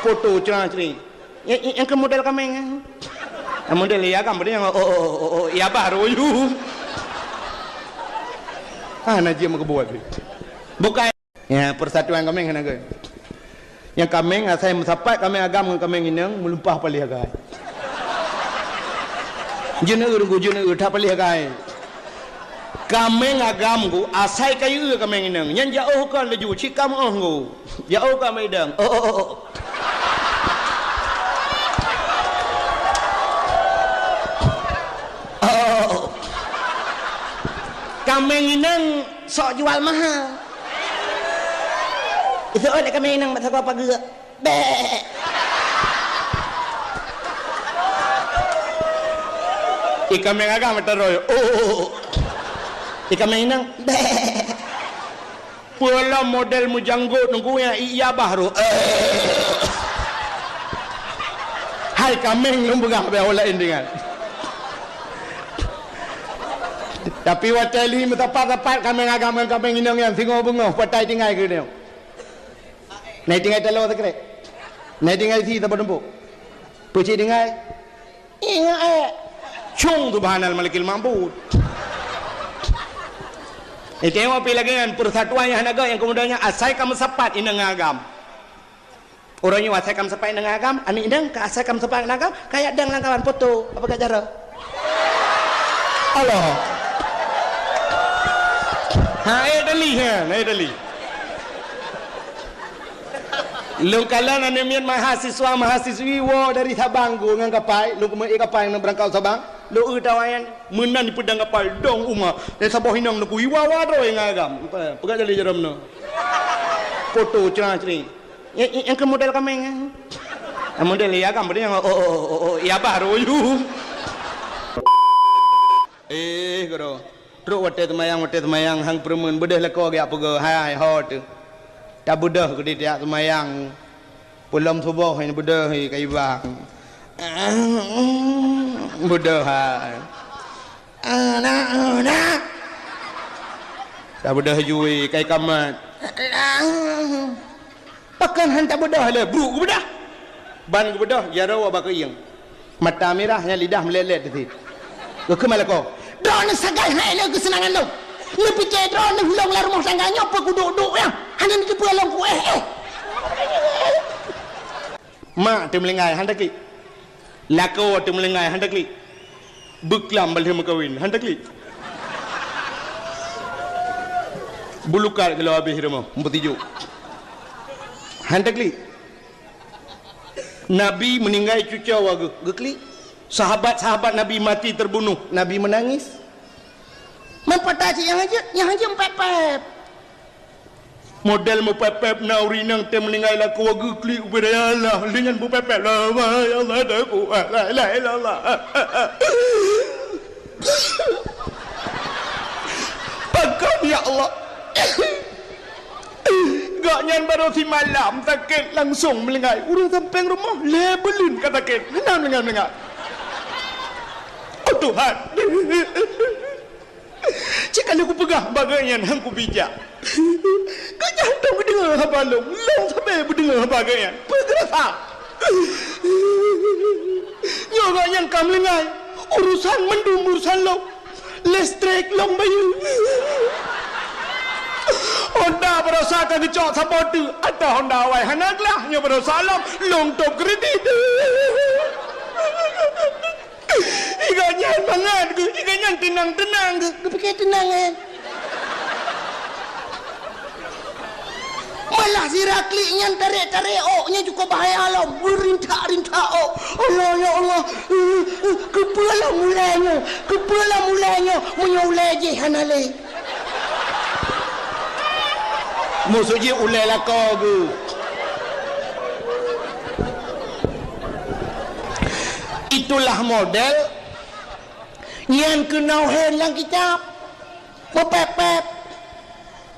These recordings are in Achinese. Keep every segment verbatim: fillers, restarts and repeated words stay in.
Foto cre-cre. Nyang, nyang, nyang keu model kaméng, eh. Nyang model ya kan, model nyang, oh, oh, oh, oh, oh, ya bah royu. Ah, na jeuet meukeubut. Bukai. Ya, persatuan kaméng hana geuh. Nyang kaméng asai meusapat kaméng agam ngon kaméng inong meulumpah paléh agai. Jeuneue, jeuneue, that paléh agai. Kaméng agam gu asai kayue kaméng inong. Nyan jaoh kon laju, cit ka meuoh gu. Jaoh ka meudang. Oh, oh, oh, oh. Oh, oh, oh. Kaméng inong sok jual mahal. Iseuôt lé kaméng inong bak sagoe pageue. Bek. Ié kaméng agam meuteuroi. Oh, oh, oh. Ié kaméng inong. Bek. Peue lom model meujanggot nunggu nyang iya bah roh. Hai kaméng lôn peugah bèk awak laén deungon. Tapi watèe lhi meusapat-sapat kaméng agam ngon kaméng inong nyan singoh beungoh patai tinggai keu nyoe. Nai tinggai taloe sikrek. Nai tinggai si saboh tumpuk. Peucit tinggai. Ingat, eh. Cung subhanal malikil ma'bud. Eh, tengok pi lagèe nyan, persatuan nyang hana gèt nyang keumudian nyan asai ka meusapat inong ngon agam. Uroe nyoe asai ka meusapat inong ngon agam, aneuk inong ka asai ka meusapat ngon agam, ka jak dang lam kawan foto. Apa ka cara? Allah. Ha, eh, dali, ha, eh, dali. Lôn kalon aneuk miet mahasiswa-mahasiswi woe dari Sabang gu ngon kapai, lôn keumeue kapai ngon beurangkat u Sabang, lôn eu tawa nyan meunan jipeudong kapai dong uma, dan saboh inong neukui wawa droe ngon agam. Peugah jali jaroe meunoe. Foto cre-cre. Nyang, nyang, nyang keu model kaméng, eh. Nyang model ya agam, model nyang, oh, oh, oh, oh, oh, ya bah royu. Eh, guru. Trok watèe seumayang, watèe seumayang, han peureumeun, beudôh lakoe geujak peugah, hai, hai, ho teuh. Tabeudôh keudéh tajak seumayang. Peulom suboh nyan beudôh, hai, ka ibang. Beudôh, hai. Anak, anak. Tabeudôh jui, ka ikamat. Pakon han tabeudôh lé, brok geubeudôh. Ban geubeudôh, jaroe bak keuieng. Mata mirah, nyan lidah meulét-lét teuh. Geukheun lakoe. Droeneuh sagai hai lé keuseunangan lôn. Neupike droeneuh lôn lam rumoh tangga nyoe peukuduek-duek nyan. Hana neuteupeue lôn kuéh, eh. Mak teumeulinggai, han taklik. Lakoe teumeulinggai, han taklik. Beuklam ban lheueh meukawen, han taklik. Bulukat geulok habéh rumoh, meupeutijok. Han taklik. Nabi meuninggai cucoe geuh, geuklik. Sahabat-sahabat Nabi mati terbunuh, Nabi meunangis. Meupatat cit nyang hanjeuet, nyang hanjeuet meupép-pép. Model meupép-pép na ureueng inong teuh meuninggai lakoe geuklik ubé raya Allah, lé nyan meupép-pép, "La ilaha illallah, la ilaha illallah." Pakon ya Allah? Gobnyan barô simalam sakét langsong meulinggai. Ureueng sampéng rumoh lhèe buleuen ka sakét, hana meulinggai-meulinggai. Oh Tuhan! Cit ka lheueh kupeugah bak gobnyan han kubijak. Gobnyan hantom geudeungoe haba lôn, lôn sabe beudeungoe haba gobnyan. Peue geurasa? Nyoe gobnyan ka meulinggai, urusan mandum urusan lôn. Listrik lôn bayeue. Honda baroesa ka geucok saboh teuk, ata Honda awai hana glah, nyoe baroesa lom, lôn tôb kredit. Iga nyan mangat geuh, iga nyan teunang-teunang geuh, geupike teunang nyan. Malah sira klik nyan tarek-tarek ôk nyan cukup bahaya lom, beurintak-rintak ôk. Allah, ya Allah, eh, eh, keupeue lom ulèe nyoe, keupeue lom ulèe nyoe, meunyoe ulèe jih hana lé. Musoh jih ulèe lakoe geuh. Itulah model nyan keunoe hén lam kitab. Meupép-pép.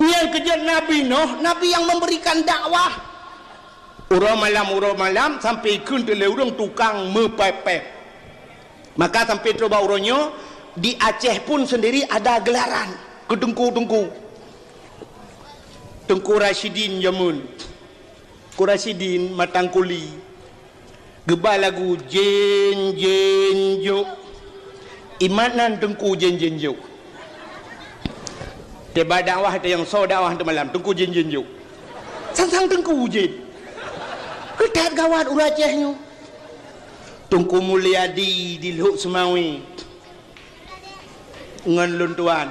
Nyan keujeuet Nabi Nuh, Nabi nyang memberikan dakwah. Uroe malam, uroe malam, sampai kheun teulé ureueng tukang meupép-pép. Maka sampai trok bak uroe nyoe, di Aceh pun sendiri ada gelaran keu teungku-teungku. Teungku Rasyidin jameun. Rasyidin Matang Kuli geuba lagu Jén Jén Jok. Imat nan Teungku Jén Jén Jok. Teuba dakwah teuh nyang soe dakwah teuh malam, Teungku Jén Jén Jok. Sang-sang Teungku Jén. Keutat gawat ureueng Aceh nyoe. Teungku Mulyadi di Lhok Seumawe ngon lôn tuan.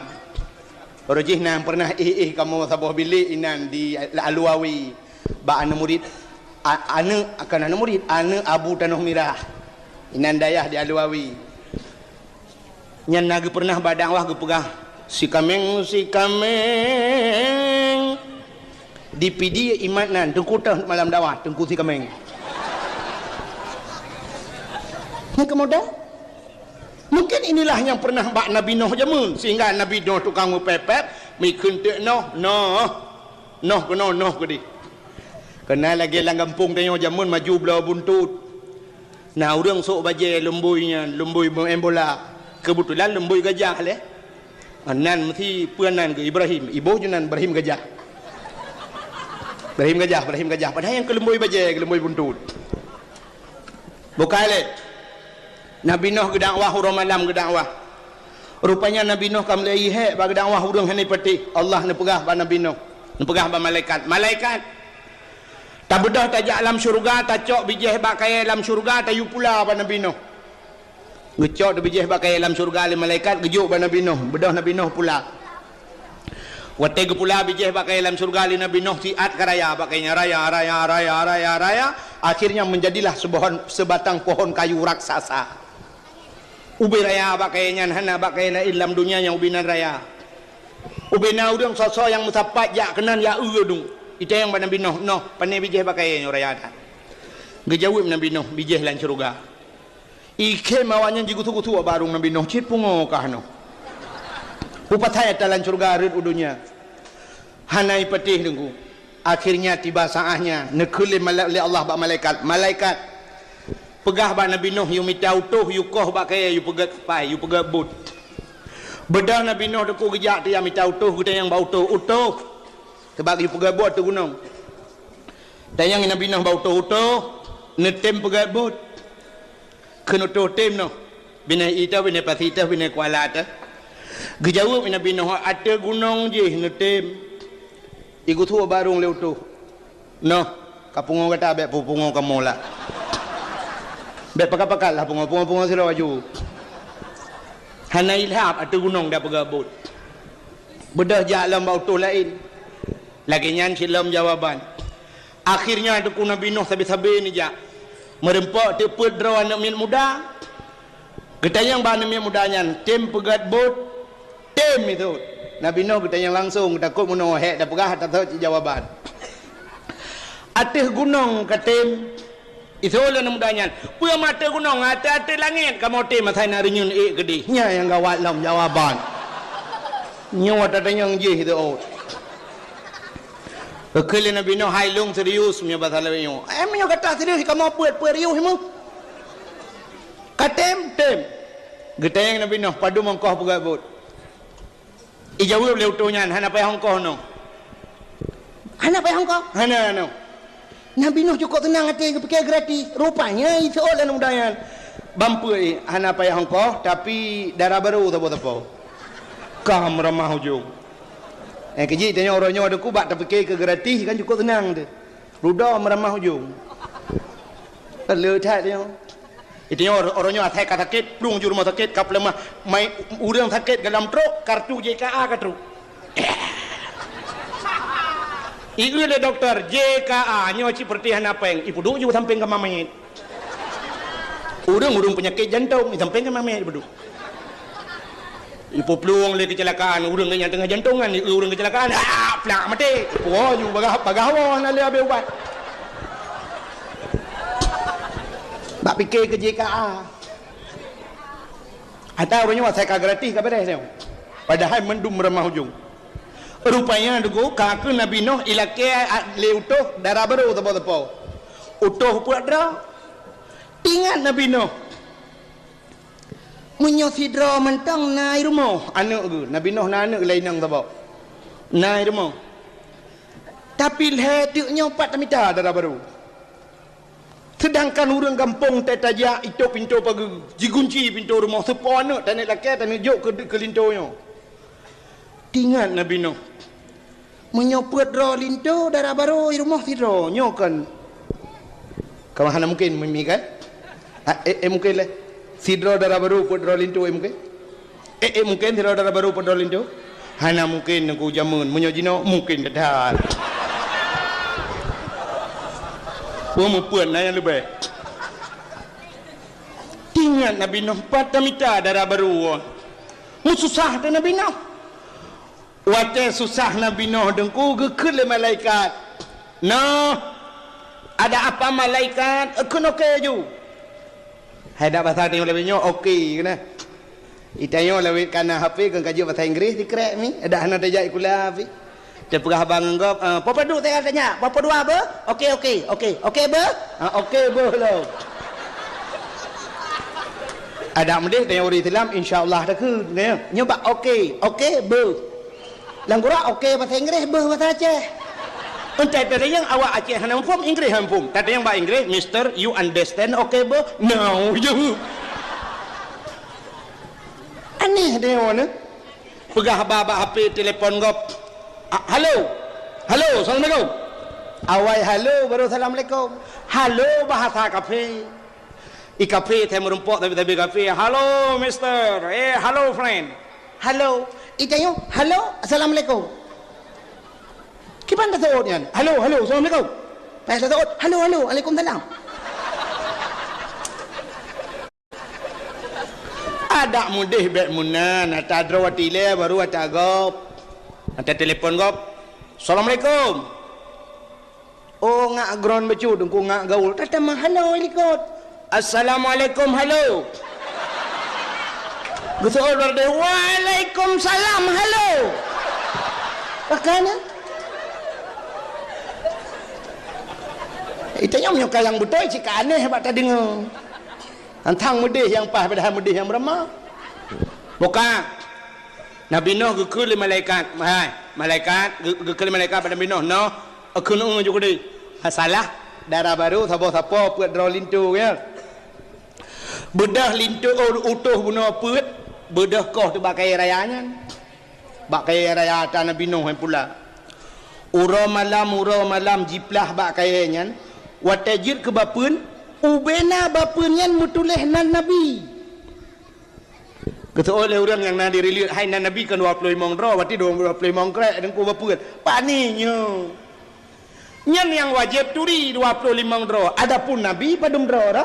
Roh jih na pernah éh-éh kamoe saboh bilék inan di Aluawi. Bak aneuk murit, a-, aneuk, kon aneuk murit, aneuk Abu Tanoh Mirah. Inan dayah di Aluawi. Nyan na geupeurnah bak dakwah geupeugah, "Sikameng, Sikameng." Di Pidie imat nan, Teungku teuh malam dakwah, Teungku Sikameng. Nyan keumudian, mungkin inilah nyang pernah bak Nabi Noh jameun, sehingga Nabi Noh tukang meupép-pép, mikheun teuk noh, noh, noh keunoe, noh keudeh. Keunan lagèe lam gampông tanyoe jameun maju bloe buntut. Na ureueng sôk bajèe lumbôi nyan, lumbôi meu'en bola. Keubeutulan lumbôi gajah lé. Nan meusi peue nan geuh Ibrahim, iboh jih nan Ibrahim Gajah. Ibrahim Gajah, Ibrahim Gajah. Padahai nyang keu lumbôi bajèe, keu lumbôi buntut. Bukai lé. Nabi Noh geudakwah, uroe malam geudakwah. Rupanya Nabi Noh ka mulai hék bak geudakwah, ureueng hana patéh. Allah neupeugah bak Nabi Noh, neupeugah bak malaikat, "Malaikat, tabeudôh tajak lam syeuruga, tacok bijéh bak kayèe lam syeuruga, tayue pula bak Nabi Noh." Geucok bijéh bak kayèe lam syeuruga lé malaikat, geujok bak Nabi Noh, beudôh Nabi Noh pula. Watèe geupula bijéh bak kayèe lam syeuruga lé Nabi Noh, siat ka raya bak kayèe nyan, raya, raya, raya, raya, raya. Akhirnya menjadilah seubohon, sebatang pohon kayu raksasa. Ubé raya bak kayèe nyan, hana bak kayèe laén lam donya nyang ubé nan raya. Ubé na ureueng soe-soe nyang meusapat jak keunan, jak eu dum. Itanyong bak Nabi Noh, "Noh, pané bijéh bak kayèe nyoe raya that?" Geujaweueb Nabi Noh, "Bijéh lam syeuruga." Ikhém awaknyan jigusue-gusue bak barong Nabi Noh, "Cit pungo kah noh? Peue pasai atra lam syeuruga rhot u donya?" Hana ipatéh Teungku. Akhirnya tiba saatnya, neukheun lé mala-, lé Allah bak malaikat, "Malaikat, peugah bak Nabi Noh yue mita utôh, yue koh bak kayèe, yue peugèt pai, yue peugèt bot." Beudôh Nabi Noh Teungku geujak, teuh jak mita utôh, geutanyong bak utôh, "Utôh, teuba yue peugèt bot ateueh gunong." Tanyong Nabi Noh bak utôh, "Utôh, neutém peugèt bot?" Kheun utôh, "Tém noh. Binéh ié teuh, binéh pasi teuh, binéh kuala teuh." Geujaweueb Nabi Noh, "Ateueh gunong jih neutém." Igusue barong lé utôh, "Noh, ka pungo gata, bèk peupungo kamoe lah. Bèk pakat-pakat lah pungo, pungo-pungo sidroe laju. Hana ilham ateueh gunong dan peugèt bot." Beudôh jak lom bak utôh laén. Lagèe nyan cit lom jawaban. Akhirnya Teungku Nabi Noh sabe-sabe neujak. Meureumpok teuk peuet droe aneuk miet muda. Geutanyong bak aneuk miet muda nyan, "Tém peugèt bot?" "Tém," isut. Nabi Noh geutanyong langsong, takot meunoe hék tapeugah, tatot cit jawaban. "Ateueh gunong ka tém?" Isut lé aneuk muda nyan, "Peue meuateueh gunong, ateueh-ateueh langèt kamoe tém asai na reunyeun ék keudeh." Nyan nyang gawat lom jawaban. Nyoe tatanyong jih teuôt. Geukheun lé Nabi Noh, "Hai lôn serius meunyoe pasal lagèe nyoe." "Eh, meunyoe gata serius, kamoe peuet-peuet riôh meuh." "Ka tém?" "Tém." Geutanyong Nabi Noh, "Padum ongkoh peugèt bot?" Ijaweueb lé utôh nyan, "Hana payah ongkoh noh." "Hana payah ongkoh?" "Hana noh." Nabi Noh cukôp seunang até geupike gratis. Rupanya isôt lé aneuk muda nyan, "Ban peuet, hana payah ongkoh, tapi dara barô sapo-sapo." Ka meuramah ujong. Eh, keujih tanyoe uroe nyoe Teungku bak tapike keu gratis kan cukôp seunang teuh. Rudoe meuramah ujong. Kan le that tanyoe. Itu nyoe uroe nyoe asai ka sakét, plueng ju rumoh sakét, ka peuleumah. Mai ureueng sakét dalam trok, kartu J K A ka trok. Ieu lé dokto, "J K A nyoe cit peureutih hana péng." Ipeuduek ju sampéng kama manyét. Ureueng-ureueng peunyakét jantong, sampéng kama manyét ipeuduek. Ipeuplueng lé keucilakaan, ureueng nyang teungoh jantongan, ureueng keucilakaan, ah, plak maté. Ipuwoe ju bagah, bagah woe hana lé abéh ubat. Bak pike keu J K A. Ata ureueng nyoe asai ka gratis ka beres nyoe. Padahai mandum ramah ujong. Rupanya Teungku, ka keu Nabi Noh ilakée lé utôh dara barô sapo-sapo. Utôh peuet droe. Ingat Nabi Noh. Meunyoe sidroe mantong na i rumoh, aneuk geuh. Nabi Noh na aneuk laén nyang saboh. Na i rumoh. Tapi lhèe teuk nyoe pat tamita dara barô. Seudangkan ureueng gampông tajak itôp pintoe pageue, jigunci pintoe rumoh, seupôt aneuk taneuk lakèe taneuk jok keu, keu linto nyoe. Teuingat Nabi Nuh, meunyoe peuet droe linto dara barô i rumoh sidroe, nyoe kon. Ka hana mungken, mi kan? Ha, eh, eh, mungken lé. Sidroe dara barô peuet droe linto, eh, mungken? Eh, eh, mungken sidroe dara barô peuet droe linto? Hana mungken, Teungku, jameun. Meunyoe jinoe, mungken that-that. Peue meupeuet na nyang leubeh. Teuingat Nabi Nuh, pat tamita dara barô. Meususah teuh Nabi Nuh. Watèe susah Nabi Nuh Teungku, geukheun lé malaikat, "Nuh, ada apa malaikat?" Eukheun, "Oke," ju. Hai dak basa tanyoe lawét nyoe, oke, keunan. Di tanyoe lawét kana H P kon ka jeuet basa Inggréh sikrek mi, dak hana tajak sikula pih. Tapeugah haba ngon gob, eh, "Peue padub saya tanya? Peue padua beuh?" "Oke, oke, oke. Oke beuh?" "Ah, oke beuh lom." Adak meudéh tanyoe ureueng Islam, insya Allah takheun, ya. Nyoe bak oke, oke beuh. Lam gura oke basa Inggréh, beuh basa Aceh. Entah tatanyong awak Aceh hana muphom, Inggréh hana muphom. Tatanyong bak Inggréh, "Mister, you understand oke beuh?" "No," jaweueb. Aneh deh nyoe. Peugah haba bak H P telepon gob. "Ah, halo. Halo, assalamualaikum." Awai halo baru assalamualaikum. Halo bahasa kafé. I kafé, saya meurumpok tapi, tapi kafé. "Halo, mister." "Eh, halo, friend." "Halo." I tanyoe, "Halo, assalamualaikum." Kiban taseuôt nyan? "Halo, halo, assalamualaikum." Payah taseuôt, "Halo, halo, waalaikumsalam." Adak meudéh bèk meunan, ata droe watèe ilèe baru ata gob. Ata telepon gob. "Assalamualaikum." Oh, ngak gron bacut, Teungku, ngak gaul. Tatamah halo i likot. "Assalamualaikum, halo." Geuseuôt bak deh, "Waalaikumsalam, halo." Pakon nyan? Di tanyoe meunyoe ka nyang beutôi cit ka aneh bak tadeungoe. Tantang meudéh nyang paih padahai meudéh nyang meurama. Buka. Nabi Nuh geukheun lé malaikat. Hai, malaikat, geu-, geukheun lé malaikat bak Nabi Nuh, "Noh, eukheun eu ju keudéh." "Ha, salah, dara barô saboh sapo peuet droe linto, ya. Beudôh linto, oh, utôh bunoe peuet, beudôh koh teuh bak kayèe raya nyan." Bak kayèe raya ata Nabi Nuh nyan pula. Uroe malam, uroe malam jiplah bak kayèe nyan, watèe jeuet keu bapeuen, ubena bapeuen nyan meutuléh nan Nabi. Geuseuôt lé ureueng nyang na di Riliet, hai nan Nabi kan dua ploh limong droe, berarti dua ploh limong krek Teungku bapeuen. Pane nyoe. Nyan nyang wajéb turi dua ploh limong droe. Adapun Nabi padum droe dah?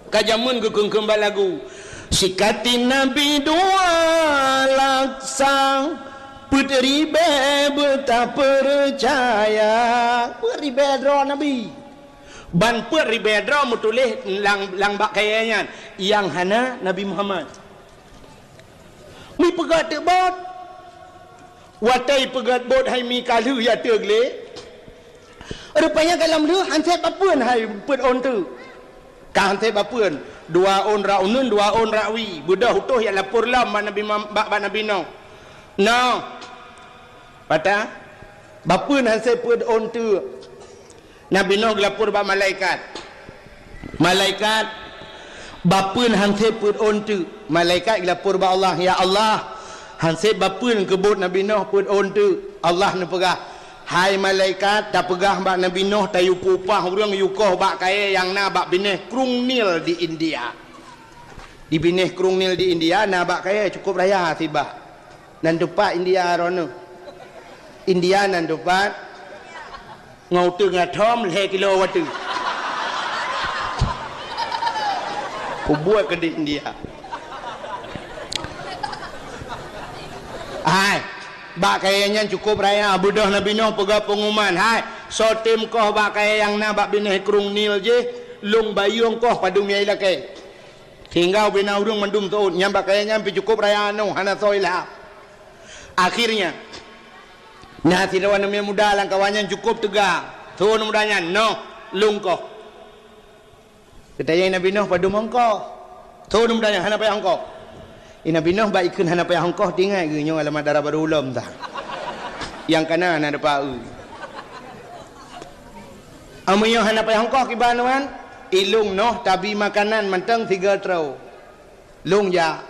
Ka jameun geukheun-kheun bak lagu. Sikatin Nabi dua laksa, peuet ribèe beutapeucaya. Peuet ribèe droe Nabi. Ban peuet ribèe droe meutuléh lam, lam bak kayèe nyan. Nyang hana Nabi Muhammad. Mipeugöt teuk bot. Watèe ipeugöt bot hai mi ka lheueh ya teuk lé. Rupanya ka lom lheueh han sép bapeuen hai peuet ôn teuk. Ka han sép bapeuen. Dua ôn rot uneuen, dua ôn rot wie. Beudôh utôh ya lapor lom bak Nabi Muham-, bak, bak Nabi Nuh. Noh. Patah. Bapeuen han sép peuet ôn teuk. Nabi Nuh geulapor bak malaikat. "Malaikat, bapeuen han sép peuet ôn teuk." Malaikat geulapor bak Allah, "Ya Allah, han sép bapeuen keu bot Nabi Nuh peuet ôn teuk." Allah neupeugah, "Hai malaikat, tapeugah bak Nabi Nuh tayue peuupah ureueng yue koh bak kayèe nyang na bak binéh Krueng Nil di India." Di binéh Krueng Nil di India na bak kayèe cukôp raya sibak. Nan teupat India droeneuh. India nan teupat ngon uteuen atom lhèe kilo watèe. Kubuet keu di India. Hai, bak kayèe nyan cukôp raya, beudôh Nabi Nuh peugah peungumuman, "Hai, soe tem koh bak kayèe nyang na bak binéh Krueng Nil jih, lôn bayeue ongkoh padum nyang ilakèe." Sehingga ubena ureueng mandum seuôt, nyan bak kayèe nyan pih cukôp raya nyoe, hana soe ilham. Akhirnya, na sidroe aneuk muda lam kawan nyan cukôp teuga. Seuôt aneuk muda nyan, "Noh, lôn koh." Geutanyong Nabi Nuh padum ongkoh. Seuôt aneuk muda nyan, "Hana payah ongkoh." Nabi Nuh bak ikheun hana payah ongkoh, teuingat geuh nyoe alamat dara barô lom tah. Nyang kana na deupa eu. Meunyoe hana payah ongkoh kiban nyan, ilong noh tabi makanan mantong sigoe troe. Lôn jak.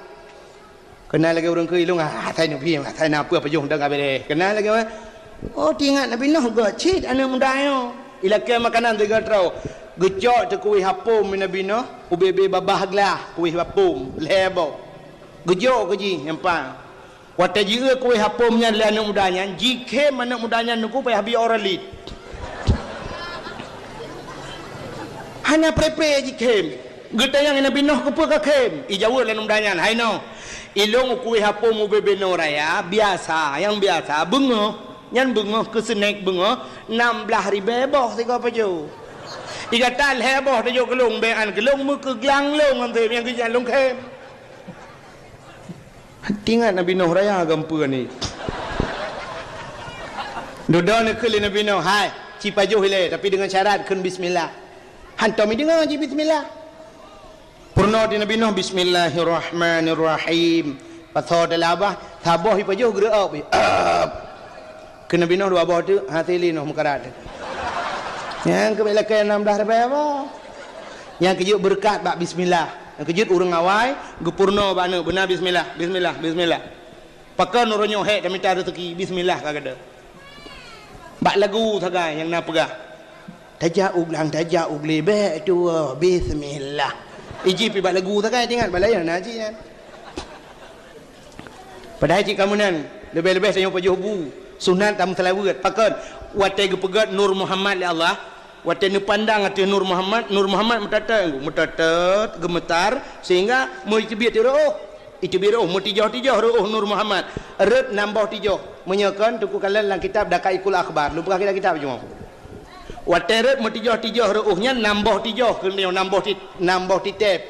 Keunan lagèe ureueng keu ilong, ah, asai neubi, asai na peue pajoh dong ka beureh. Keunan lagèe, oh, teuingat Nabi Nuh gèt cit aneuk muda nyoe. Ilakèe makanan sigoe troe. Geucok teuh kueh apom Nabi Nuh, ubé-bé babah glah kueh apom, lhèe boh. Geujok keu jih nyang pah. Watèe jieu kueh apom nyan lé aneuk muda nyan, jikhém aneuk muda nyan teungku payah bi Oralid. Hana pré-pré jikhém. Geutanyong Nabi Nuh, "Keupeue kakhém?" Ijaweueb lé aneuk muda nyan, "Hai Nuh, ilong kueh apom ubé-bé nyoe raya, biasa, nyang biasa, beungoh. Nyan beungoh keu snèk beungoh, nam blaih ribèe boh sigoe pajoh. Igata lhèe boh tajok keu lôn, bèk an keu lôn meukeuglang lôn ngon seumiang keu nyan lôn khém." Teuingat Nabi Nuh raya geumpeue ni. Dudoe neukheun lé Nabi Nuh, "Hai, ci pajoh ilèe, tapi deungon syarat kheun bismillah." Hantom ideungoe ji bismillah. Peurunoe di Nabi Nuh, "Bismillahirrahmanirrahim." Pasoe dalam babah, saboh ipajoh geureu'op. Keu Nabi Nuh dua boh teuk, hase lé Nuh meukarat. Nyang keu bèk lakèe nam blaih ribèe boh. Nyang keujeuet beureukat bak bismillah. Nyang keujeuet ureueng awai geupeurunoe bak aneuk beuna bismillah, bismillah, bismillah. Pakon uroe nyoe hék tamita reuzeki, bismillah ka gata. Bak lagu sagai nyang na peugah, "Tajak u glang, tajak u glé, bèk tuwoe, bismillah." Iji pi bak lagu sagai teuingat, bak laén na cit nyan. Padahai cit kamoe nyan, leubeh-leubeh tanyoe pajoh bu, sunat tameuseulaweuet. Pakon? Watèe geupeugèt Nur Muhammad lé Allah, watèe neupandang ateueh Nur Muhammad, Nur Muhammad meutatôt, meutatôt, geumeutar, sehingga meuteubiet reuôh. Iteubiet reuôh, meutijoh-tijoh reuôh Nur Muhammad. Rhot nam boh tijoh. Meunyoe kon, teungku kalon lam kitab Daqaiqul Akhbar. Lôn peugah kitab-kitab cuma. Watèe rhot meutijoh-tijoh reuôh nyan nam boh tijoh, keuneuk nam boh ti-, nam boh titép.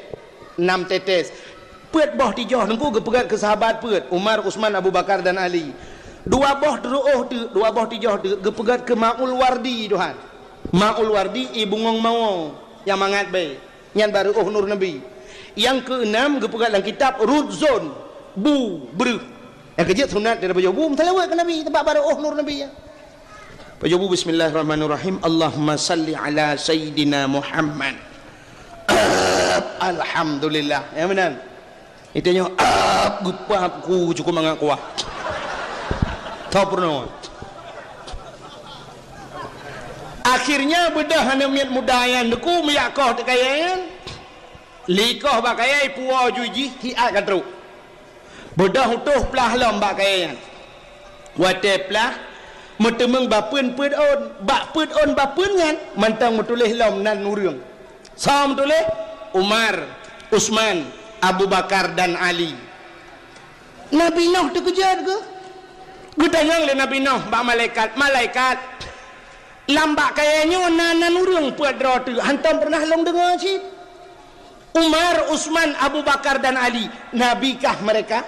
Nam tetes. Peuet boh tijoh teungku geupeugèt keu sahabat peuet, Umar, Utsman, Abu Bakar dan Ali. Dua boh reuôh teuk, dua boh tijoh teuk geupeugèt keu Maul Wardi, Tuhan. Maul Wardi ie bungöng mawö nyang mangat bèe. Nyan bak reuôh Nur Nabi. Nyang keuenam geupeugèt lam kitab Rudzon, bu, breuh. Nyang keujeuet sunat daripada pajoh bu meuseulaweuet keu Nabi, teuma bak reuôh Nur Nabi nyan. Pajoh bu, "Bismillahirrahmanirrahim. Allahumma salli ala Sayyidina Muhammad." Alhamdulillah. Ya, meunan. Itu nyoe, ap, geupap ku cukôp mangat kuah. Tho peurunoe. Akhirnya beudôh aneuk miet muda nyan teungku meuyak koh teuh kayèe nyan. Likoh bak kayèe ipuwoe ju jih, siat ka trôk. Beudôh utôh plah lom bak kayèe nyan. Watèe plah, meuteumeung bapeuen peuet ôn. Bak peuet ôn bapeuen nyan, mantong meutuléh lom nan ureueng. Soe meutuléh? Umar, Utsman, Abu Bakar dan Ali. Nabi Nuh teukeujot geuh. Geutanyong lé Nabi Nuh bak malaikat, "Malaikat, lam bak kayèe nyoe na nan ureueng peuet droe teuk, hantom peureunah lôn deungö cit?" Umar, Utsman, Abu Bakar dan Ali, Nabi kah mereka?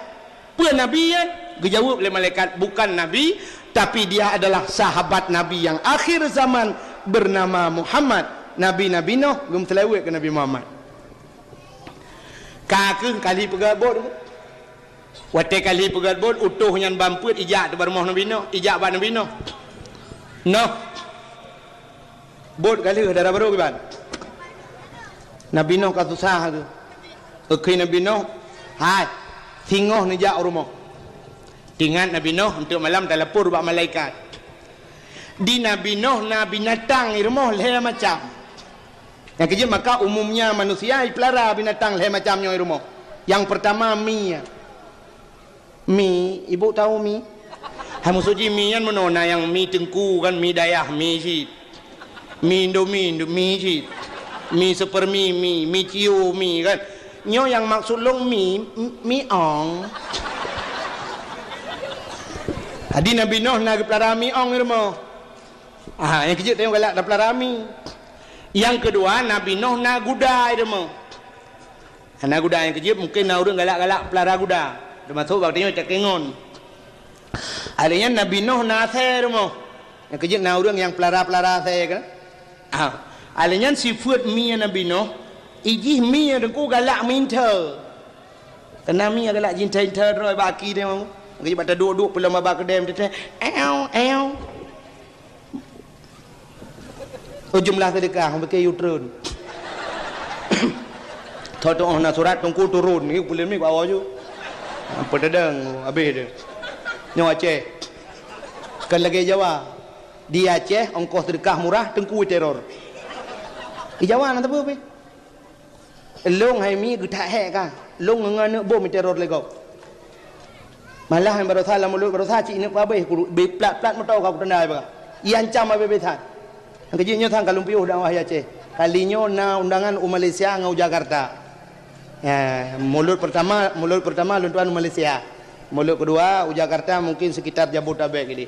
Peue Nabi nyan? Geujaweueb lé malaikat, "Bukan Nabi, tapi dia adalah sahabat Nabi yang akhir zaman bernama Muhammad." Nabi, Nabi Nuh geumeuseulaweuet keu Nabi Muhammad. Ka kheueh kali peugah bot. Watèe kali peugöt bot, utôh nyan ban peuet ijak teubak rumoh Nabi Noh, ijak bak Nabi Noh. Noh, bot ka lheueh dara barô kiban. Nabi Noh ka susah geuh. Geukheun Nabi Noh, "Hai, singoh neujak u rumoh." Teuingat Nabi Noh, eunteuk malam talapor bak malaikat. Di Nabi Noh na binatang i rumoh lhèe macam. Nyang keujeuet maka umumnya manusia ipeulara binatang lhèe macam nyoe i rumoh. Nyang peurtama mi. Mi, ibu tahu mi? Hai musoji mi nyan meunoe na nyang mi teungku kan, mi dayah mi cit. Mi Indomie, Indo-, mi cit. Mi Supermi, mi, mi Cio, mi kan. Nyoe nyang maksud lôn mi, m-, mi ong. Jadi Nabi Noh na geupeulara mi ong i rumoh. Ah, nyang keujeuet tanyoe galak tapeulara mi. Nyang keudua, Nabi Noh na guda i rumoh. Na guda nyang keujeuet, mungken na ureueng galak-galak peulara guda. Teumasok bak tanyoe cakée ngon. Alèh nyan Nabi Noh na asèe i rumoh. Nyang keujeuet na ureueng nyang peulara-peulara asèe kan. Ah, alèh nyan sifeuet mi Nabi Noh, ijih mi nyang teungku galak meuinta. Keunan mi galak jinta-inta droe bak aki tanyoe. Nyang keujeuet bak taduek-duek peulom bak keudè teuntèe. Ew, ew. Oh, jumlah seudeukah, bukon yue treun. Tho tu'oh na surat teungku turun, ni buleuen mi bak awak ju. Apa dadang, habéh dia. Nyoe Aceh. Kan lagée Jawa. Di Aceh, ongkoh seudeukah murah, teungku teror. Di Jawa na teupeu pih. Lôn hai mi geutak hék ka. Lôn ngon aneuk bom teror lé gob. Malah nyang barosa lam mulut barosa cit ineuk pabéh kulu, beh plat-plat moto ka kutanda bak. Iancam abéh-béh that. Nyang keujeuet nyoe sang ka lôn piôh dakwah di Aceh. Kali nyoe na undangan u Malaysia ngon u Jakarta. Ya, mulut pertama, mulut pertama lôn tuan u Malaysia. Mulut kedua u Jakarta mungkin sekitar Jabodetabek jadi.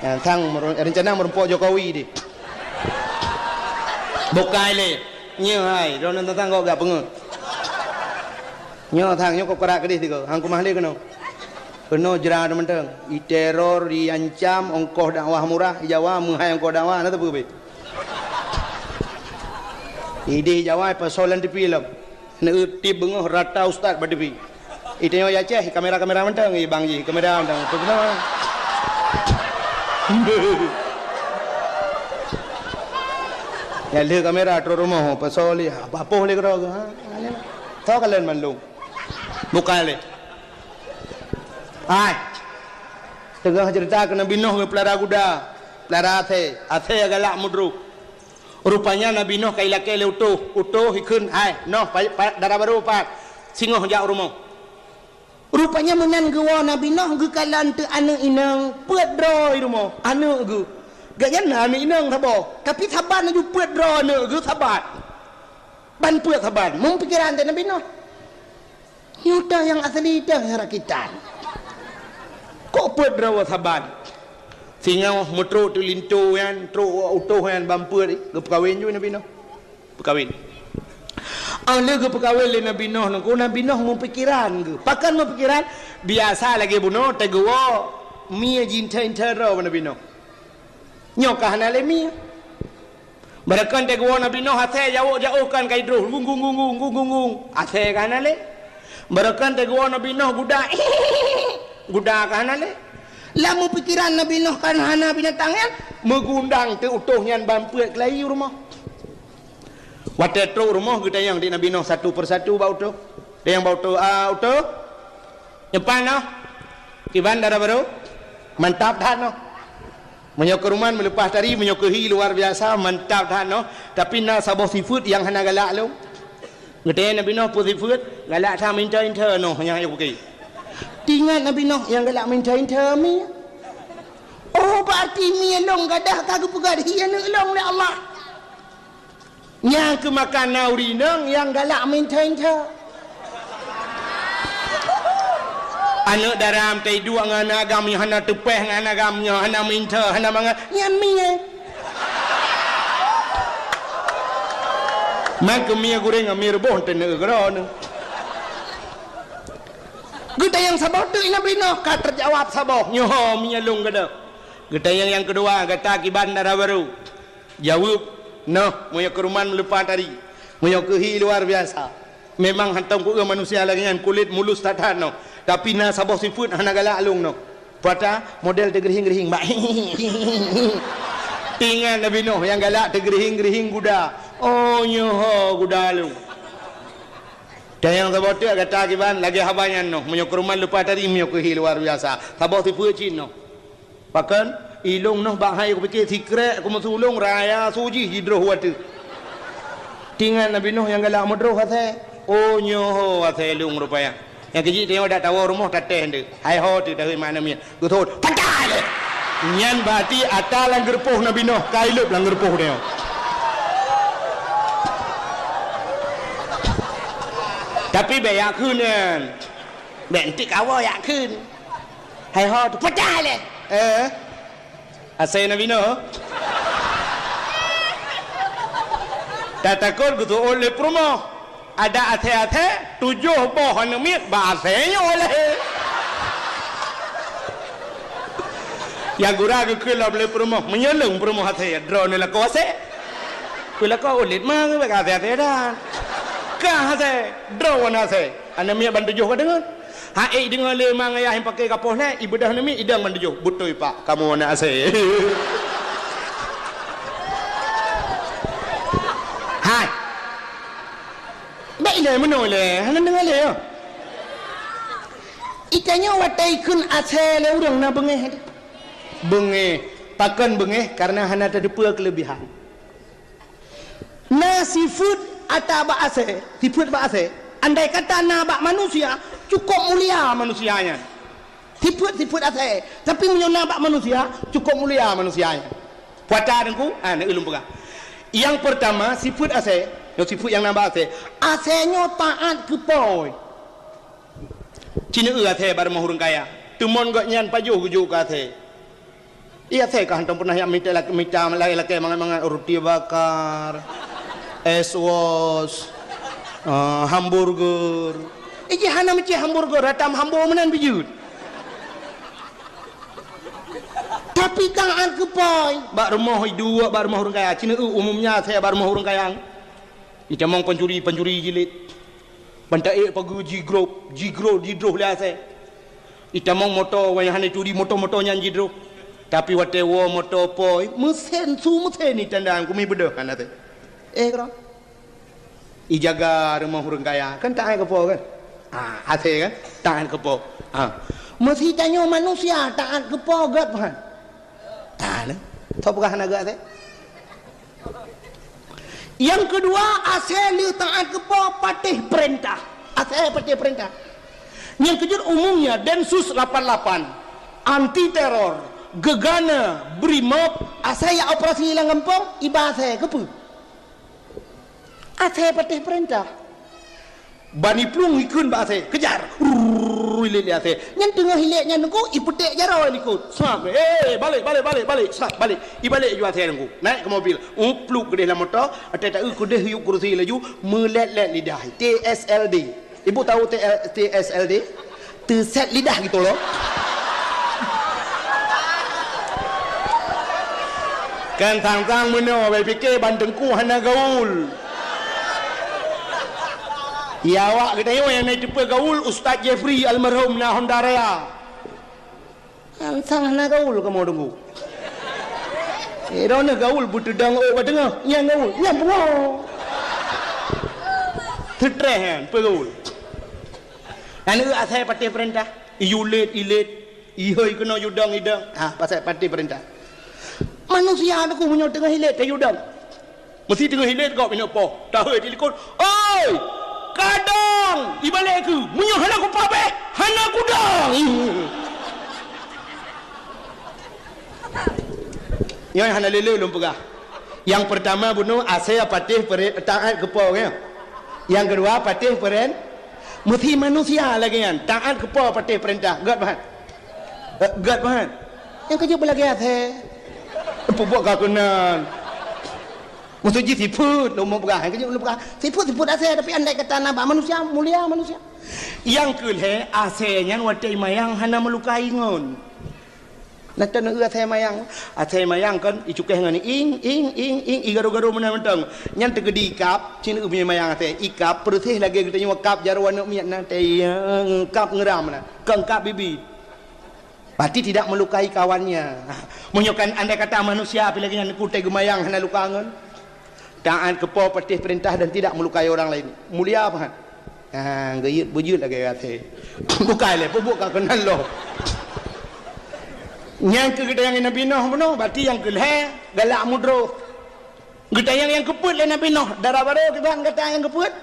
Ya, sang meru-, rencana meurumpok Jokowi di. Bukai lé. Nyoe hai, droeneuh teuntang gok gak peungeuh. Nyoe sang, nyoe kok kerak keudeh tiga. Hang kumah lé keunoe. Keunoe jra mantong. Iteror, iancam, ongkoh dakwah murah, di Jawa meuhai ongkoh dakwah, na teupeu pih. Ideh Jawa pasoe lam T V lom. Neueu tip beungoh rata ustaz bak T V. Itanyoe di Aceh, kamera-kamera mantong, i bang jih, kamera mantong. Betul betul. Ya lheueh kamera trok rumoh, pasoe lé, apa-apa lé keudroe, ha? Tho kalon mandum. Bukai lé. Hai. Teungoh ceurita keu Nabi Nuh geupeulara guda, peulara asèe, asèe galak meudroh. Rupanya Nabi Nuh ka ilakèe lé utôh, utôh ikheun, "Hai, noh, pa-, pa-, dara barô pat, singoh jak u rumoh." Rupanya meunan geuwoe Nabi Nuh geukalon teuk aneuk inong peuet droe i rumoh, aneuk geuh. Gobnyan na aneuk inong saboh, tapi saban laju peuet droe aneuk geuh saban. Ban peuet saban, meupikeran teuh Nabi Nuh. Nyoe teuh nyang asli teuh nyang rakitan. Kok peuet droe saban? Singoh meutrok teuk linto nyan, trok utôh nyan ban peuet, geupeukawen ju Nabi Nuh. Peukawen. Óh lheueh geupeukawen lé Nabi Nuh nyoe, Nabi Nuh meupikeran geuh. Pakon meupikeran? Biasa lagèe bunoe teuguwoe mie jinthée-inthée droe bak Nabi Nuh. Nyoe ka hana lé mie. Barokon teuguwoe Nabi Nuh asèe jawok-jawok kan ka idroh, gung, gung, gung. Asèe ka hana lé. Barokon teuguwoe Nabi Nuh guda, guda ka hana lé. Lam meupikeran Nabi Nuh kan hana binatang nyan, meugundang teuk utôh nyan ban peuet keulayi u rumoh. Watèe trok u rumoh geutanyong di Nabi Nuh satu persatu bak utôh. Tanyong bak utôh, "Ah, utôh, nyoe pat noh, kiban dara barô?" "Mantap that noh. Meunyoe keu ruman meuleupah tari, meunyoe keu hi luar biasa, mantap that noh. Tapi na saboh sifeuet nyang hana galak lôn." Geutanyong Nabi Nuh, "Peue sifeuet?" "Galak that meuinta-inta noh nyang ayah kukée." Teuingat Nabi Nuh nyang galak meuinta-inta mie. "Oh, berarti mie lôn gadôh ka geupeugah hi aneuk lôn lé Allah." Nyang keumakan na ureueng inong nyang galak meuinta-inta. Aneuk dara meutai duek ngon aneuk agam nyang hana teupeh ngon aneuk agam nyang hana meuinta, hana mangat, nyan mie. Man keu mie gureng ngon mie reuboh teuneuk keudroe. Geutanyong saboh teuk Nabi Nuh ka teujawab saboh, "Nyoe mie lôn gadôh." Geutanyong nyang keudua, "Gata kiban dara barô?" Jaweueb, "Noh, meunyoe keu ruman meuleupah tari, meunyoe keu hi luar biasa. Memang hantom kueu manusia lagèe nyan, kulét mulus that-that noh. Tapi na saboh sifeuet hana galak lôn noh." Pata model teugeurihing-geurihing bak. Teuingat Nabi Nuh nyang galak teugeurihing-geurihing guda. "Oh, nyoe ho guda lôn." Tanyong saboh teuk gata kiban lagèe haba nyan noh, meunyoe keu ruman leupah tari, meunyoe keu hi luar biasa. Saboh sifeuet cit noh. Pakon? Ilôn noh bak hai kupike sikrek kumeusulông raya su jih jidroh u ateueh. Teuingat Nabi Nuh nyang galak meudroh asèe. "Oh, nyoe ho asèe lôn rupanya." Nyang keujeuet tanyoe dak tawoe rumoh tatéh deuh. Hai ho teuh tahe mak aneuk miet. Geuthot. Patai lé. Nyan berarti ata lam geureupoh Nabi Nuh, ka ileueb lam geureupoh tanyoe. Tapi bèk yak kheun nyan. Bèk enteuk kawoe yak kheun. Hai ho teuh peucah lé. Eh. Asèe Nabi Nuh. Tatakot geuseuôt lé peurumoh. Ada asèe-asèe, tujoh boh aneuk miet bak asèe nyoe lé. Nyang gura geukheun lom lé peurumoh, meunyoe lôn peurumoh asèe, droeneuh lakoe asèe. Keu lakoe ulét ma geubeuet asèe-asèe dan. Ka asèe, droeneuh asèe. Aneuk miet ban tujoh ka deungon. Hai deungon lé ma ngon yah nyang paké ka poh lhèe, ibeudôh aneuk miet idong ban tujoh. Beutôi pak, kamoe aneuk asèe. Bèk ilèe meunoe lé, hana deungö lé, ya. Itanyoe watèe ikheun asèe lé ureueng na beungéh. Beungéh. Pakon beungéh? Karena hana tateupeue keuleubihan. Na sifeuet ata bak asèe, sifeuet bak asèe. Andai kata na bak manusia, cukôp mulia manusia nyan. Sifeuet-sifeuet asèe, tapi meunyoe na bak manusia, cukôp mulia manusia nyan. Puata Teungku, ah, na ulôn peugah. Nyang peurtama, sifeuet asèe, nyoe sifeuet nyang na bak asèe. Asèe nyoe taát keu Po. Ci neueu asèe bak rumoh ureueng kaya. Teumon gobnyan pajoh geujok keu asèe. Iya, asèe ka hantom peunah jak mita lak-, mita lakèe-lakèe mangat-mangat, roti bakar, es wos, ah, hamburger. Eh, jih hana meucéh hamburger, ratam hambo meunan bijeuet. Tapi taát keu Po, bak rumoh iduek, bak rumoh ureueng kaya. Ci neueu umumnya asèe bak rumoh ureueng kaya. Itamong pancuri-pancuri jilid. Ban taék pageue jigrob, jigrob, jidroh lé asèe. Itamong moto, wayah hana turi moto-moto nyan jidroh. Tapi watèe woe moto Po, meusén, su meusén itanda kumi beudôh kan asèe. Eh, keudroe. Ijaga rumoh ureueng kaya, kan taát keu Po kan? Ah, asèe kan? Taát keu Po. Ah. Meusi tanyoe manusia taát keu Po gèt, Tuhan. Taát, eh? Soe peugah hana gèt asèe? Nyang keudua, asèe lheueh taát keu Po, patéh peurintah. Asèe patéh peurintah. Nyang keujeuet umumnya Densus lapan lapan, anti teror, Gegana, Brimob, asèe jak operasi lam gampông, iba asèe keupeue? Asèe patéh peurintah. Ban iplueng ikheun bak asèe, "Kejar!" Rrrr, ilét lé asèe. Nyan teungoh ilét nyan Teungku, ipeuték jaroe likot. Srap, "Eh, balek, balek, balek, balek!" Srap, balek. Ibalek ju asèe Teungku. Naik keu mobil. Upluk keudeh lam moto, watèe taeu keudeh yup keurusi laju, meulét-lét lidah. T S L D. Ibu tahu T L, T S L D? Teuset lidah gitu loh. Kan sang-sang meunoe, bèk pike ban Teungku hana gaul. Ya, awak geutanyoe nyang na teupeue gaul, Ustaz Jeffrey almarhum na Honda Raya. Sang-sang hana gaul kamoe Teungku. Eh, droeneuh gaul beuteudong ôk bak teungoh, nyang gaul, nyang pungo. Seutreh nyan, peue gaul. Nyan asèe patéh peurintah, iyue lét, ilét, ihôi keunoe yue dong, idong. Ha, pasai patéh peurintah. Manusia Teungku meunyoe teungoh ilét, tayue dong. Meusi teungoh ilét gob inong Po. Tahôi di likot, "Oi! Kadang!" Ibalek keu, "Meunyoe hana kupatéh, hana kudong!" Nyoe hana lé-lé lôn peugah. Nyang peurtama bunoe asèe patéh peuré-, taát keu Po, ya. Nyang keudua patéh peuren-, meusi manusia lagèe nyan, taát keu Po patéh peurintah. Gèt, Tuhan? Eh, gèt, Tuhan? Nyang keujeuet beulagèe asèe. Peubuet ka keunan. Maksud jih sifeuet, lôn peugah. Nyang keujeuet lôn peugah. Sifeuet, sifeuet asèe, tapi andai kata na bak manusia, mulia manusia. Nyang keu lhèe, asèe nyan watèe imayang hana meulukai ngon. Nah, teuneuk asèe mayang. Asèe mayang kan, icukéh ngon ing, ing, ing, ing, igaru-garu meunan mantong. Nyan teugeudi ikab, cit ibu mayang asèe. Ikab, peureuséh lagèe geutanyoe kab jaroe aneuk miet na, tayang, kab ngeuram na. Kon kab bibi. Berarti tidak melukai kawannya. Meunyoe kan andai kata manusia, apalagi nyan kutai geumayang hana luka ngon. Taat keu Po, patéh peurintah dan tidak melukai orang lain. Mulia pahat. Ha, geuyeuet beujeuet lagèe asèe. Bukai lé, peubuet ka keunan lom. Nyang keu geutanyong Nabi Nuh bunoe, berarti nyang keu lhèe galak mudroh. Geutanyong nyang keupeuet lé Nabi Nuh, dara barô kiban gata nyang keupeuet?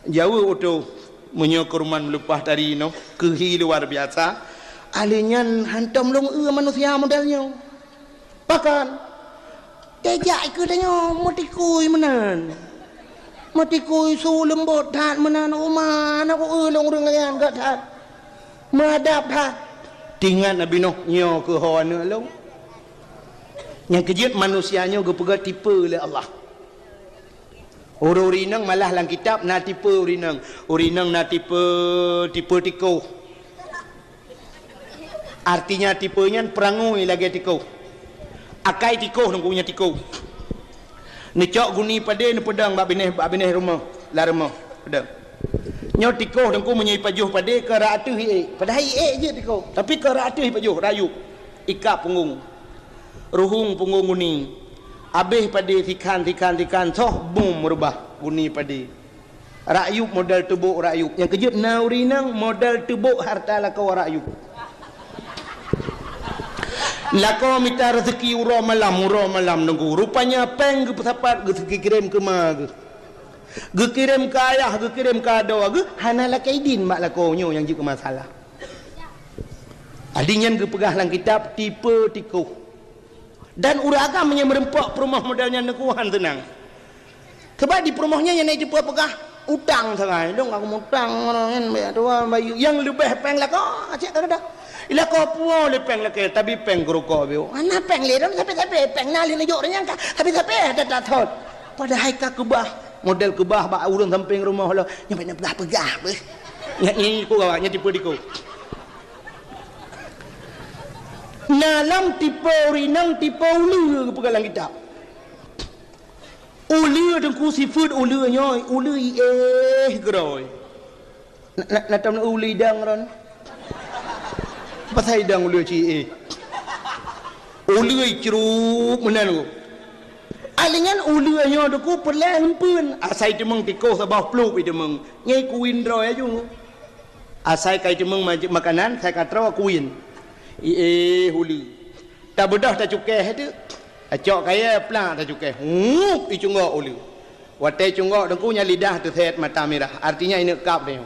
Jaweueb utôh, meunyoe keuruman meuleupah tari nyoe keuhi luar biasa, ahli nyan hantom lôn eu manusia model nyoe. Pakon? Teuh jak keu tanyoe meutikui meunan. Meutikui su leumbot that meunan, uma na ku eu lôn ureueng nyan gèt that. Meuadab that. Teuingat Nabi Nuh nyoe keu ho aneuk lôn. Nyang keujeuet manusia nyoe geupeugah tipe lé Allah. Ureueng-ureueng inong malah lam kitab na tipe ureueng inong. Ureueng inong na tipe, tipe tikoh. Artinya tipe nyan peurangui lagèe tikoh. Akai tikoh Teungku nyan tikoh. Neucok guni padé neupeudong bak binéh, bak binéh rumoh, lam rumoh. Peudong. Nyoe tikoh Teungku meunyoe ipajoh padé keu rot ateueh iék. Padahai iék jeuet tikoh, tapi keu rot ateueh ipajoh, rayeuk. Ikab punggong. Ruhueng punggong guni. Abéh padé sikhan, sikhan, sikhan, soh bum reubah guni padé. Rakyueb modal teubok rakyueb. Nyang keujeuet na ureueng inong modal teubok harta lakoe rakyueb. Lakoe mita raseuki uroe malam, uroe malam nunggu. Rupanya péng geupeusapat geukirém keu ma geuh. Geukirém keu ayah, geukirém keu adoe geuh, hana lakée idin bak lakoe nyoe nyang jeuet keu masalah. Adi nyan geupeugah lam kitab tipe tikoh. Dan ureueng agam nyang meureumpok peurumoh model nyan nunggu han seunang. Sabab di peurumoh nyan nyang na tipe peugah utang sagai. Dong aku mutang nyan banyak tuan bayu. Nyang leubeh péng lakoe cit kadang. Lakoe puwoe lé péng lakée, tapi péng keu rukok biôh. Hana péng lé dong, tapi-tapi péng na lé neujok nyang ka, tapi-tapi ada tathon. Padahai ka keubah, model keubah bak ureueng sampéng rumoh lo, nyan banyak peugah-peugah beuh. Nyan ni ku gawak, nyan tipe diko. Na lam tipe ureueng inong, tipe uleue geupeugah lam kitab. Uleue teungku sifeuet uleue nyoe, uleue iéh keudroe. Na, na, na tam uleue idang ron. Pasai idang uleue ci iéh. Uleue icrup meunan ku. Alinyan uleue nyoe teungku peureulée eumpeuen. Asai teumeung tikoh saboh pluek iteumeung. Nyai kuin droe aju. Asai kai teumeung maj-, makanan, sai ka troe kuin. Iéh uleue. Tabeudoh tacukeh teuk. Tacok kayée plak tacukeh. Hup, icunggok uleue. Watée cunggok teungku nyan lidah teusét mata mirah. Artinya ineuk kab deh.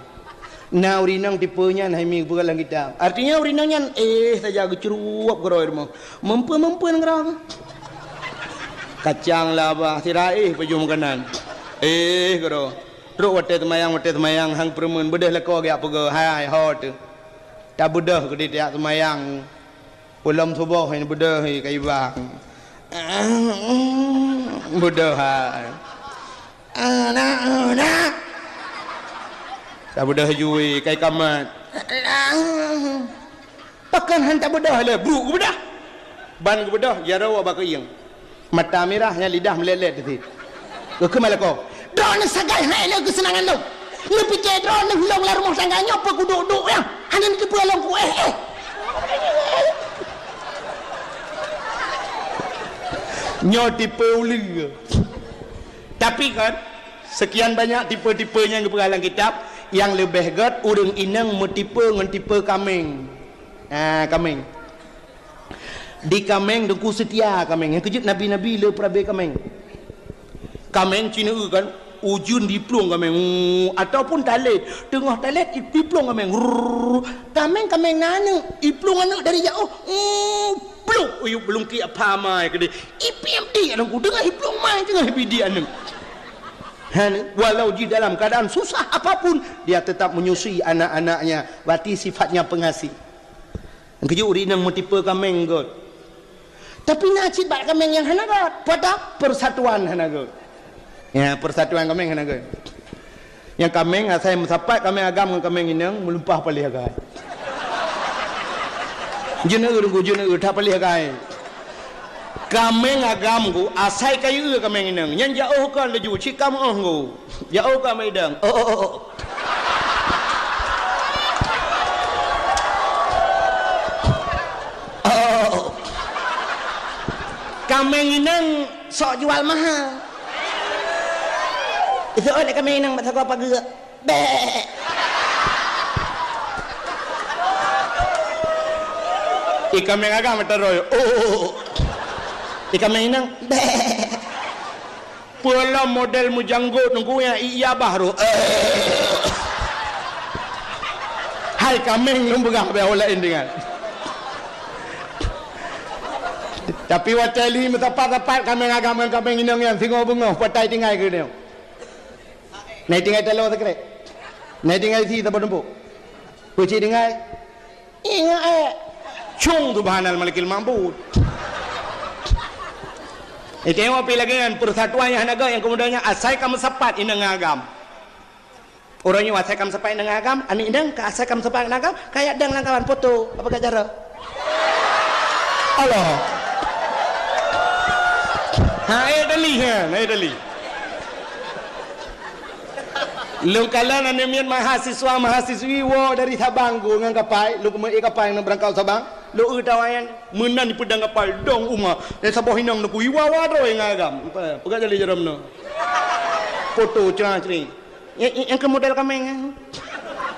Na ureueng inong tipe nyan hai mi geupeugah lam kitab. Artinya ureueng inong nyan éh saja geucruwab keudroe rumoh. Meumpeuen-meumpeuen keudroe. Kacang labah sira éh pajoh makanan. Éh keudroe. Trok watée teumayang, watée teumayang hang peureumeun beudeh lakoe geujak peugah, "Hai, ho teuh." Tabeudoh keudeh tajak teumayang. Peulom suboh nyan beudeuh hai kayue bang. Beudeuh hai. Anak, anak. Tabeudeuh jui kai kamat. Pakon han tabeudeuh lé, bruk geubeudeuh. Ban geubeudeuh, jaroe bak keuieng. Mata mirah nyan lidah meulét-lét teuh. Geukheun lakoe, "Droeneuh sagai hai lé keuseunangan lôn. Neupike droeneuh lôn lam rumoh tangga nyoe peukuduek-duek nyan. Hana neuteupeue lôn kuéh éh." Nyoe tipe uleue. Tapi kan, sekian banyak tipe-tipe nyang geupeugah lam kitab, nyang leubeh gét ureueng inong meutipe ngon tipe kaméng. Ah, kaméng. Di kaméng teungku seutia kaméng. Nyang keujeuet nabi-nabi le peurabe kaméng. Kaméng ci neu kan, ujeuen diplueng kaméng. Ataupun talét, teungoh talét diplueng kaméng. Rrrr. Kaméng, kaméng na aneuk, diplueng aneuk dari jaoh. Plueng uyueb beulungki apa mai keudeh. Ipiep di aneuk ku teungoh diplueng mai teungoh ipiep di aneuk. Han, walau jih dalam keadaan susah apapun, dia tetap menyusui anak-anaknya. Berarti sifatnya pengasih. Keujeuet ureueng inong meutipe kaméng gét. Tapi na cit bak kaméng nyang hana gét. Pada persatuan hana gét. Ya, persatuan kaméng hana gét. Nyang kaméng asai meusapat kaméng agam ngon kaméng inong meulumpah paléh agai. Jeuneu teungku jeuneu that paléh agai. Kaméng agam ku asai kayue kaméng inong. Nyan jaoh kon laju cit ka meuoh ku. Jaoh ka meudang. Oh, oh, oh, oh. Oh. Kaméng inong sok jual mahal. Itu oleh kaméng inong masa gua pageuk. Bek. Ikan meng agam meuteuroi. Oh. Ikan meng inong. Bek. Peue lom model meujanggot nunggu nyang iya bah roh. Eh. Hai kaméng lôn peugah beh laén deungon. Tapi watée lhi meusapat-sapat kaméng agam ngon kaméng inong nyan singoh beungoh patai tinggai keu nyoe. Nai tinggai taloe sikrek. Nai tinggai si saboh tumpuk. Peucit tinggai. Ingat eh. Cung subhanal malikil ma'bud. Itengok pi lagée nyan persatuan nyang hana gét nyang keumudian nyan asai ka meusapat inong ngon agam. Uroe nyoe asai ka meusapat inong ngon agam, aneuk inong ka asai ka meusapat ngon agam, ka jak dang lam kawan foto, apa gak cara? Allah. Ha, eh, dali, ha, eh, dali. Lôn kalon aneuk miet mahasiswa, mahasiswi woe dari Sabang ku ngon kapai, lôn keumeue kapai ngon beurangkat Sabang, lôn eu tawa nyan, meunan dipeudang kapai, dong uma, dan saboh inong neu ku iwa-wa droe ngon agam. Peugah jali jaroe meunoe. Foto cerah-cerih. Nyang, nyang, nyang keu model kameng, eh.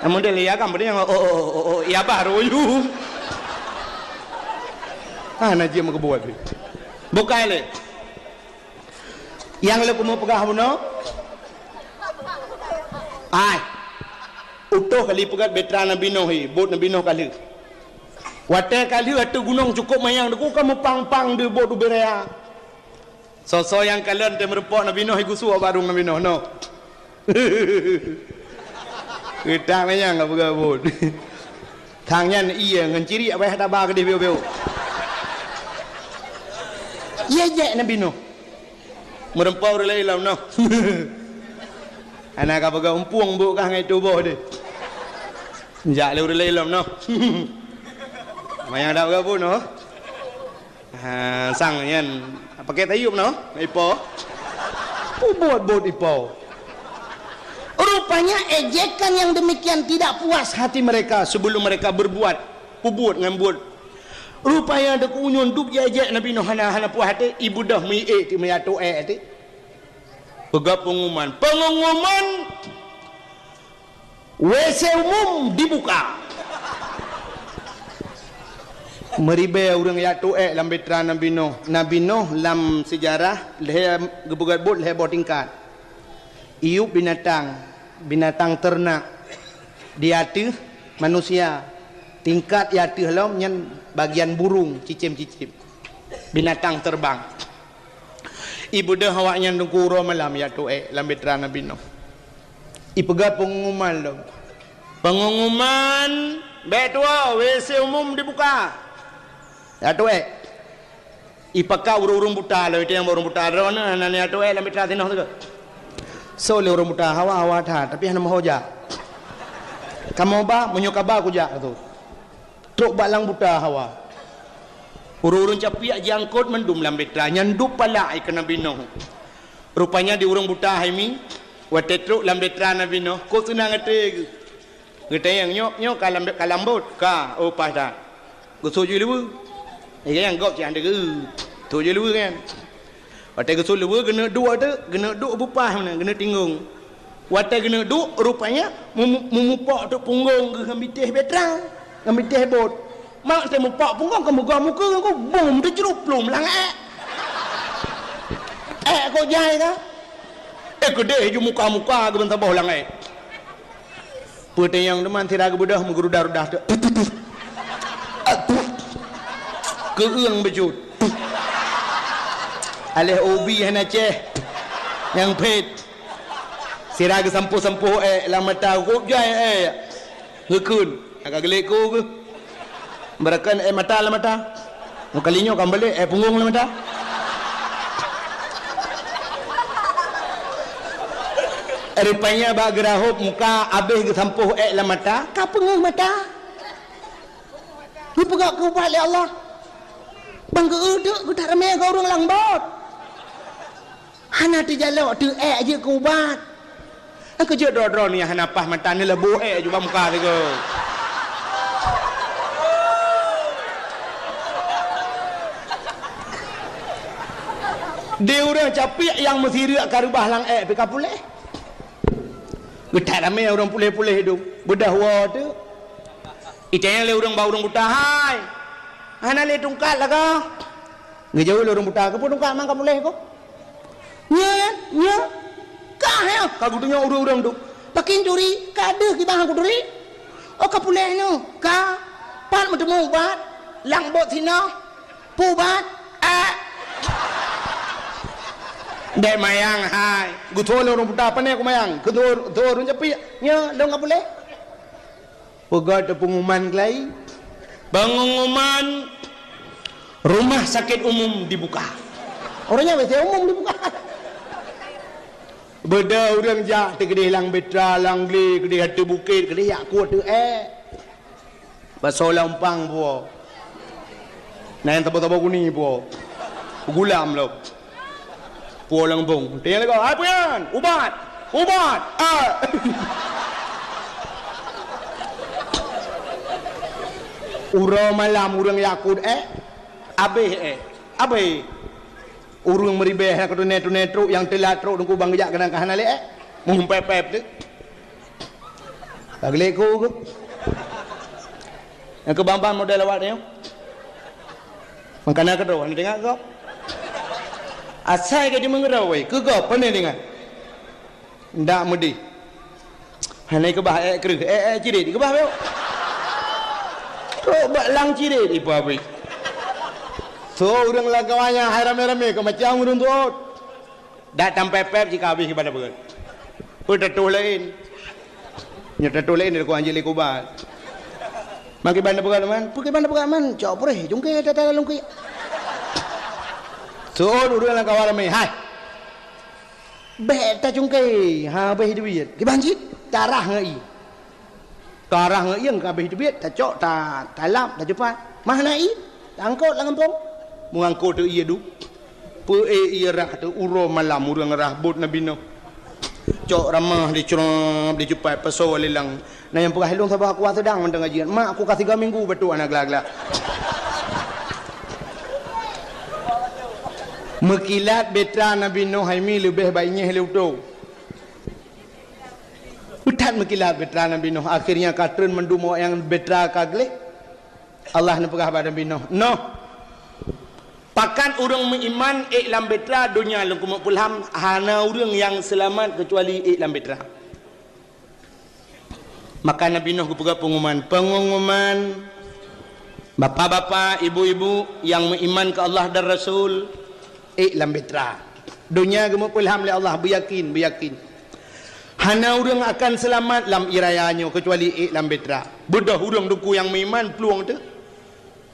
Nyang model ya kan, nyang, oh, oh, oh, oh, oh, ya baru you. Ah, na jeuet meukeubut. Bukai lé. Nyang lé kumu peugah bunoe. Ai. Utoh kali peugah batra Nabi Nuh hi, bot Nabi Nuh ka lheueh. Watèe ka lheueh ateueh gunong cukôp manyang, deuk ka meupang-pang di bot ubé raya. Soe-soe nyang kalon teumeureumpok Nabi Nuh, gusue barong Nabi Nuh, noh. Geutang manyang ka peugah bot. Thang nyan ié ngon ciriek, payah taba keudeh biôh-biôh. Ié jek Nabi Nuh. Meureumpok ureueng laén lom, noh. Hana ka peugah umpueng bot kah ngon tuboh deh. Jak lé ureueng laén lom, noh. Manyang dak peugah bot, noh. Ha, sang nyan, pakai tayub noh, ipo. Peubuet buet ipo. Rupanya ejekan yang demikian tidak puas hati mereka sebelum mereka berbuat, peubuet ngon buet. Rupanya deuk unyun dub jejek Nabi Nuh hana, hana puas até, ibeudôh meuiék ti meujato ék até. Peugah pengumuman. Pengumuman, W C umum dibuka. Meuribée ureuëng jak tuek lam bitra Nabi Nuh. Nabi Nuh lam seujarah lhée geupeugét buet lhée boh tingkat. Iyup binatang, binatang ternak, di ateueh manusia, tingkat di ateueh lom nyan bagian burung, cicém-cicém. Binatang terbang. Ibeudôh awaknyan teungku uroe malam jak tuek lam bitra Nabi Nuh. Ipeugah pengumuman lom. Pengumuman, bék tuwoe, W C umum dibuka. Jak tuek. Ipakat ureuëng-ureuëng buta lom, iteueng ureuëng buta droeneuh hana jak tuek lam bitra sinoe teuka. Soe lé ureuëng buta hawa, hawa that, tapi hana meuho jak. Kamoe ba, meunyoe ka ba kujak tu. Trok bak lam buta hawa. Ureuëng-ureuëng capiak jiangkot mandum lam bitra nyan dub palak keu Nabi Nuh. Rupanya di ureuëng buta hai mi, watée trok lam bitra Nabi Nuh, kok seunang até geuh. Geutanyong, "Nyoe, nyoe ka lam, ka lam bot?" "Ka." "Oh, paih that." Geusut jih luweue. Nyang gob cit han deungoe. Sut jih luweue nyan. Watée geusut luweue, geuneuk duek teuk, geuneuk duek beupah meunan, geuneuk tinggong. Watée geuneuk duek, rupanya mu-, mu-, mupok teuk punggong geuh ngon bitéh bitra, ngon bitéh bot. Mak teuh mupok punggong, keu meugoe mukeue ngon bom teucrup plueng lam ék. Ék kok jai ka? Eh, keudeh ju muka-muka geuh ban saboh lam ék. Peutanyong teuma sira geubeudôh meugeurudar-rudar teuk. Keueung beujeuet. Aléh ubi hana céh. Nyang phét. Sira geusampôh-sampôh ék lam mata, gop jai ék. Geukheun. Ka geulék ku geuh. Beurakan ék mata lam mata. Meukalinyoe ka meubalek ék punggong lam mata. Rupanya bak geurahop muka abéh geusampôh ék lam mata, ka peungeuh mata. Geupeugah keu ubat lé Allah. Ban geu-eu teuk geutak ramé keu ureuëng lam bot. Hana teujalok teuk ék jeuet keu ubat. Nyang keujeuet droe-droe nyang hana paih mata neuleubôh ék ju bak muka sigoe. Di ureuëng capiek nyang meusireuk ka reubah lam ék pih ka puléh. Geutak ramé ureuëng puléh-puléh idong. Beudôh woe teuk. Itanyong lé ureuëng bak ureuëng buta, "Hai, hana lé tungkat lagée?" Geujaweueb lé ureuëng buta, "Keupeue tungkat man ka puléh ko?" "Nyoe, nyoe." "Ka, he?" Ka geutunyok ureuëng-ureuëng tu. "Pakén turi, ka deuh kiban kuturi." "Oh, ka puléh nyoe." "Ka." "Pat meuteumé ubat?" "Lam bot sinoe." "Peue ubat?" "Ék." "Bék mayang hai." Geutho lé ureuëng buta, "Pane kumayang?" Geutho, geutho ureuëng capiek, "Nyoe, lôn ka puléh." Peugah teuk pengumuman keulai. Pengumuman, rumah sakit umum dibuka. Ureuëng nyan W C umum dibuka. Beudôh ureuëng jak teukeudeh lam bitra, lam glé, keudeh ateueh bukét, keudeh jak kueh ateueh ék. Basoe lam umpang puwoe. Na nyang tabo-tabo guni puwoe. Gulam lom. Puwoe lam bong. Tanyong lagée, "Hai peue nyan?" "Ubat! Ubat! Ah!" Uroe malam ureuëng jak kueh ék, abéh ék. Abéh. Ureuëng meuribée hana keutuné-tuné trok, nyang teulat trok teungku ban geujak keunan ka hana lé ék. Meuhum pép-pép teuk. Ka geulék ku keuh. Nyang keu ban-ban model awak nyoe. Mangkana keudroe hana teuingat gob. Asai ka jimeungeurau wai, keu gob pane teuingat. Ndak meudeh. Hana keubah ék kreueh, ék, ék ciret, keubah beu. Trok bak lang ciret ipa beu. So ureueng lam kawan nyan hai ramé-ramé keu macam ureueng tuôt. Dak tampép-pép jika habéh kiban na peugah. Peue tatoh laén. Nyoe tatoh laén dari kuah anjing lé kuban. Mak kiban na peugah man, peue kiban na peugah man, cok preh, cungké tata lalong ki. Seuôt ureueng lam kawan ramé, hai. Bék tacungké, ha, habéh teubiet. Kiban cit, tarah ngon ié. Tarah ngon ié ka habéh teubiet, tacok, ta-, talap, tacupat. Mah na ié, taangkot lam gampông. Meuangkot teu ié duek. Peu-e ié rhah teu uroe malam ureueng rhah bot Nabi Nuh. Cok ramah dicrop, dicupat, pasoe lé lang. Na nyang peugah, "Lôn saboh kuah seudang mantong ngaji. Mak, ku ka siga minggu batuk hana gla-gla." Meukilat beutra Nabi Nuh hai mi leubeh baik nyeh lé utoe. That meukilat beutra Nabi Nuh. Akhirnya ka treun mandum awak nyang beutra ka gleh. Allah neupeugah bak Nabi Nuh, "Nuh, pakat ureueng meuiman ék lam beutra donya lôn keumeung peulham, hana ureueng nyang seulamat keucuali ék lam beutra." Maka Nabi Nuh geupeugah peungumuman, "Peungumuman, bapak-bapak, ibu-ibu nyang meuiman keu Allah dan Rasul, ék lam beutra. Donya geumeupeulham lé Allah, beuyakin, beuyakin. Hana ureueng akan seulamat lam ié raya nyoe keucuali ék lam beutra. Beudôh ureueng teungku nyang meuiman plueng teuh."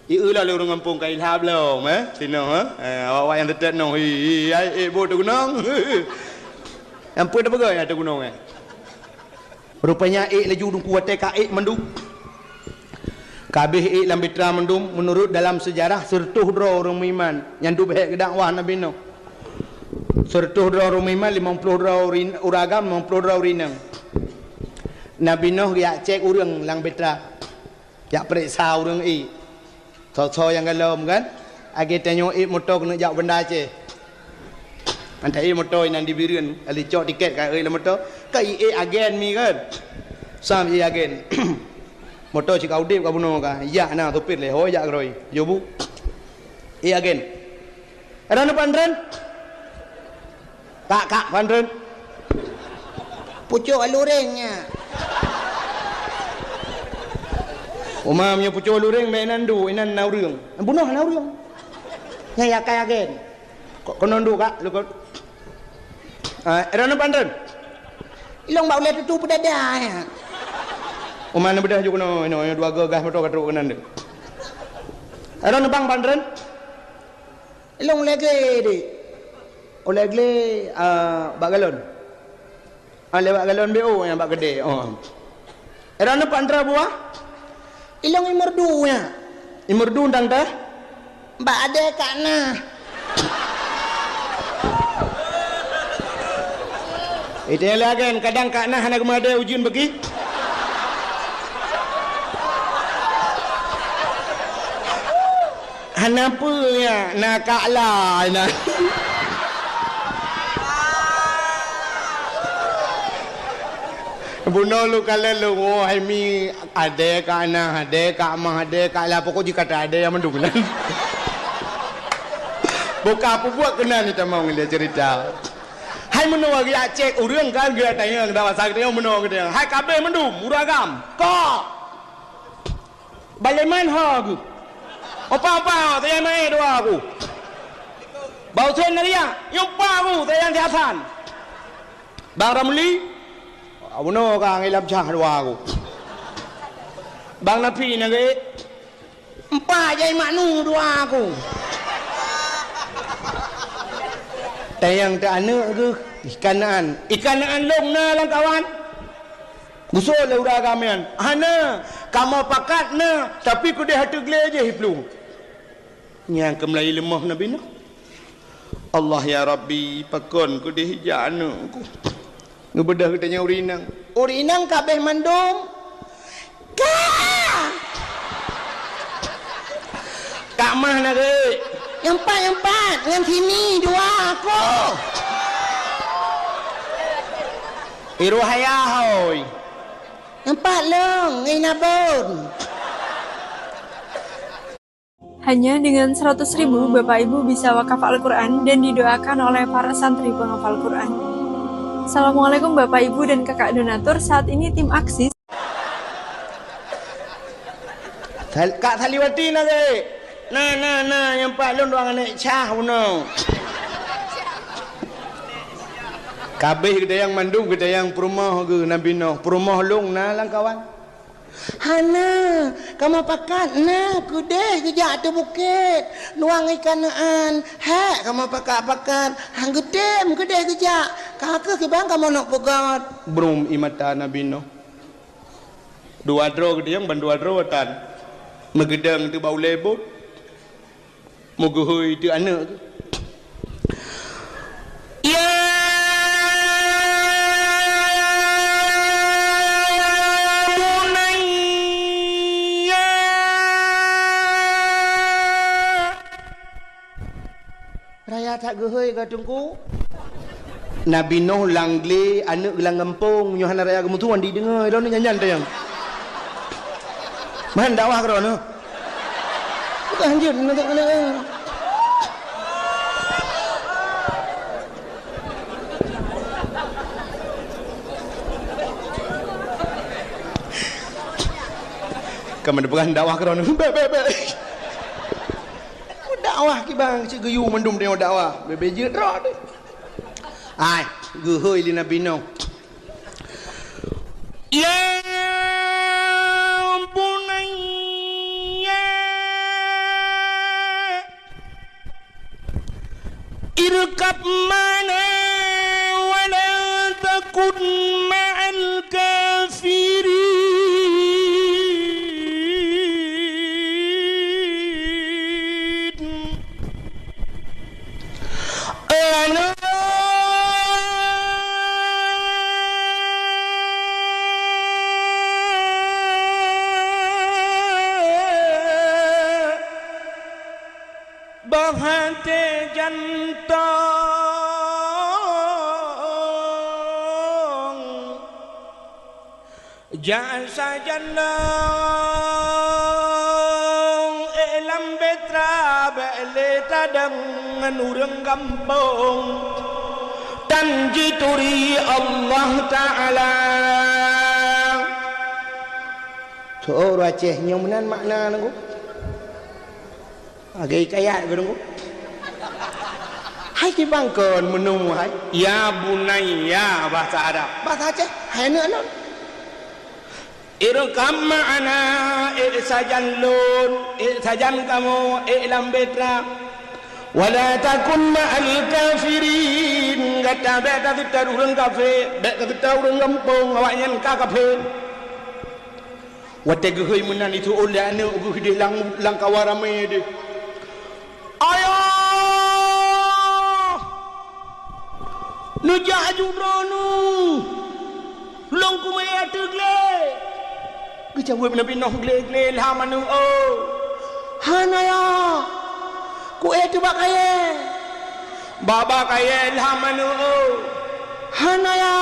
Ié lom lé ureueng gampông ka ilhab lom, eh, sinoe, eh. Eh, awak-awak nyang teutet noh, hi, hi, hai, ék bot teugunong. Nyang peue teupeugah nyang teugunong, eh. Rupanya ék laju teungku watée ka ék mandum. Ka habéh ék lam beutra mandum, meunurot dalam seujarah, seureutôh droe ureueng meuiman nyang duek beuhek geudakwah Nabi Nuh. Seureutôh droe ureueng meuiman, limong ploh droe ureueng agam, limong ploh droe ureueng inong. Nabi Nuh geujak cék ureueng lam beutra. Jak peuriksa ureueng ék. Soe-soe nyang galom kan? Akhé tanyoe ék moto keuneuk jak Banda Aceh. Mantong ék moto inan di Bireuen, kali cok tiket ka ék lam moto. Ka ék agen mi kan? Sam ék agen. Moto cit ka udeb ka bunoe ka. Jak na supir lé, hôi jak keudroe. Jobu. Ék agen. Droeneuh pan treun? Kak, kak, pan treun. Pucok luréng nyan. Uma meunyoe pucok luréng, meunan du, inan na ureueng. Bunoe na ureueng. Nyan yakai agen. Kok keunoe du, kak, lukon. Ah, droeneuh pan treun? Ilong bak ulée tutu peudada, ya. Uma na beudah ju keunoe, inoe, inoe dua gagah moto ka trok keunan deh. Droeneuh bang pan treun? Ilong lé glé deh. Ulée glé, ah, bak galon. Ah, lé bak galon B O nyang bak keudè. Oh. Droeneuh pan treun buah? Ilong imeurdu nyan. Imeurdu tang teh? Bak adé kak na. Itu yang lagi, kadang kak na hana geumadé ujeuen bagi. Hana peue nyan, na kak la nyan. Bunoe lôn kalon lôn, woe hai mi, adé kak na, adé kak ma, adé kak la, pokok jih ka ta adé nyang mandum nyan. Boh ka peubuet keunan ni tamong lé cerita. Hai meunoe geujak cék ureueng kan, geujak tanyong, dak masa geutanyong meunoe geutanyong. Hai ka abéh mandum, ureueng agam. Kok! Baleman ho geuh. Opa-opa, tayang maé dua geuh. Bau sen na riyak, nyoe pa geuh, tayang si Hasan. Bang Ramli, bunoe ka ngilam cah dua geuh. Bang Nafi na geuh, empat jai maknu dua geuh. Tayang teu aneuk geuh, ikan naan. Ikan naan lôn na lam kawan. Geusoe lé ureueng agam nyan, "Hana, kamoe pakat na, tapi keudeh ateueh glé jih iplueng." Nyang keumeulayi leumoh Nabi Nuh. "Allah ya Rabbi, pakon keudeh ijak aneuk ku?" Geubeudôh geutanyoe ureueng inong. Ureueng inong ka abéh mandum. Ka! Kak mah na geuh. Nyang pat, nyang pat, ngon sini dua aku. Iruh ayah hôi. Nampak lôn, ngon Abon. Hanya dengan seratus ribu, Bapak Ibu bisa wakaf Al-Quran dan didoakan oleh para santri penghafal Quran. Assalamualaikum Bapak Ibu dan Kakak donatur, saat ini tim aksi Sal-, Kak Saliwati na gét? Na, na, na, nyang pat lôn dua aneuk cah bunoe. Kabeh geutanyong mandum, geutanyong peurumoh geuh Nabi Noh. Peurumoh lôn na lam kawan? Hana, kamoe pakat na keudeh geujak ateueh bukét, luwang ikan neuan. Hék, kamoe pakat-pakat, han geutem keudeh geujak. Ka kheueh kiban kamoe neuk peugöt. Brum ie mata Nabi Noh. Dua droe geutanyong ban dua droe tan. Meugeudong teuh bak ulèe bot. Meugeuhôi teuh aneuk geuh. Ya bunayya. Raya that geuhôi ka Teungku. Nabi Noh lam glé, aneuk geuh lam gampông, nyoe hana raya geumeutuan dideungoe, droeneuh nyan-nyan teuh nyang. Man dakwah keudroe neuh. Bukan hanjeuet, nanti kena. Kamu bukan dakwah keudroe neuh. Bèk, bèk, bèk. Dakwah kiban cit geuyue mandum tanyoe dakwah. Bèk-bèk jeuet droe deh. Hai, geuhôi lé Nabi Noh. Ya bunayya, irkab ma'ana wa la takun ma'al kafirin. Bah até jantong. Jak sajan lôn, ék lam beutra, bèk lé tadong ngon ureueng gampông. Tan jituri Allah Taala. Tho, ureueng Aceh nyoe meunan makna nangku. Lagèe hikayat geuh nangku. Hai kiban kon meuneu hai. Ya bunayya, bahasa Arab. Bahasa Aceh, hai aneuk lôn. Irkab ma'ana, ék sajan lôn, ék sajan kamoe, ék lam beutra. Wa la takun ma'al kafirin, gata bèk taseutôt ureueng kafé, bèk taseutôt ureueng gampông, awaknyan ka kafé. Watèe geuhôi meunan, jiteuôt lé aneuk geuh deh lam, lam kawan ramé deh. Ayah! Neujak aju droeneuh! Lôn keumeue ateueh glé! Geujaweueb Nabi Noh, glé-glé lham aneuk, oh! Hana, ya! Kuék teuh bak kayèe! Bak-bak kayèe lham aneuk, oh! Hana, ya!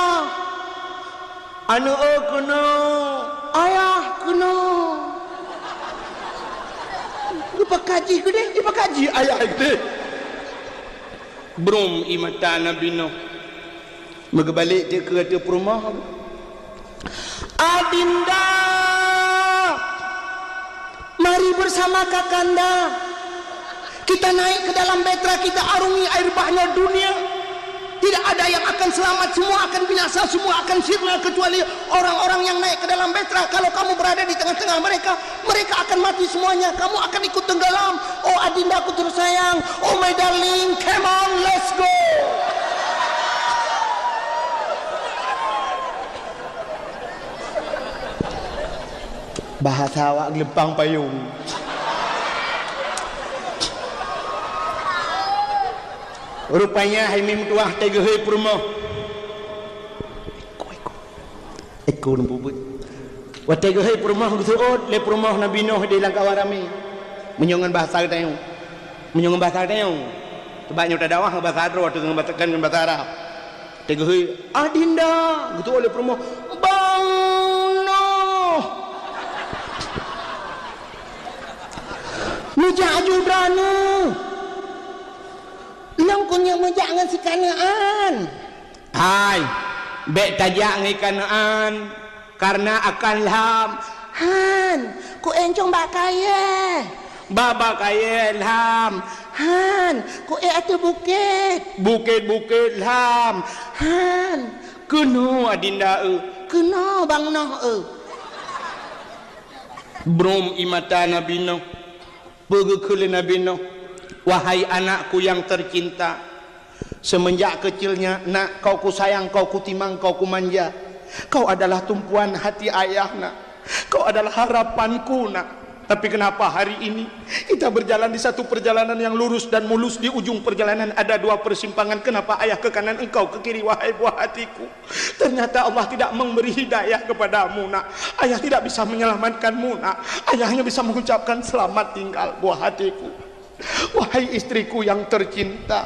Aneuk, oh, keunoe! Ayah, keunoe! Geupakat jih keudeh, geupakat jih ayah keudeh. Brum ie mata Nabi Noh. Meugeubalek teuk keu ateueh peurumoh. Adinda, mari bersama kakanda. Kita naik ke dalam beutra, kita arungi air bahnya dunia. Tidak ada yang akan selamat, semua akan binasa, semua akan sirna, kecuali orang-orang yang naik ke dalam beutra. Kalau kamu berada di tengah-tengah mereka, mereka akan mati semuanya. Kamu akan ikut tenggelam. Oh adindaku tersayang, oh my darling, come on, let's go. Bahasa awak geuleupang payong. Rupanya hai meutuah teuh geuhôi peurumoh. Eko, eko. Eko neupeubuet. Watèe geuhôi peurumoh geuseuôt lé peurumoh Nabi Noh di lam kawan ramé. Meunyoe ngon bahasa geutanyoe. Meunyoe ngon bahasa geutanyoe. Sebab nyoe tadakwah ngon bahasa droe, teuh ngon bahasa, kan ngon bahasa Arab. Teuh geuhôi, adinda, geuseuôt lé peurumoh. Bang Noh. Kujak aju droeneuh. Lôn keuneuk meujak ngon si Kanaan. Hai, bék tajak ngon si Kanaan, kareuna akan lham. Han, ku éncong bak kayée. Bak, bak kayée lham. Han, ku ék ateueh bukét. Bukét-bukét lham. Han. Keunoe adinda eu. Keunoe bang noh eu. Brom ie mata Nabi Nuh. Peugeuh kheun lé Nabi Nuh, "Wahai anakku yang tercinta, semenjak kecilnya, nak, kau kusayang, kau kutimang, kau kumanja. Kau adalah tumpuan hati ayah, nak. Kau adalah harapanku, nak. Tapi kenapa hari ini kita berjalan di satu perjalanan yang lurus dan mulus, di ujung perjalanan ada dua persimpangan? Kenapa ayah ke kanan, engkau ke kiri, wahai buah hatiku?" Ternyata Allah tidak memberi hidayah kepadamu, nak. Ayah tidak bisa menyelamatkanmu, nak. Ayah hanya bisa mengucapkan selamat tinggal, buah hatiku. Wahai istriku yang tercinta,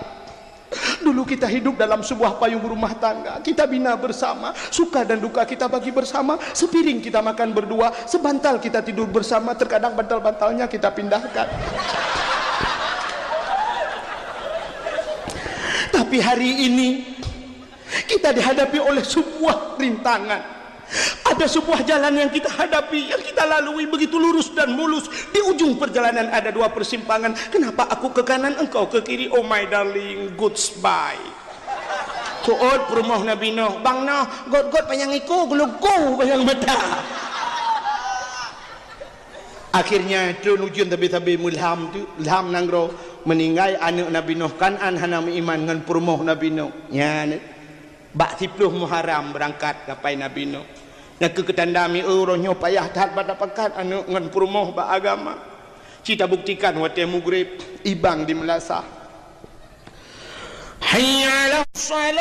dulu kita hidup dalam sebuah payung rumah tangga. Kita bina bersama, suka dan duka kita bagi bersama. Sepiring kita makan berdua, sebantal kita tidur bersama. Terkadang bantal-bantalnya kita pindahkan. Tapi hari ini, kita dihadapi oleh sebuah rintangan. Ada sebuah jalan yang kita hadapi, yang kita lalui begitu lurus dan mulus. Di ujung perjalanan ada dua persimpangan. Kenapa aku ke kanan, engkau ke kiri? Oh my darling, goodbye. Kuot peurumoh Nabi Nuh, bang noh, got-got panyang iku, geuluku panyang mata. Akhirnya, trön ujeuen sabe-sabe meulham teuk, lham nanggroe, meuninggai aneuëk Nabi Nuh Kan'an hana meuiman ngon peurumoh Nabi Nuh. Nyan, bak siplôh Muharram beurangkat kapai Nabi Nuh. Nyang keu keutanda mieu roh nyoe payah that bak tapakat aneuëk ngon peurumoh bak agama. Ci tabuktikan watée mugreb, ibang di meulasah. Hayya 'alas shalah.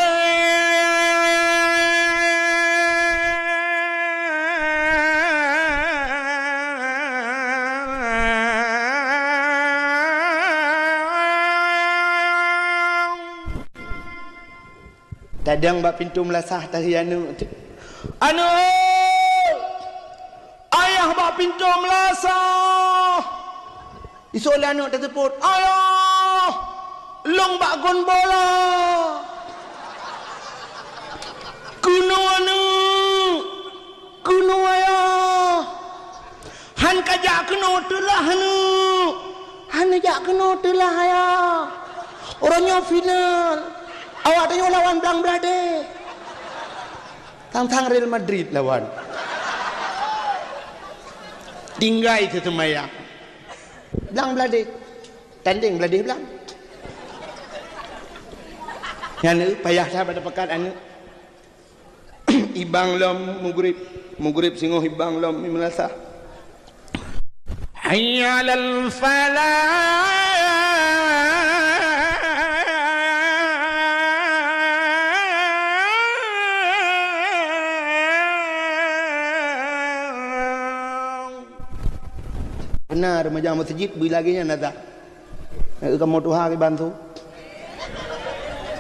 Tadong bak pintoe meulasah tahi aneuëk. Aneuëk! Ayah bak pintoe meulasah! Isok lé aneuëk teuseupôt, "Ayah, lôn bak gon bola." "Keunoe aneuëk, keunoe ayah." "Han kajak keunoe teulah aneuëk." "Han jak keunoe teulah ayah. Uroe nyoe final. Awak tanyoe lawan Blang Bladeh." Sang-sang Real Madrid lawan. Tinggai teuseumayang. Blang Bladeh. Tandeng Bladeh Blang. Nyan payah that bak tapakat aneuëk. Ibang lom mugreb. Mugreb singoh ibang lom meulasah. Hayya 'alal falah. Beuna remaja meuseujid beu lagée nyan ata. Kamoe tuha kiban su.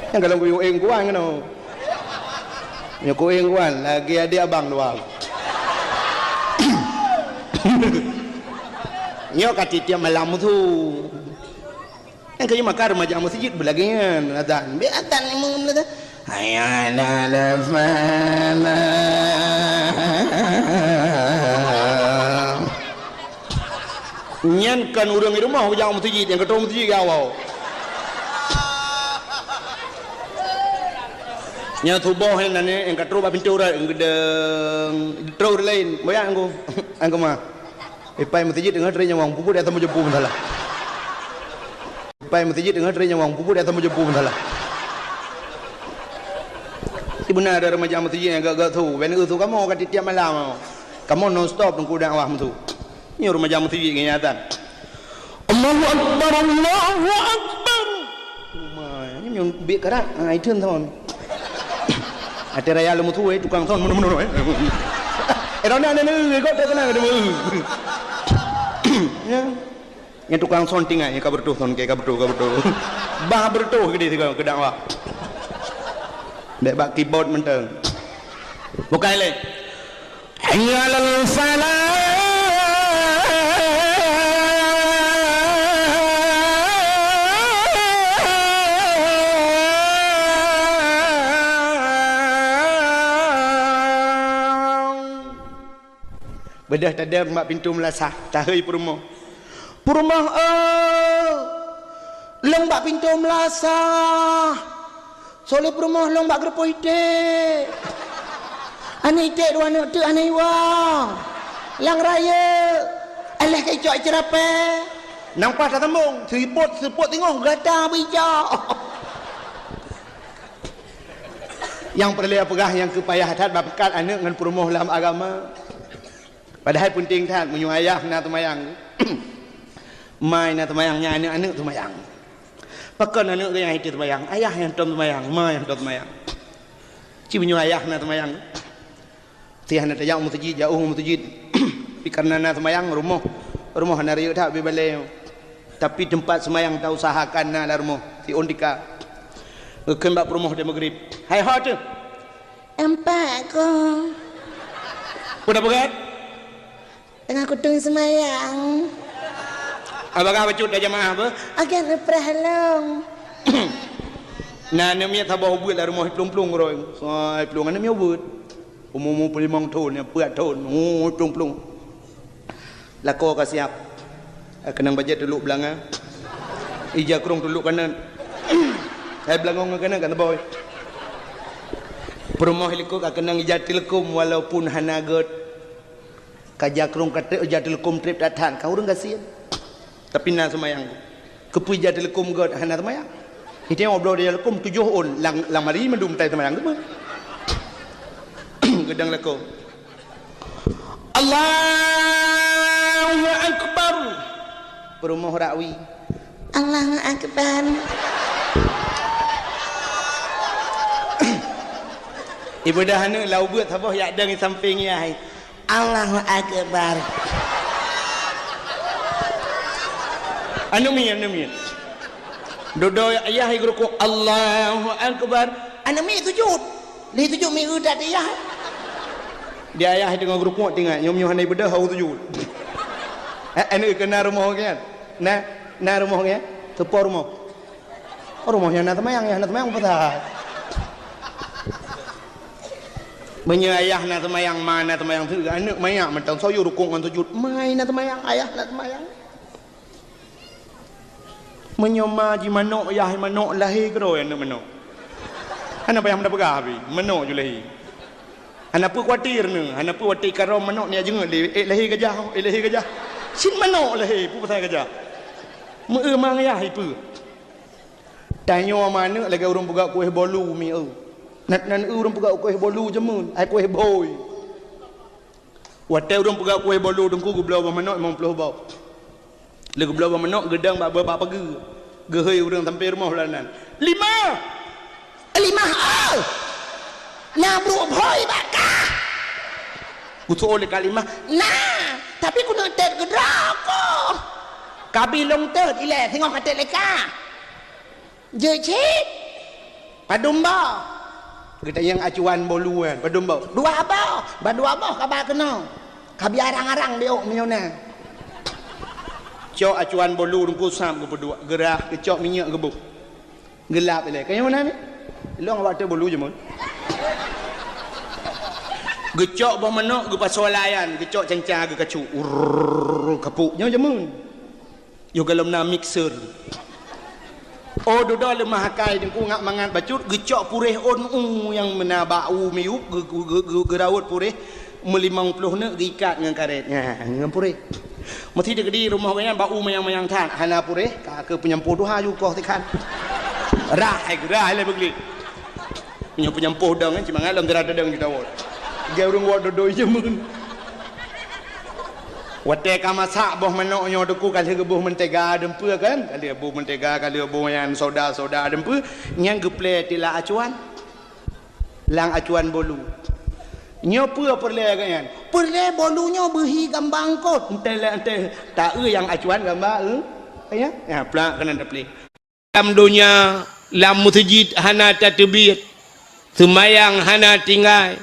Nyang kalon kuyue éng kuan keunoe. Nyoe kuéng kuan lagée adék abang dua. Nyoe ka tiep-tiep malam musu. Nyang kayue maka remaja meuseujid beulagée nyan azan. Bék azan imum azan. Hayya 'alal falah. Nyan kon ureuëng di rumoh kujak meuseujid, nyang ka troh meuseujid gawao. Nyang suboh nyan nani nyang ka troh bak pintoe urat geudeng, troh ureuëng laén, boyak angku, angku ma. Ipai meuseujid deungon tré nyawong puput di atas meujeumpu meusalah. Pai meuseujid deungon tré nyawong puput di atas meujeumpu meusalah. Ibu na ada remaja meuseujid nyang gak-gak su, ben eu su kamoe ka tiep-tiep malam. Kamoe non stop teungku dakwah meusu. Nyoe remaja meuseujid ngon azan. Allahu Akbar, Allahu Akbar. Uma, nyoe biek karat, ha, itu son. Até raya leumu tu, eh, tukang son, meunoe-meunoe, eh. Eh, dah nak, nak, nak, eh, kau tak kenal, dia mau. Ya. Nyan tukang son tinggai, ka beureutoh son, ka beureutoh, ka beureutoh. Bah beureutoh keudeh sigoe keu dakwah. Bék bak keyboard mantong. Bukai lé. Hayya 'alal falah. Beudôh tadong bak pintoe meulasah, tahôi peurumoh. "Peurumoh, oh, lôn bak pintoe meulasah. Soe lé peurumoh lôn bak geureupoh iték. Aneuk iték dua aneuk teuk hana iwoe. Lam rayeuk. Alah ka icok iceurapée." Nang paih tasambong, seupôt-seupôt teungoh gata beuicok. Nyang peureulée peugah nyang keu payah that bak peukat aneuk ngon peurumoh lam agama. Padahai peunteng that meunyoe ayah na teumayang, ma na teumayang, nyan aneuk-aneuk teumayang. Pakon aneuk geuh nyang hana teumayang, ayah nyang tom teumayang, ma nyang tom teumayang. Ci meunyoe ayah na teumayang, si hana tajak u meuseujid, jauh u meuseujid. Tapi kareuna na teumayang, rumoh, rumoh hana rayeuk that bak balée. Tapi teumpat seumayang tausahakan na lam rumoh, si ôn tika. Geukheun bak peurumoh di Maghrib. "Hai ho teuh?" "Empat ko." "Peue na peugah?" "Teungoh kuteung seumayang." "Abah ka bacut dah jamaah apa?" "Akan uprah lom." Na aneuk miet saboh ubeuet lam rumoh, plueng-plueng uroe. Sai plueng aneuk miet ubeuet. Umu-umu peulimong thon, nyang peuet thon. Oh, plueng-plueng. Lakoe ka siap. Keunong bajée tulok beulanga. Ija krong tulok kanan. Hai beulangong ngon kanan kan boy. Peurumoh likot ka keunong ija teuleukom walaupun hana gét. Ka ija krong ka trép, ija teuleukom trép that-that, ka ureuëng gasien. Tapi na seumayang. Keupeue ija teuleukom gét hana seumayang? Itée obloe ija teuleukom tujoh ôn, lam, lam hari mandum tai seumayang teuma. Geudong lakoe. Allahu Akbar. Peurumoh rakwi. Allahu Akbar. Ibadah aneuk lau beuet saboh yak deng samping yah. Allahu Akbar. Aneuk miet, aneuk miet. Dudoe ayah i geurukuk, Allahu Akbar. Aneuk miet sujud. Lheueh sujud miet that ayah. Di ayah teungoh geurukuk tinggai, nyoe meunyoe hana ibeudôh hau sujud. Eh, aneuk keu na rumoh nyan. Na, na rumoh nyan. Teupo rumoh. Rumoh nyang na teumayang, nyang na teumayang peue that. Meunyoe ayah na teumayang, ma na teumayang, aneuk manyak mantong soe yue rukuk ngon sujud. Ma na teumayang, ayah na teumayang. Meunyoe ma jimanok, yah manok, lahé keudroe aneuk manok. Hana payah meudapeugah pih, manok ju lahé. Hana peue khawatir neuh, hana peue watée karôm manok neujak jeungeut lé, ék lahé gajah, ék lahé gajah. Cit manok lahé, peue pasai gajah. Meu-eu ma yah ipeue. Tanyoe ma aneuk lagée ureuëng peugah kueh bolu mieu. Nan, nan ureuëng peugah kueh bolu jameun, ai kueh bhôi. Watée ureuëng peugah kueh bolu teungku geubloe boh manok limong ploh boh. Lé geubloe boh manok geudong bak, bak pageue. Geuhôi ureuëng sampai rumoh lam nan. Limah! Limah, oh! Na brok bhôi bak kah? Geusoe lé Kak Limah. Na, tapi keuneuk tét keudroe ko. Kabi lôn tét ilée singoh ka tét lé kah. Jeuet cit. Padum boh? Geutanyong acuan bolu nyan, padum boh? Dua boh. Ban dua boh kaba keunoe. Kabi arang-arang di ôk meunyoe na. Cok acuan bolu teungku sab geupeuduek, geurah, geucok minyeuk geuboh. Geulap ilée. Kayong na ni? Long awak tu bolu jameun. Geucok boh manok, geupasoe lam ayan, geucok canca geukacuk. Urrrr, kapuk. Nyoe jameun. Yoh golom na mixer. Oh, dudoe leumah akai teungku ngat mangat bacut, geucok puréh ôn u nyang meunan bak u miyueb, geu-, geu-, geu-, geu-, geuraut puréh meulimong ploh neuk geuikat ngon karét. Nyan, ngon puréh. Meusi teukeudi rumoh gobnyan bak u manyang-manyang that, hana puréh, ka keu peunyampôh tuha ju koh sikhan. Rah, hai geurah lé beuglik. Meunyoe peunyampôh dong, eh, cit mangat lom dara tadong ju tawot. Geu ureuëng wot dodoi jameun. Watée ka masak boh manok nyoe teungku ka lheueh geuboh mentega deumpeue kan? Ka lheueh boh mentega, ka lheueh boh nyan soda-soda deumpeue, nyan geuplée tila acuan. Lam acuan bolu. Nyoe peue peureulée geuh nyan? Peureulée bolu nyoe beuhi gamba eungkôt. Entée lé entée taeu nyang acuan gamba eu. Ya, ya plak keunan taplih. Lam donya, lam meuseujid hana tateubiet. Seumayang hana tinggai.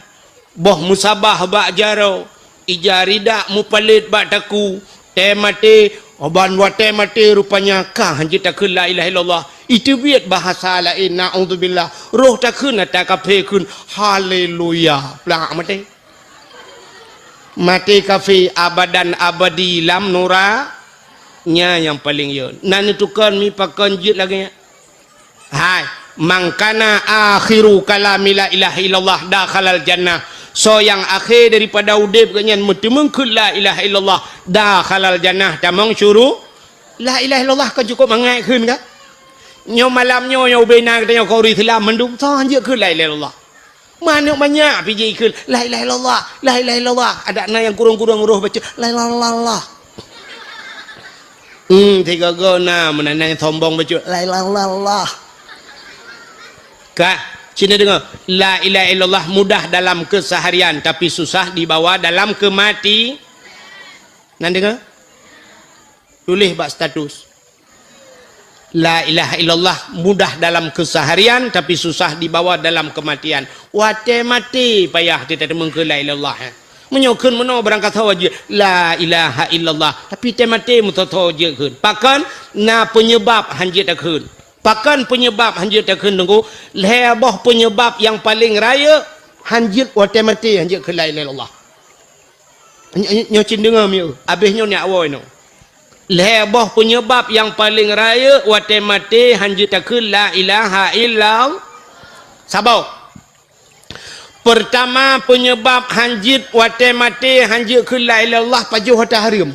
Boh meusabah bak jaroe, ija ridak meupalét bak takue, tée maté, oh ban watée maté rupanya kah jeuet takheun la ilaha illallah. Iteubiet bahasa laén, naudzubillah. Roh takheun ata kaphé kheun, haleluya. Plak maté. Maté kafé abadan abadi lam nura, nyan nyang paleng yo. Na neutukon mi pakon jeuet lagée nyan. Hai, "Man kana akhiru kalami la ilaha illallah dakhalal jannah." Soe nyang akhé daripada udeb geuh nyan meuteumeung kheun la ilaha illallah, dakhalal jannah, tamong syuru-, la ilaha illallah kon cukop mangat kheun ka? Nyoe malam nyoe, nyoe ubena geutanyoe kon ureuëng Islam mandum, soe han jeuet kheun la ilaha illallah. Manök manyak pih jikheun, "La ilaha illallah, la ilaha illallah." Adak na nyang kurong-kurong roh baca, "La ilaha illallah." Hmm, tiga go na, meunan nyang sombong baca, "La ilaha illallah." Ka, sini dengar. La ilaha illallah mudah dalam keseharian, tapi susah dibawa dalam kemati-, nan dengar? Tuléh bak status. La ilaha illallah mudah dalam keseharian, tapi susah dibawa dalam kematian. Watée maté payah teuteumeukeue la ilaha illallah, eh. Meunyoe kheun meunoe barangkasoe jeuet, "La ilaha illallah," tapi tée maté meusoe-soe jeuet kheun. Pakon? Na penyebab han jeuet takheun. Pakon penyebab han jeuet takheun, Teungku? Lhée boh penyebab nyang paleng rayeuk han jeuet watée maté han jeuet kheun la ilaha illallah. Nyoe, nyoe cit deungoe mieu, abéh nyoe nyak woe nyoe. Lhée boh penyebab nyang paleng rayeuk watée maté han jeuet takheun la ilaha illallah. Saboh. Peurtama, penyebab han jeuet watée maté han jeuet kheun la ilaha illallah, pajoh hareuem.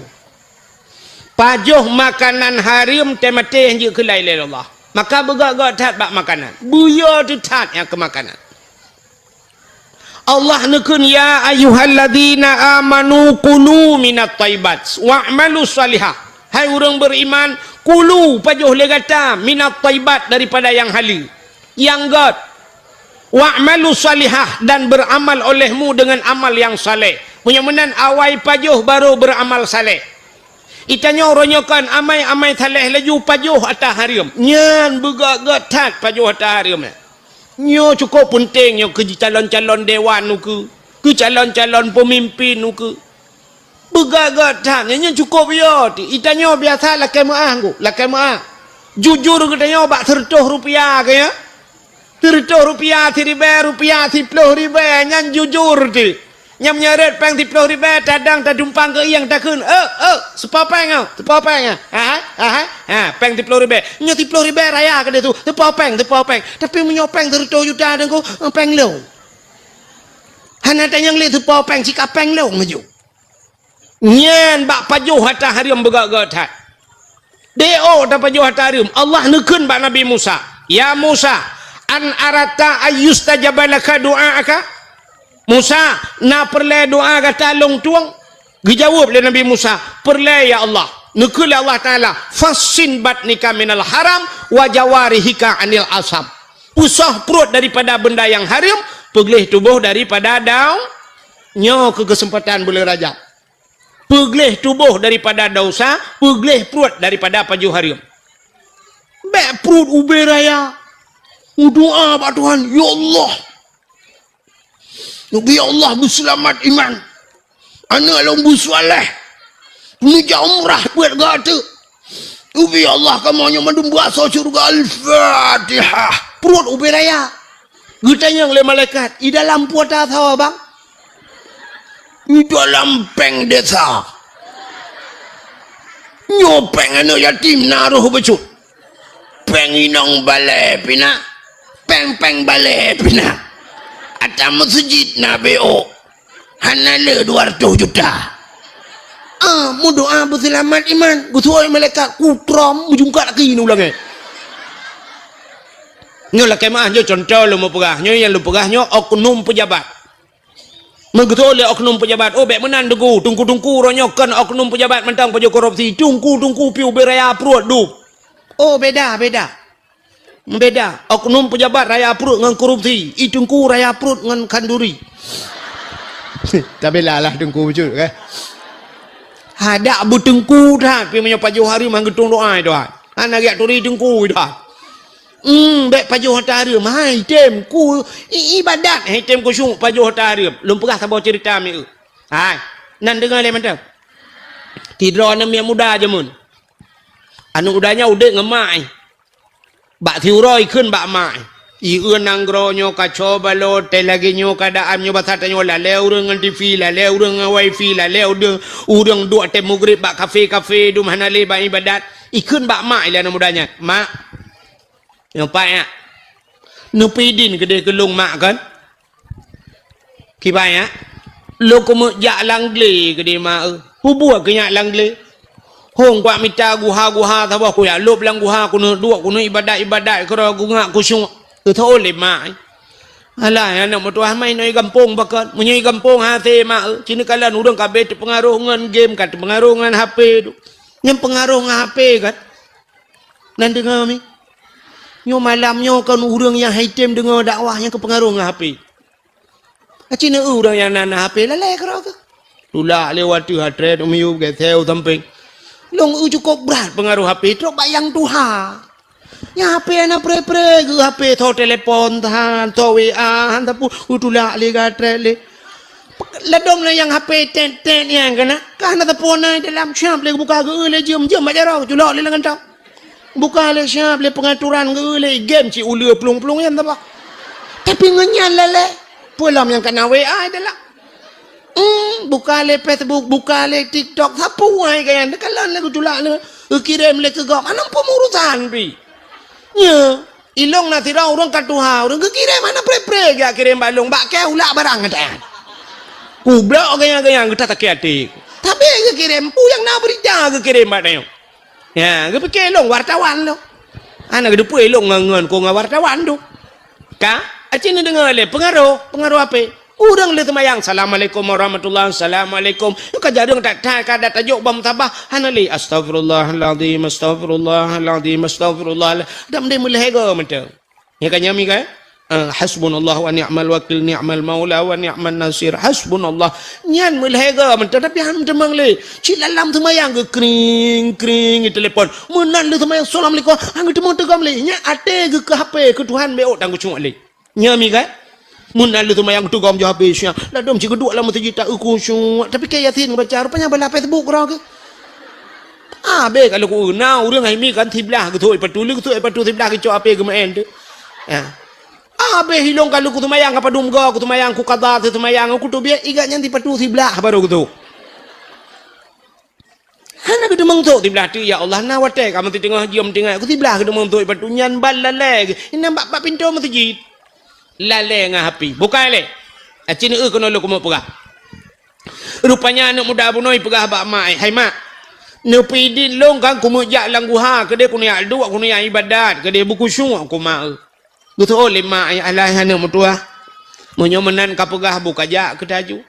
Pajoh makanan hareuem tée maté han jeuet kheun la ilaha illallah. Maka beugét-gét that bak makanan. Beuyo teuh that nyang keu makanan. Allah neukheun, "Ya ayyuhalladzina amanu kulu minat thayyibat wa'malu shalihah." Hai ureuëng beriman, kulu, pajoh lé gata, minat thayyibat, daripada nyang haleue, nyang gét. "Wa'malu shalihah," dan beramal olehmu dengan amal yang saleh. Meunyoe meunan awai pajoh baru beramal saleh. Itanyoe uroe nyoe kon amai-amai saleh laju pajoh ata hareuem. Nyan beugét-gét that pajoh ata hareuem. Nyoe cukop peunteng nyoe keu calon-calon dewan ukeue, keu calon-calon peumimpin ukeue. Beugét-gét that, nyan cukop yo. Itanyoe biasa lakée meuáh, Teungku, lakée meuáh. Jujur geutanyoe bak seureutôh rupiah keu nyan. Seureutôh rupiah, siribée rupiah, siploh ribée, nyan jujur teuh. Nyang meunyoe rot péng siploh ribée, tadong tadumpang keu ieng takheun, "Eh, eh, seupo péng, oh, seupo péng, ah. Ha, ha, ha, ha, péng siploh ribée." Nyoe siploh ribée raya keudeh su, seupo péng, seupo péng. Tapi meunyoe péng seureutôh juta, Teungku, péng lôn. Hana tanyong lé seupo péng, sika péng lôn laju. Nyan bak pajoh ata hareuem beugét-gét that. Di oh tapajoh ata hareuem, Allah neukheun bak Nabi Musa, "Ya Musa, an aratta ayyustajaba laka du'aaka?" "Musa, na peureulée doá gata lôn tueng?" Geujaweueb lé Nabi Musa, "Peureulée, ya Allah." Neukheun lé Allah Taala, "Fassin batnika minal haram wa jawarihika anil asam." Peusoh pruet daripada benda nyang hareuem, peugleh tuboh daripada dau-, nyoe keu keuseumpatan buleuen Rajab. Peugleh tuboh daripada desya, peugleh pruet daripada pajoh hareuem. Bék pruet ubé raya. Meudoá bak Tuhan, "Ya Allah, neubi Allah beuseulamat iman. Aneuk lôn beusaléh. Neujak umrah peuet gata. Neubi Allah kamoe nyoe mandum beuasoe syeuruga." Al-Fatihah. Pruet ubé raya. Geutanyong lé malaikat, "I dalam peue ata soe, Bang?" "I dalam péng desa. Nyoe péng aneuk yatim na roh bacut. Péng inong balée pih na. Péng-péng balée pih na. Ata meuseujid na B O. Hana le dua ratus juta." Ah, meudoá beuseulamat iman. Geusuai malaikat, kutrom meujungkat laki nyoe ulangée. Nyoe lakée meuáh, nyoe cuntoh lôn meupeugah. Nyoe nyang lôn peugah nyoe oknum peujabat. Meugeutôi lé oknum peujabat, "Oh, bék meunan, Teungku. Teungku-teungku uroe nyoe kon oknum peujabat mantong pajoh korupsi. Teungku-teungku pih ubé raya pruet dum." Oh, beda, beda. Beda. Oknum peujabat raya pruet ngon korupsi. I teungku raya pruet ngon khanduri. Tabila lah teungku bacut, kan? Hadak beuteungku that, pi meunyoe pajoh hareuem han geutueng doá, Tuhan. Hana geujak turi teungku, Tuhan. Hmm, bék pajoh ata hareuem. Hai, tem ku i-, ibadat, hai, tem khusyuk pajoh ata hareuem. Lôn peugah saboh cerita mieu. Hai, nan deungoe lé mantong. Sidroe aneuk miet muda jameun. Aneuk muda nyan udeb ngon mak, eh. Bak siuroe ikheun bak mak, eh. Ieu nanggroe nyoe ka co balot, teuh lagée nyoe keuadaan nyoe basa tanyoe lalée ureuëng ngon T V, lalée ureuëng ngon wifi, lalée ureuëng, ureuëng duek teuh mugrib bak kafe-kafe, dum hana lé bak iébadat. Ikheun bak mak ilée aneuk muda nyan, "Mak, nyoe pat nyak. Neupeudin keudeh keu lôn mak kon?" Kiban nyak, lôn keumeuk jak lam glé keudeh mak eu. Peue buet keu nyak lam glé? Hong kuat mita guha-guha saboh kujak lôb lam guha keuneuk duek keuneuk iébadat-iébadat keudroe kungak kusyuek. Geutho lé mak. Alah, aneuk meutuah mai nyoe gampông pakon. Meunyoe gampông hase mak eu, ci neukalon ureuëng ka abéh teupeungaroh ngon game, ka teupeungaroh ngon H P tu. Nyang peungaroh ngon H P kan? Nan deungoe mi. Nyoe malam nyoe kon ureuëng nyang haitem deungoe dakwah nyang keupeungaroh ngon H P. Aci neu ureuëng nyang na, na H P lalée keudroe keuh. Tulak lé watée hatrét u miyueb geuseu sampéng. Lôn eu cukôp brat peungaroh H P trok bak nyang tuha. Nyang H P hana pre-pre geu H P tho telepon tahan, tho W A han sapeue, u tulak lé gatrét lé. Ladom lé nyang H P tet-tet nyang keunan, ka hana sapeue na dalam siab lé geubuka geu lé jeuem-jeuem bak jaroe culok lé lam kantong. Buka lé siab lé peungaturan geu lé game cit uleue plueng-plueng nyan taba. Tapi ngon nyan lalée, peue lom nyang kana W A dalam. Hmm, buka lé Facebook, buka lé TikTok, sapeue ai keu nyan, teukalon lé geutulak lé, geukirém lé keu gob, hana peumurusan pi. Nyo, ilong na sidroe ureuëng ka tuha, ureuëng geukirém hana pre-pre geujak kirém bak lôn, bak kée ulak barang gata nyan. Kublok gaya-gaya geuta sakét até. Tapi geukirém, peue nyang na beurita geukirém bak tanyoe. Ya, geupike lôn wartawan lôn. Hana geuteupeue lôn ngon, ngon, kon ngon wartawan tu. Ka? Aci neudeungoe lé peungaroh, peungaroh H P. Ureuëng lheueh seumayang, "Assalamualaikum warahmatullah, assalamualaikum." Ka jareueng that-that ka dat tajok bak musabah, hana lé, "Astaghfirullahalazim, astaghfirullahalazim, astaghfirullah." Dam deh meulhée goe mantong. Nyan ka nyan mi kan? Ah, "Hasbunallah wa ni'mal wakil, ni'mal maula wa ni'man nasir. Hasbunallah." Nyan meulhée goe mantong, tapi han teumang lé. Cit lam seumayang geukring, kring, telepon. Meunan lheueh seumayang, "Assalamualaikum." Han geuteumong teugom lé. Nyan até geuh keu H P, keu Tuhan bék ôk tan geucungoh lé. Nyan mi kan? Meunan lheueh seumayang teugom jih habéh siang. Ladom cit geuduek lam meuseujid ta khusyuk, tapi keu Yasin baca, rupanya bala Facebook keudroe keuh. Abéh ka lôn keu na ureuëng hai mi kan siblah geusôi patu, lé geusôi patu siblah geucok H P geumeu'en tu. Ya. Abéh ilong ka lôn keu seumayang ka padum goe keu seumayang keu qadha seumayang keu teubiet igat nyan sipatu siblah baru geusôi. Hana geuteumong sôk siblah teuk, ya Allah, na watée ka meuteungoh jeuem tinggai, keu siblah geuteumong sôk ipatu nyan ban lalée geuh, inan bak, bak pintoe meuseujid. Lalée ngon H P. Bukai lé. Aci neu keunoe lôn keumeung peugah. Rupanya aneuk muda bunoe peugah bak mak, "Hai mak, neupeudin lôn kan keumeujak lam guha, keudeh keuneuk jak duek, keuneuk jak iébadat, keudeh beukhusyuk keu mak eu." Geuteuôt lé mak, "Alah aneuk meutuah, meunyoe meunan ka peugah bu kajak keu taju."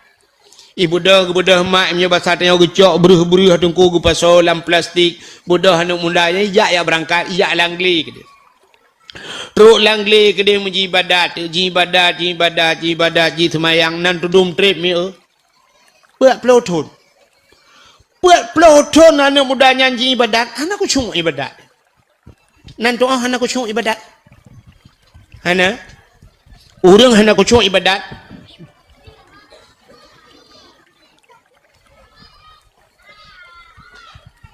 Ibeudôh, geubeudôh mak, meunyoe basa tanyoe geucok breuh-breuh teungku geupasoe lam plastik, beudôh aneuk muda nyan ijak jak beurangkat, ijak lam glé keudeh. Trok lam glé keudeh meujiibadat, jiibadat, jiibadat, jiibadat, jiseumayang, nan tudum treb mi eu. Peuet ploh thon. Peuet ploh thon aneuk muda nyan jiibadat, hana khusyuk ibadat. Nan tu'oh hana khusyuk ibadat. Hana. Ureuëng hana khusyuk ibadat.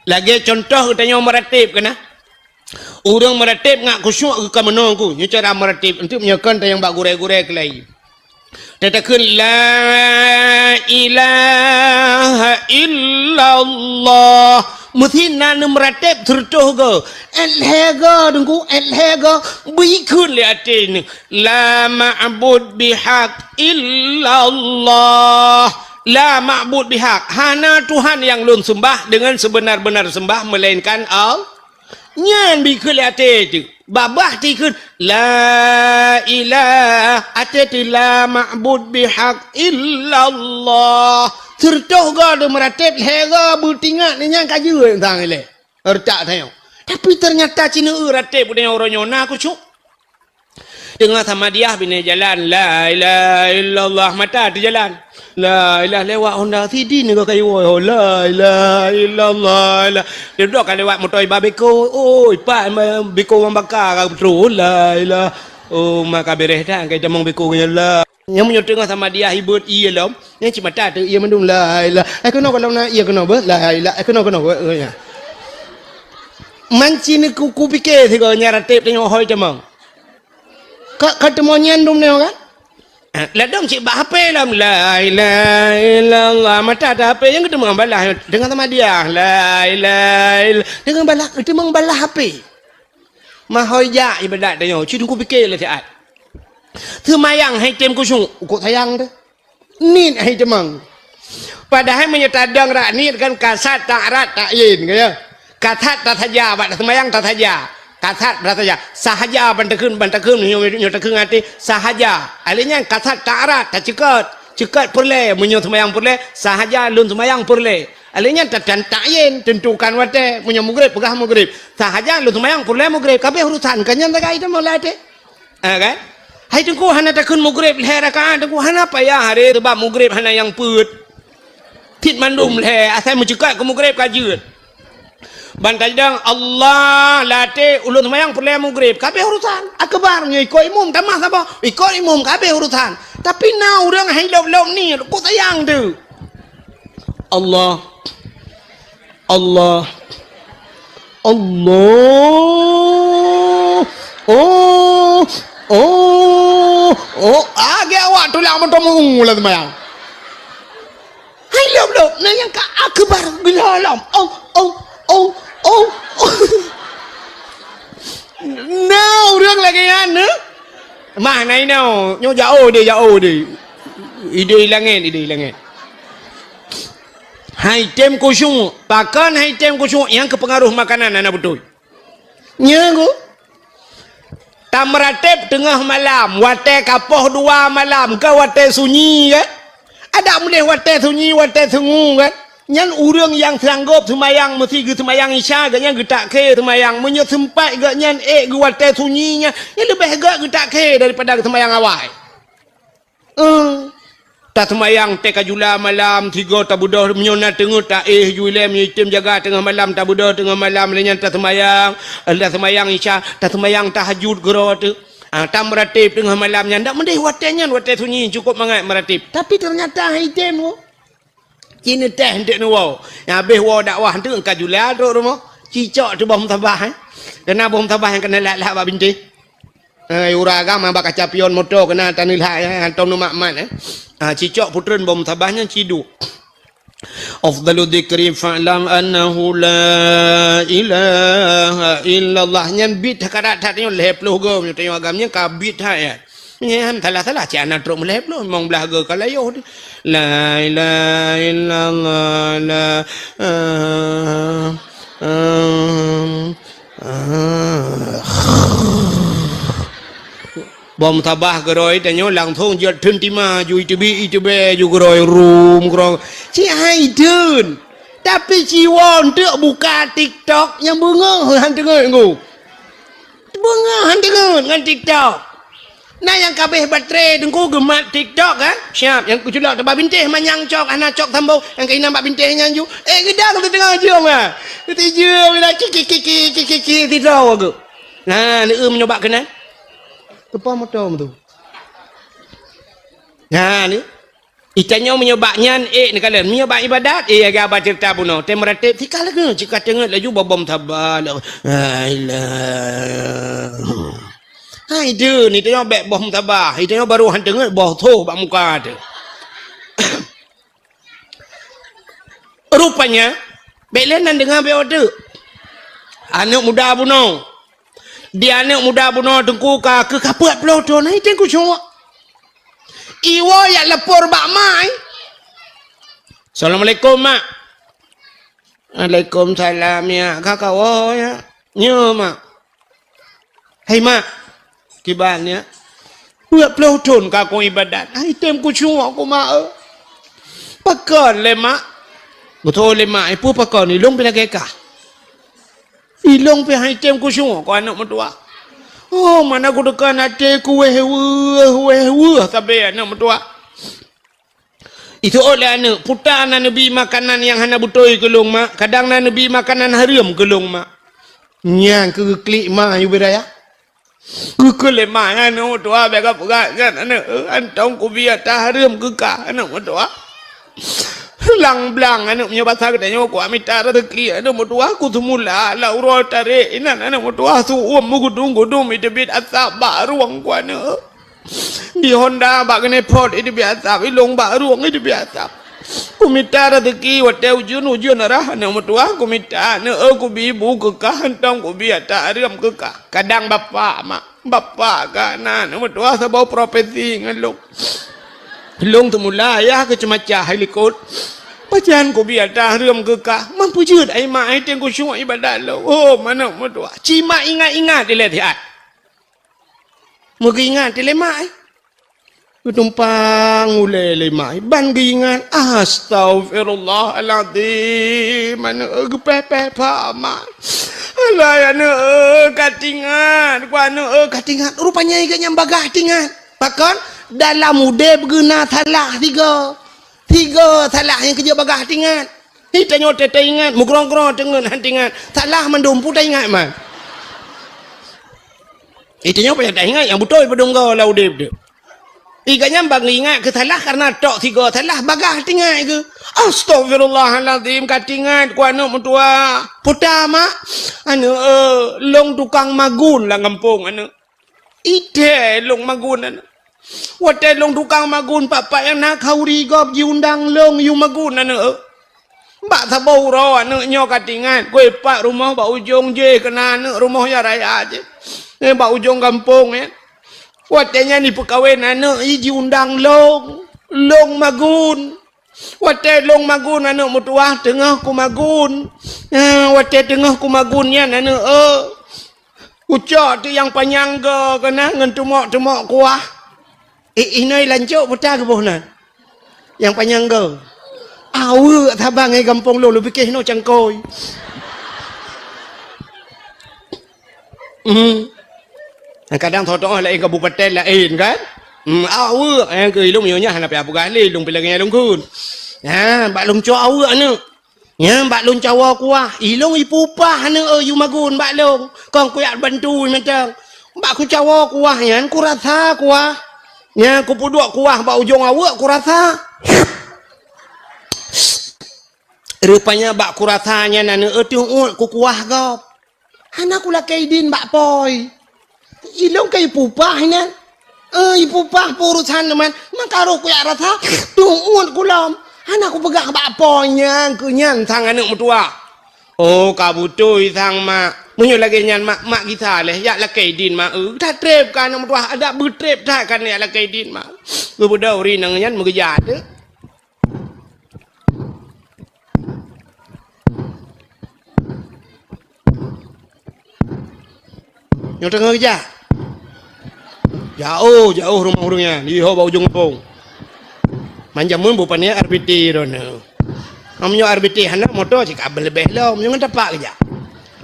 Lagée contoh geutanyoe meuratéb keunan. Ureuëng meuratéb ngat khusyuk geuka meunoe ku. Nyoe cara meuratéb. Enteuk meunyoe kon tanyong bak gurée-gurée keulai. Tatakheun, "La ilaha illallah." Meusi na neumeuratéb sireutôh goe. Ét lhée goe, Teungku, ét lhée goe. Beukheun lé até nyoe, "La ma'bud bihaq illallah." La ma'bud bihaq. Hana Tuhan nyang lôn seumbah deungon seubeuna-beuna seumbah meulainkan Allah. Nyan bikheun lé até teuh. Babah tikheun, "La ilah." Até teuh, "La ma'bud bihaq illallah." Sireutôh goe lôn meuratéb, lhée goe beutingat nyan ka jeuet sang ilée. Retak tanyoe. Tapi teunyata ci neu ratéb geutanyoe uroe nyoe na khusyuk. Teungoh samadiah binéh jalan, "La ilaha illallah," mata teujalan. "La ilaha," lewat honda sidin nyoe kayu woe, "La ilaha illallah, la." Dia duek ka lewat moto iba beko, "Oi, pat beko mambaka ka beutôi, la ilaha." Oh, maka bereh dah, kai tamong beko nyan, la. Nyang meunyoe teungoh samadiah ibeuet ié lom, nyang cit mata teu ié mandum, "La ilaha." Eh, keunoe gohlom na ié keunoe beuh, "La ilaha." Eh, keunoe, keunoe beuh, eh, nya. Manci ni ku, kupike sigoe nyan ratéb tanyoe hôi tamong. Ka, ka teumo nyan dum nyoe kan? Eh, ladom cit bak H P lom, "La ilaha illallah." Mata atas H P nyang geuteumeung balah deungon sama dia. "La ilaha ill-," deungon balah, geuteumeung balah H P. Mahôi jak ibadat tanyoe, ci teungku pike lé siat. Seumayang hai tem khusyuk, ukok sayang teuh. Niet hai teumang. Padahai meunyoe tadong rak niet kan kasat tak rat tak yin, ka ya. Kasat tasaja, bak seumayang tasaja. Kasat tasaja. Sahaja ban takheun, ban takheun, nyoe, nyoe takheun até, sahaja. Alèh nyan kasat tak rat, taceukot. Ceukot peureulèe, meunyoe seumayang peureulèe, sahaja lôn seumayang peureulèe. Alèh nyan ta-, tan-, tak yin, tentukan watèe, meunyoe mugreb, peugah mugreb. Sahaja lôn seumayang peureulèe mugreb, ka abéh urusan, ka nyan sagai teuma lam até. Ha, kan? Hai teungku hana takheun mugreb lhèe rakaat, teungku hana payah haré, seubab mugreb hana nyang peuet. Cit mandum lhèe, asai meuceukot keu mugreb ka jeuet. Ban tajidong Allah lam até ulôn seumayang peureulèe mugreb, ka abéh urusan. Akbar, nyoe ikot imum, tamah saboh. Ikot imum, ka abéh urusan. Tapi na ureueng hai lôb-lôb niet, kok sayang teuh. Allah. Allah. Allah. Oh. Oh. Oh. Agak awak tulak moto mu lam sembahyang. Hai lom lom, na nyang ka akbar gila lom. Oh, oh, oh, oh. Na ureueng lagèe nyan, eh? Mah na inoe, nyoe jauh deh, jauh deh. Ideh langèt, ideh langèt. Hai tem khusyuk, pakon hai tem khusyuk nyang keupeungaruh makanan hana beutôi. Nya ku. Tameuratéb teungoh malam, watèe ka poh dua malam, ka watèe sunyi kan? Adak meudeh watèe sunyi, watèe sungu kan? Nyan ureueng nyang sanggob seumayang meusi geuseumayang Isya, gobnyan geutak khe seumayang. Meunyoe seumpat gobnyan ék geu watèe sunyi nyan, nyan leubeh gèt geutak khe daripada geuseumayang awai. Eh, taseumayang teuka jula malam, sigoe tabeudôh, meunyoe na teungeut taéh ju ilèe, meunyoe item jaga teungoh malam, tabeudôh teungoh malam, lheueh nyan taseumayang, taseumayang Isya, taseumayang tahajud keudroe teuh. Ah, tameuratéb teungoh malam nyan, dak meudeh watèe nyan, watèe sunyi, cukôp mangat meuratéb. Tapi teunyata hai item, oh. Ci neuteh eunteuk neuwoe. Nyang habéh woe dakwah eunteuk ka jula trok rumoh. Cicok teuh boh musabah, eh. Keunan boh musabah nyang keuneuk lak-lak bak bintéh. Eh, ureueng agam bak kaca pion moto keunan taneulak, eh, hantom neumat-mat, eh. Ah, cicok putreun boh musabah nyan ciduek. Afdalu dzikri fa'lam annahu la ilaha illallah. Nyan bit that karat that nyoe lhèe ploh goe, meunyoe tanyoe agam nyan ka bit that, ya. Nyan salah-salah, cit hana trok meulhèe ploh, limong blah goe ka layoh teuh. La ilaha illallah, la, ah, ah, ah. Boh musabah keudroe tanyoe langsong jeuet theun tima ju iteubiet, iteubiet ju keudroe rum, keudroe. Ci hai theun. Tapi ci woe eunteuk buka TikTok nyang beungoh han teungeut ngku. Beungoh han teungeut ngon TikTok. Na nyang ka abéh baterai teungku geumat TikTok kan? Siap, nyang keuculok teuba bintéh manyang cok, hana cok sambông, nyang keunan bak bintéh nyan ju. Eh, geudang teuteungoh jeuem ah. Teuteujeuem ila kiki kiki kiki kiki sidroe geuh. Nah, neueu meunyoe bak keunan. Teupah moto tu. Nah, ni. Itanyoe meunyoe bak nyan, eh, neukalon. Meunyoe bak ibadat, eh, lagèe haba ceurita bunoe. Tem ratéb, sika lagèe, cit ka teungeut laju bobom saba. La ilaha. Hai, deuh, ni tanyoe bèk boh musabah. Itanyoe baru han teungeut boh soh bak muka teuh. Rupanya, bèk lé nan deungoe bèk teuk. Aneuk muda bunoe. Di aneuk muda bunoe teungku ka keu kapeuet ploh thon, hai teungku cok. Iwoe jak lapor bak mak, eh. Assalamualaikum, Mak. Waalaikumsalam, ya. Ka kawoe, ya. Nyo, Mak. Hai, Mak. Kiban, ya. Peuet ploh thon ka kong ibadat. Hai, tem kucok ku, Mak, eh. Pakon lé, Mak? Beutôi lé, Mak. Eh, peue pakon? Ilong pih lagèe kah. Ilong pih hai tem kucok ku aneuk meutuah. Oh, mana kuteuka até ku wéh weueh, wéh weueh sabe aneuk meutuah. Itu'oh lé aneuk, puta na neubi makanan nyang hana beutôi keu lôn, Mak. Kadang na neubi makanan hareuem keu lôn, Mak. Nyan keu geuklik ma yue beu raya. Geukheun lé ma nyan, aneuk meutuah, bèk kapeugah nyan, aneuk. Hántom kubi ata hareuem keu kah, aneuk meutuah. Blang-blang aneuk, meunyoe basa geutanyoe, ku mita raseuki aneuk meutuwah, ku seumula lam uroe tarek inan aneuk meutuwah, su'uem meugudum-gudum iteubiet asab bak rueng ku aneuk. Di honda bak keuneuk phot iteubiet asab, ilong bak rueng iteubiet asab. Ku mita raseuki watée ujeuen-ujeuen rhah aneuk meutuwah, ku mita aneuk, eh, ku bi bu keukah, hantom ku bi ata hareuem keukah. Kadang bapak, mak. Bapak ka na aneuk meutuwah saboh profesi ngon lôn. Lôn teumula ayah keu ceumacah hai likot. Pajan ku bi ata hareuem keukah. Man peujeuet ai mak ai teuh khusyuk ibadat lôn. Oh, aneuk meutuwah. Ci mak ingat-ingat ilée siat. Meugeuingat ilée mak ai. Geutumpang ulée lé mak ai. Ban geuingat. Astaghfirullahalazim. Aneuk, eh, geupéh-péh pha mak. Alah, aneuk, eh, ka tingat. Ku aneuk, eh, ka tingat. Rupanya geuh nyang bagaih tingat. Pakon? Dalam udeb geuh na salah tiga. Tiga salah nyang keujeuet bagaih tingat. Hi tanyoe teuingat, meugrong-grong teungeut han tingat. Salah mandum peue taingat man. Hi tanyoe payah taingat nyang beutôi padum goe lam udeb teuh. Hi gobnyan ban ingat keu salah kareuna tok tiga salah bagaih tingat keu. Astaghfirullahalazim, ka tingat ku aneuk meutuwah. Puta mak, aneuk, eh, lôn tukang magun lam gampông aneuk. Ideh lôn magun aneuk. Watée lôn tukang magun, pat-pat nyang na khauri gob jiundang lôn yue magun aneuk. Bak saboh uroe aneuk nyoe ka tingat, keu pat rumoh bak ujong jih keunan aneuk rumoh ya raya jih. Eh, bak ujong gampông nyan. Watée nyan jipeukawen aneuk jih jiundang lôn, lôn magun. Watée lôn magun aneuk meutuwah teungoh ku magun. Eh, watée teungoh ku magun nyan aneuk, eh. Ucok teuh nyang panyang goe keunan ngon teumok-teumok kuah. Eh, inoe lancok peue ta geuboh nan. Nyang panyang goe. Aweuek saban ngon gampông lôn, lôn pike inoe cangkôi. Hmm. Kadang tho-tho laén kabupaten laén kan? Hmm, aweuek nyang keu ilong nyoe nyan hana payah peugah lé, ilong pih lagée nyang lôn kheun. Ha, bak lôn cok aweuek aneuk. Nyan bak lôn cawoe kuah, ilong ipupah aneuk, eh, yue magun bak lôn. Kon kuyak bantu mantong. Bak kucawoe kuah nyan kurasa kuah. Nyan kupeuduek kuah bak ujong aweuek kurasa. Rupanya bak kurasa nyan aneuk, eh, teuh uet kukuah gob. Hana kulakée idin bak poi. Ilong ka ipupah inan. Eh, ipupah peurusan teuma. Maka roh kuyak rasa, teuh uet kulom. Hana kupeugah bak poi nyan, keu nyan sang aneuk meutuwah. Oh, ka beutôi sang mak. Meunyoe lagée nyan mak, mak gisa lé, jak lakée idin mak. Eh, that treb ka aneuk meutuwah, adak beutreb that ka jak lakée idin mak. Geubeudôh ureueng inong nyan meugeujak teuh. Nyoe teungoh geujak. Jaoh, jaoh rumoh ureueng nyan, di ho bak ujong gampông. Man jameun beu pané R B T droeneuh. Meunyoe R B T hana, moto cit ka leubeh lom, nyoe ngon tapak geujak.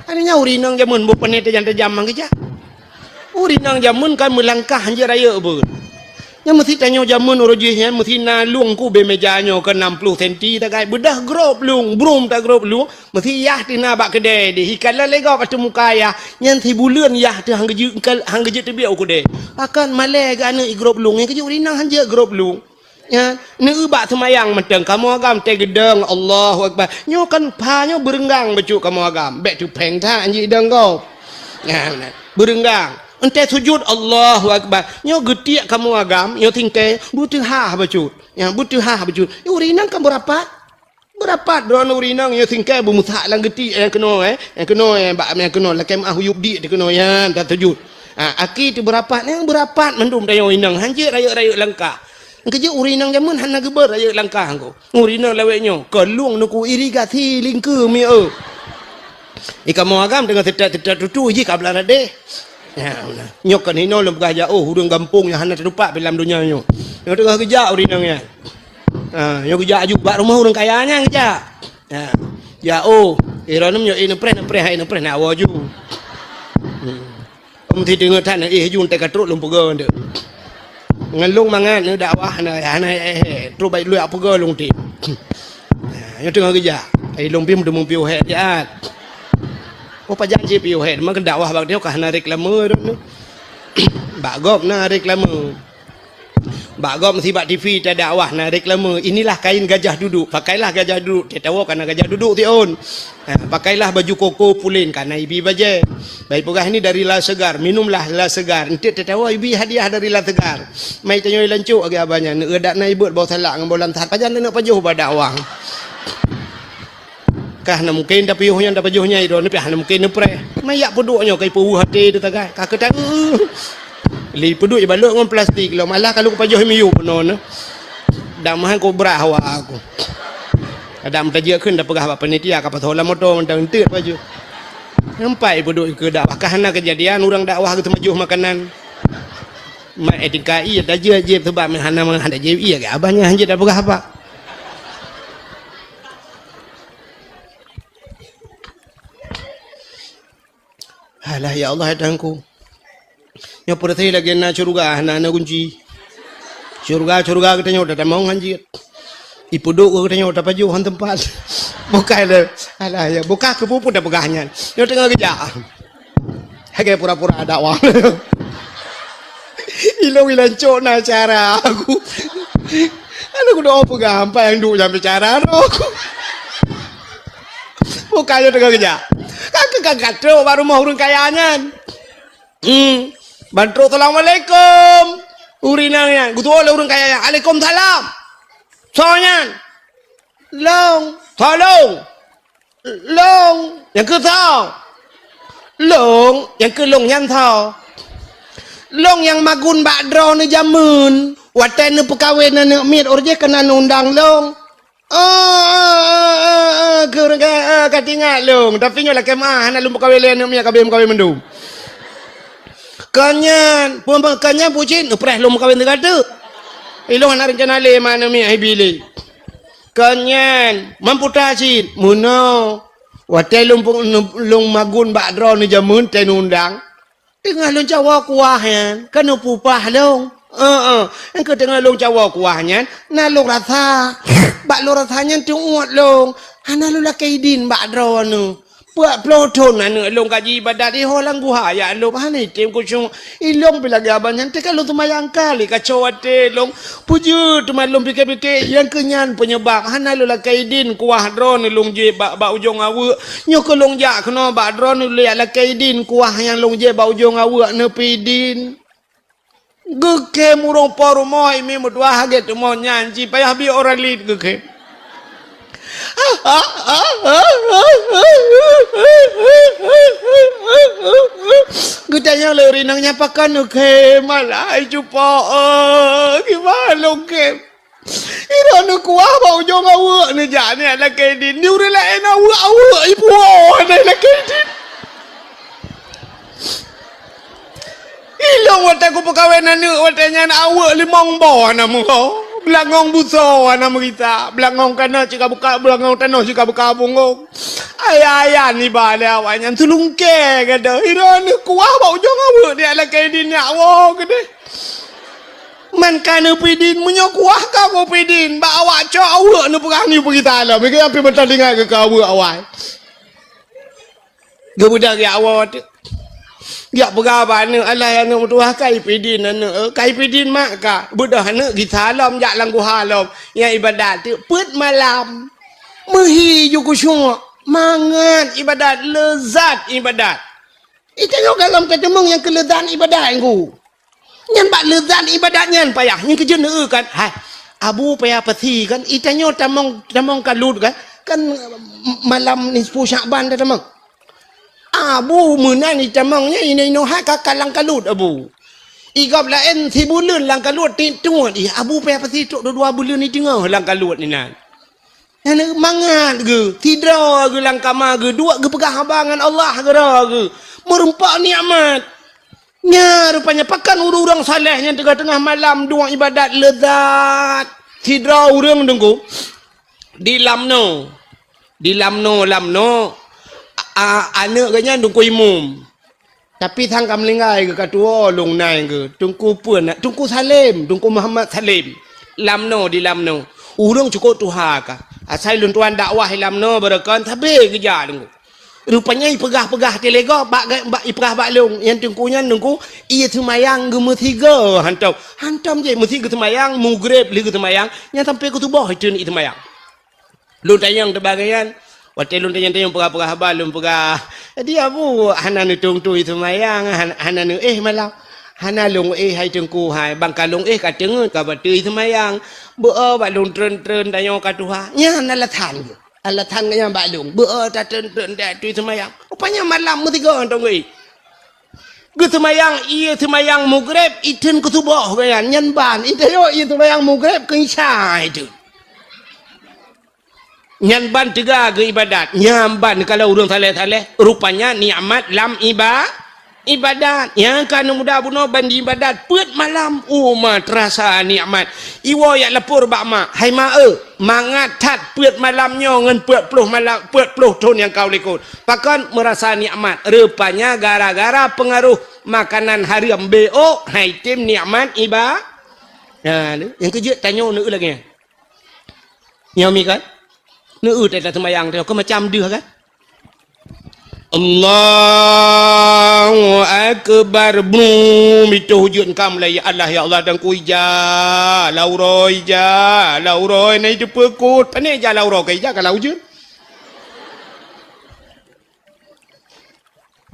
Akhirnya ureueng inong jameun beu pané tajam-tajam mang geujak. Ureueng inong jameun kan meulangkah hanjeuet rayeuk beuet. Nyan meusi tanyoe jameun uroe jih nyan meusi na lueng keu ubé meja nyoe keu enam puluh senti tagai beudah grob lueng, brum ta grob lueng, meusi yah teuh na bak keudè deh. Ikalon lé gob ateueh muka yah, nyan sibuleuen yah teuh han geujeuet, han geujeuet teubiet u keudè. Pakon malèe geu aneuk i grob lueng, nyan keuh jeuet ureueng inong hanjeuet grob lueng. Nyan, neueu bak seumayang mantong kamoe agam teugeudong, Allahu Akbar. Nyoe kan pha nyoe beureunggang bacut kamoe agam. Bèk teupeng that jih dong gob. Nyan, beureunggang. Entée sujut, Allahu Akbar. Nyoe geutiek kamoe agam, nyoe singkée, beuteuhah bacut. Nyan, beuteuhah bacut. Ureueng inong kan beurapat. Beurapat droeneuh ureueng inong nyoe singkée beumeusak lam geutiek nyang keunoe, eh. Nyang keunoe, eh, bak nyang keunoe, lakée meuah u yup diek teuh keunoe nyan, that sujut. Ha, aki teuh beurapat, nyang beurapat mandum tanyoe inong, hanjeuet rayeuk-rayeuk langkah. Keujeuet ureueng inong jameun hana geubeuet rayeuk langkah ko. Ureueng inong lawét nyoe, keu lueng nuku irigasi lingkeue mieu. Di kamoe agam teungoh teutat-teutat tutu jih ka blah radeh. Ya, nyoe kon hinoe lôn peugah jak, oh, ureueng gampông nyang hana teutupat pih lam donya nyoe. Nyoe teungoh geujak ureueng inong nyan. Ha, nyoe geujak aju bak rumoh ureueng kaya nyan geujak. Ha. Jak, oh, eh, droeneuh nyoe, eh, neupreh, neupreh, hai neupreh, nak awoe aju. Hmm. Om si deungoe that, eh, aju teuka trok lôn peugah nteuk. Ngon lôn mangat neudakwah na, hana, eh, eh, trok baik lôn peugah lôn teuh. Ha, nyoe teungoh geujak. Ai lôn pih meuteumé piôh hék siat. Oh, pajan cit piôh hék, meukeun dakwah bak nyoe ka hana reklame droeneuh. Bak gob na reklame. Bak gob sibak T V tadakwah na reklame, "Inilah kain gajah duduk, pakailah gajah duduk." Teuh tawoe kana gajah duduk tiôn. Ha, "Pakailah baju koko pulen," kana ibi bajée. Bak ipeugah, "Ini dari La Segar, minumlah La Segar." Enteuk teuh tawoe ibi hadiah dari La Segar. Mai tanyoe lancok lagée abah nyan, neueu dak na ibeuet boh salak ngon boh lam that, pajan leuneuk pajoh bak dakwah. Kah na mungken tapiôh nyan tapajoh nyang droeneuh, pih hana mungken neupreh. Mayak peuduek nyoe ka ipeuweuh até teuh tagai. Ka keuh ta-, li peuduek ibalot ngon plastik lom, alah ka lôn kupajoh miyueb bunoe nyoe. Dak meuhan kobra hawa aku. Kadang meutajak kheun tapeugah bak panitia ka pasoe lam moto mantong enteuk baju. Nampak ipeuduek keu dak bah, ka hana keujadian ureuëng dakwah geuteumajoh makanan. Mat etika iya tajak jép sebab hana hana jép iya ke abah nyan hanjeuet tapeugah apa. Alah, ya Allah, ya Tuhanku. Nyoe peureuté lagée na syeuruga, hana, hana kunci. Syeuruga, syeuruga geutanyoe tatamong hanjeuet. Ipeuduek geutanyoe tapajoh han teumpat. Bukai le. Alah, ya, buka keu peue-peue tapeugah nyan. Nyoe teungoh geujak. Lagée pura-pura dakwah. Ilong ilancok na cara aku. Aneuk kudoe peugah ampai nyang duek nyang bicara roh. Bukan nyoe teungoh geujak. Ka keu ka katrok bak rumoh ureuëng kaya nyan. Hmm. Ban trok, "Assalamualaikum." Ureuëng inong nyan. Geutuwoe lé ureuëng kaya nyan. "Alaikumsalam." Soe nyan? "Lôn." "Soe lôn?" "Lôn." "Nyang keu soe?" "Lôn." "Nyang keu lôn nyan soe?" "Lôn nyang magun bak droeneuh jameun. Watée neupeukawen aneuk miet, óh jih keunan undang lôn." "Oh, oh, oh, oh, oh, keu ureuëng ka, oh, ka teuingat lôn. Tapi nyoe lakée meuah, hana lôn peukawen lé aneuk miet, ka beh meukawen mandum." "Kon nyan, peue, kon nyan peue cit, neupreh lôn meukawen teuka teuk." "Ilôn hana reuncana lé ma aneuk miet, hai bi lé." "Kon nyan, mamputa cit, meunoe. Watée lôn pung-, lôn magun bak droeneuh jameun tée undang. Teungoh lôn cawoe kuah nyan, ka neupeupah lôn. Heeh, nyang keu teungoh lôn cawoe kuah nyan, na lôn rasa. Bak lôn rasa nyan teuuet lôn. Hana lôn lakée idin bak droeneuh. Peuet ploh thon aneuk lôn ka jiibadat di ho lam guha, ya lôn hana item khusyuk. Ilôn pih lagée abah nyan teuka lôn seumayang kali kaco watée lôn. Peujeuet teuma lôn pike-pike, nyang keu nyan peunyebab hana lôn lakée idin kuah droeneuh lôn jép bak, bak ujong aweuek. Nyoe keu lôn jak keunoe bak droeneuh lôn jak lakée idin kuah nyang lôn jép bak ujong aweuek neupidin." Geukhem ureuëng po rumoh, imi meutuah hagét teuma nyan, ci payah bi ora lit geukhem. Geutanyong lé ureuëng inong nyan, "Pakon neukhem, alah, hai cupo, eh, kiban lôn khem?" "Droeneuh kuah bak ujong aweuek neujak neujak lakée idin. Di ureuëng laén aweuek-aweuek ipuwoe neujak lakée idin." "Ilôn watée kupeukawen aneuk watée nyan aweuek limong boh hana meuho. Beulangong busoe hana meurita. Beulangong tanoh cit ka buka, beulangong tanoh cit ka buka bungong. Ayah-ayah niba lé awaknyan teulungkée gadôh. Droeneuh kuah bak ujong aweuek neujak lakée idin nyak woe keudeh." "Man ka neupidin, meunyoe kuah ka kupidin, bak awak cok aweuek neupeugah nyoe peugita lom, meukeue api meuta tinggai keu aweuek awai." Geubeudôh geujak woe teuk. Geujak peugah bak aneuk, "Alah, aneuk meutuah, ka ipidin aneuk, eh, ka ipidin mak ka." Beudôh aneuk gisa lom jak lam guha lom, nyang ibadat teuk peuet malam. Meuhi ju khusyuk, mangat ibadat, leuzat ibadat. Itanyoe gohlom ka teumeung nyang keu leuzat ibadat nyan. Nyan bak leuzat ibadat nyan payah, nyan keujeut neueu kan. Hai, Abu payah pasi kan, itanyoe tamong, tamong kalut kan, kan malam nisfu Syakban tatamong. Abu meunan itamong nyan inoe-inoe hai ka, ka lam kalut Abu. Igob laén sibuleuen lam kalut, tiep tuet, ih, Abu payah pasi trok dua buleuen iteungoh lam kalut inan. Nyan mangat geuh, sidroe geuh lam kama geuh, duek geupeugah haba ngon Allah keudroe geuh. Meureumpok nikmat. Nyan rupanya pakon ureuëng-ureuëng saleh nyang teungoh-teungoh malam duek ibadat leuzat. Sidroe ureuëng Teungku di Lamno. Di Lamno, Lamno, a, a, aneuk geuh nyan Teungku Imum. Tapi sang ka meuninggai geuh ka tuwoe lôn nai geuh, Teungku peue na, Teungku Salem, Teungku Muhammad Salem. Lamno di Lamno. Ureuëng cukôp tuha ka. Asai lôn tuan dakwah di Lamno beureukan sabe geujak Teungku. Rupanya ipeugah-peugah teuh lé gob bak, bak ipeugah bak lôn. Nyang teungku nyan teungku, ie seumayang geumeusigoe hantom. Hantom jih meusi geuseumayang, mugreb lheueh geuseumayang, nyan sampoe keu suboh itreun ie seumayang. Lôn tanyong teubagayan, watée lôn tanyong-tanyong peugah-peugah haba lôn peugah, "Jadi Abu, hana neutung-tung ie seumayang, han-, hana neuéh malam?" "Hana lôn éh hai teungku hai, ban ka lôn éh ka teungeut ka bateue ie seumayang. Beu-o bak lôn treun-treun tanyoe ka tuha." Nyan alasan geuh. Alasan geuh nyan bak lôn. Beu-o tatreun-treun dek ateueh seumayang. Rupanya malam meusigoe hantom geuéh. Geuseumayang ie seumayang mugreb, itreun keu suboh geuh nyan, nyan ban. Itayok ie seumayang mugreb keu isya itreun. Nyan ban teuga geuibadat. Nyan ban kalau ureuëng saleh-saleh, rupanya nikmat lam iba-, ibadat. Nyang ka neuh muda bunoe ban diibadat peuet malam, uma teurasa nikmat. Iwoe jak lapor bak mak, "Hai mak eu, mangat that peuet malam nyoe ngon peuet ploh malam, peuet ploh thon nyang ka u likot. Pakon meurasa nikmat?" Rupanya gara-gara peungaroh makanan hareuem, beok, hai tem nikmat iba-, ha, nyang keujeuet tanyoe neueu lagée nyan. Nyoe mi kan? Neueu teuh taseumayang teuh, keu macam deuh kan? Allahu Akbar. Brum, itu hujud kam lai Allah, ya Allah, dan ku ija, lauroi ija, lauroi nai teupeu kot. Pane ija lauroi ka ija ka lau jeuet.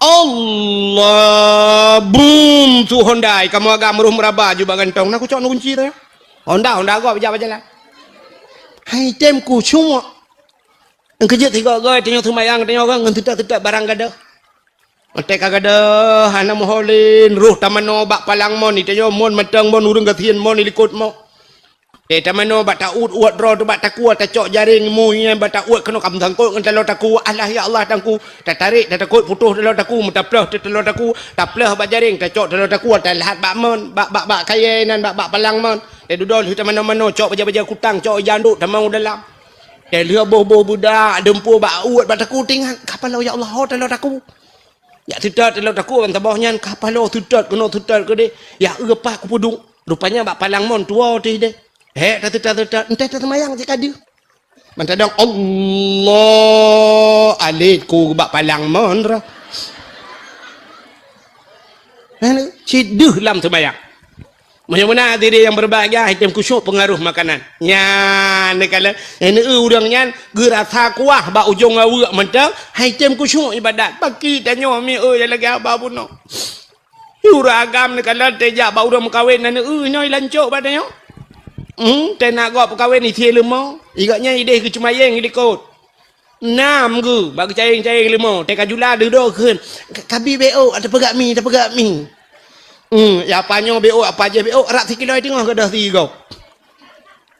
Allah, brum, su Honda, kamoe agam roh meuraba ju bak gantong. Na kucok nu kunci teuh. Honda, Honda gob ija bajalan. Hai tem kucok. Nyang keujeuet sigoe-goe tanyoe seumayang tanyoe ngon teutab-teutab barang gadoh. Watée ka gadoh hana meuho lé, roh tamanoe bak palang mon, itanyoe mon mantong mon ureuëng gasien mon ilikot mon. Teuh tamanoe bak taut uet droe teuh bak takue tacok jaréng mui nyan bak taut keunoe ka meusangkot ngon taloe takue. Alah ya Allah tangku, tatarek tatakot putôh taloe takue, meutaploh teuh taloe takue, taploh bak jaréng tacok taloe takue, talhat bak mon, bak, bak, bak kayée nan bak, bak palang mon. Teuh dudoe lheueh tamanoe-manoe cok bajée-bajée kutang, cok ija andok tamong u dalam. Teuh lheueh boh-boh beudak, deumpue bak uet bak takue tingat, ka paloe ya Allah ho taloe takue. Jak teutot taloe takue ban saboh nyan, ka paloe teutot keunoe teutot keudeh. Ya eu pat kupeuduek. Rupanya bak palang mon tuwoe teuh deh. Hék tateutot-teutot, enteh taseumayang cit ka deuh. Mantadong Allah alet ku bak palang mon roh. Cit deuh lam seumayang. Meunyoe meunan hadirin nyang berbahagia, item khusyuk pengaruh makanan. Nyan neukalon, nyang neu ureuëng nyan geurasa kuah bak ujong aweuek mantong, hai item khusyuk ibadat. Baki tanyoe mi eu nyang lagée haba bunoe. Ureuëng agam neukalon teuh jak bak ureuëng meukawen na neu nyoe ilancok bak tanyoe. Hmm, teuh na gob peukawen isie leumo, igak nyan ideh geucumayeng ilikot. Nam geu bak geucayeng-cayeng leumo, teuka jula dudoe kheun, "Ka-, kabi beok, tapeugah mi, tapeugah mi." Hmm, ya apa nyoe beok, apa jih beok, rab sikilo teungoh gadoh sigoe.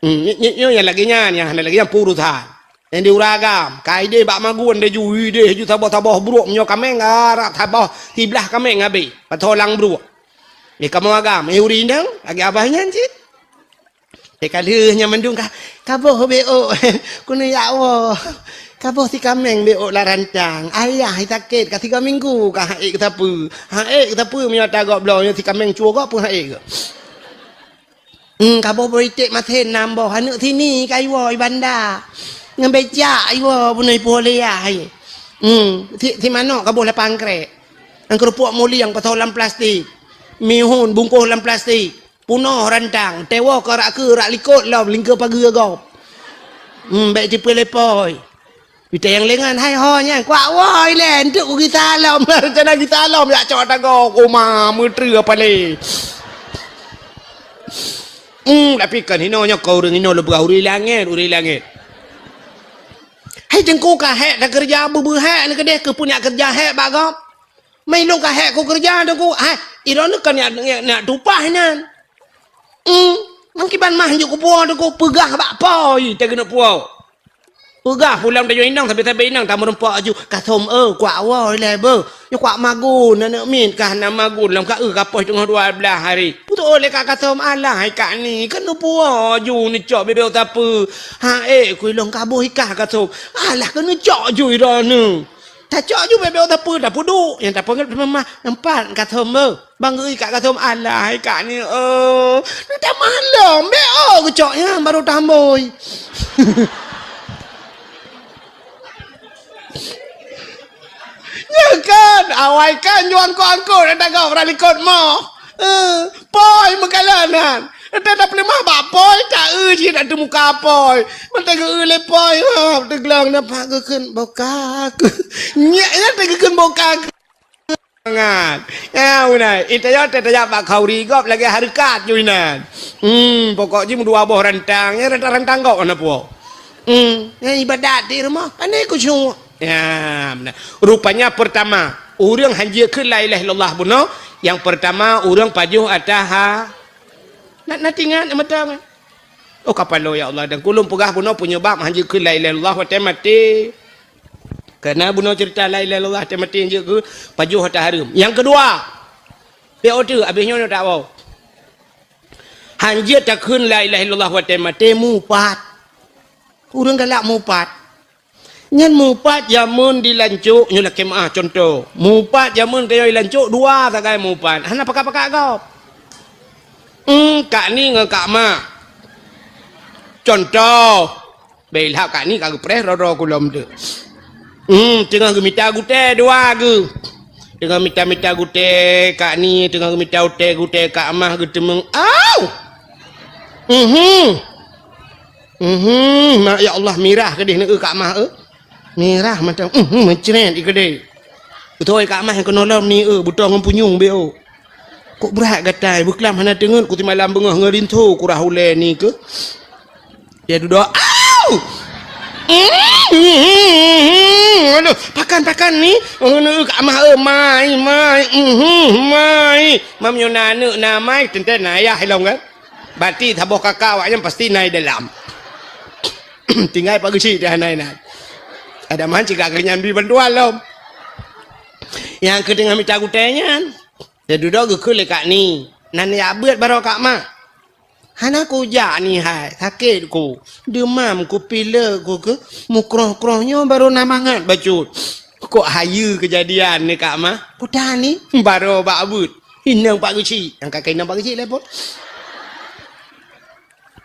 Hmm, nyoe, nyoe, nyoe nyang lagée nyan, nyang hana lagée nyan peurusan. Nyang di ureuëng agam, ka ideh bak magun deh ju, ideh ju saboh-saboh bruek meunyoe kaméng, ah, rab saboh siblah kaméng habéh, patholang bruek. Di kamoe agam, eh, ureuëng inong, lagée abah nyan cit. Teuka lheueh nyan mandum ka, kaboh beok, keuneuk jak woe. Kaboh si kaméng beok lam rantang. Ayah sakét ka tiga minggu ka haék geusapeue. Haék geusapeue meunyoe ata gob bloe nyoe si kaméng cue gob pun haék geuh. Hmm, kaboh boh iték masen nam boh. Aneuk sini ka iwoe i banda. Ngon becak iwoe bunoe ipuih lé yah. Hmm, si, si manok kaboh lapan krek. Ngon keurupuk mulieng pasoe lam plastik. Mihun bungkoh lam plastik. Punoh rantang, tewoe keu rak keue rak likot lom lingkeue pageue gob. Hmm, bék tipeu lepoi. Pita nyang lengan, hai ho nyan, kuak woi lé, entuk ku gisa lom, rencana gisa lom, jak cok tagoe, oma, meutreue apa lé. Hmm, tapi kan hino nyoe keu ureuëng hino leubeh ureuëng langét, ureuëng langét. Hai teungku ka hék takeureuja beubeue hék neukeudeh keu peue nyak keureuja hék bak gob. Mai lôn ka hék kukeureuja teungku, hai, droeneuh ka nyak, nyak, nyak tupah nyan. Hmm, meukiban mah jeuet kupuwoe teungku, peugah bak po, i, teugeuneuek puwoe. Peugah pulang tanyoe inong, sabe-sabe inong tameurumpok aju, "Kasom, eh, kuak woe ilée beuh. Nyoe kuak magun, aneuk miet kah na magun, lom ka eu ka poh teungoh dua blaih hari." Putôh lé Kak Kasom, "Alah, hai Kak Ni, keuneuk puwoe aju neucok bebek sapeue." "Ha, eh, ku ilong kaboh ikah Kasom." "Alah, keuneuk cok aju droeneuh." Tacok ju bebek sapeue, tapeuduek. Nyang tapeugét teuma mah, "Nampak Kasom beuh?" Bang geui Kak Kasom, "Alah, hai Kak Ni, oh. Neutamah lom, bek oh geucok nyan baru tambôi." Awai kan ju angkot-angkot ata gob rot likot moh. Eh, poi meukalon nyan. Ata tapeuleumah bak poi, ta-eu cit ata muka poi. Mantong geu-eu lé poi, ha, teuglong nyan pat geukheun boka. Nyan, nyan ta geukheun boka. Nyan. Ya, beuna. Ita nyoe tajak bak khauri gob lagèe hareukat ju inan. Hmm, pokok jih meudua boh rantang, nyan rantang-rantang gob hana puwoe. Hmm, nyan ibadat di rumoh. Pandai khusyuk. Ya, beuna. Rupanya pertama, ureueng hanjeuet kheun la ilaha illallah bunoe, nyang pertama ureueng pajoh ata ha. Na, na teuingat mantong. Oh, kapalo ya Allah, dan kulôn peugah bunoe penyebab hanjeuet kheun la ilaha illallah watèe maté. Karena bunoe cerita la ilaha illallah watèe maté hanjeuet kheun pajoh ata hareuem. Nyang keudua, piôh teuk, abéh nyoe tak woe. Hanjeuet takheun la ilaha illallah watèe maté mupat. Ureueng galak mupat. Nyan mupat jameun di lancok nyoe lakèe meu'ah contoh. Mupat jameun tanyoe di lancok dua sagai mupat. Hana pakat-pakat gob. Hmm, Kak Ni ngon Kak Ma. Contoh. Bèk ilhak Kak Ni ka geupreh droe-droe kulom tu. Hmm, teungoh geumita gutèe dua geuh. Teungoh mita-mita gutèe Kak Ni, teungoh geumita gutèe-gutèe Kak Ma geuteumeung. Au! Mhm. Mhm, ma-, ya Allah, mirah keudéh neu Kak Mah, eh. Mirah mantong, mhm, meucret i keudéh. Beutôi Kak Mah nyang keunoe lom ni, eh, beutoe ngon punyueng beu. Kok brat gatai, beuklam hana teungeut, ku simalam beungoh ngon rinso, ku rhah ulèe ni keuh. Dia dudoe, au! Mhm, aduh, pakan, pakan ni. Oh, neu Kak Mah, eh, mai, mai, mhm, mai. Mam nyoe na aneuk na mai, teuntèe na ayah ilong kan. Berarti saboh kaka awak nyan pasti na i dalam. Tinggai Pak Geuchik teuh hana inan. Ada man cit ka keu nyan bri bantuan lom. Nyang keu teungoh mita gutèe nyan, ya dudoe geukheun lé Kak Ni. Nan ya beuet baroe Kak Mah. Hana kujak Ni hai, sakét ku. Deumam ku, pilek ku keuh, mukroh-kroh nyoe baroe na mangat bacut. Kok hayeue keujadian ni Kak Mah? Peue tan Ni? Baroe bak beuet. Inong Pak Geuchik. Nyang ka keu inong Pak Geuchik lé pon.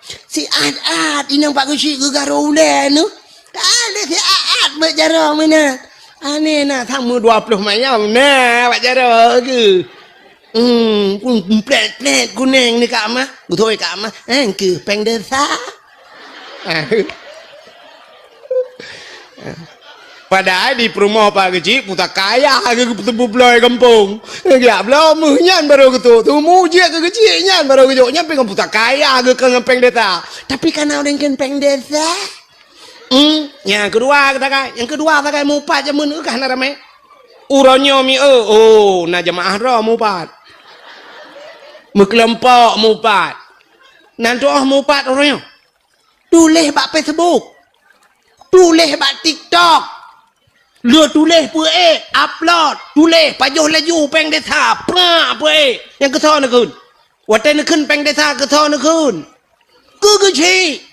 Siat-at inong Pak Geuchik geugaro ulèe neu. Ka lheueh siat-at beuet jaroe meunan. Aneh na, sama dua ploh mayong na bak jaroe keuh. Hmm, pun plèt-plèt kunèng ni Kak Mah. Beutôi Kak Mah. Eh, keuh péng desa. Padahai di peurumoh Pak Geuchik pusaka ayah geuteupeue bloe gampông. Geujak bloe meuh nyan barô geutôk. Teumu jeuet keu Geuchik nyan barô geujok. Nyan pih ngon pusaka ayah geukheun ngon péng desa. Tapi kana ureueng kheun péng desa. Hmm, nyang keudua geutanyoe, nyang keudua sagai mupat jameun keuh hana ramé. Uroe nyoe mi, eh, oh, na jeumaáh droe mupat. Meukeulompok mupat. Nan tuoh mupat uroe nyoe. Tuléh bak Facebook. Tuléh bak TikTok. Lheueh tuléh peuék, upload, tuléh pajoh laju péng desa, prak peuék. Nyang keusoe neukheun. Watèe neukheun péng desa keusoe neukheun. Keu Geuchik.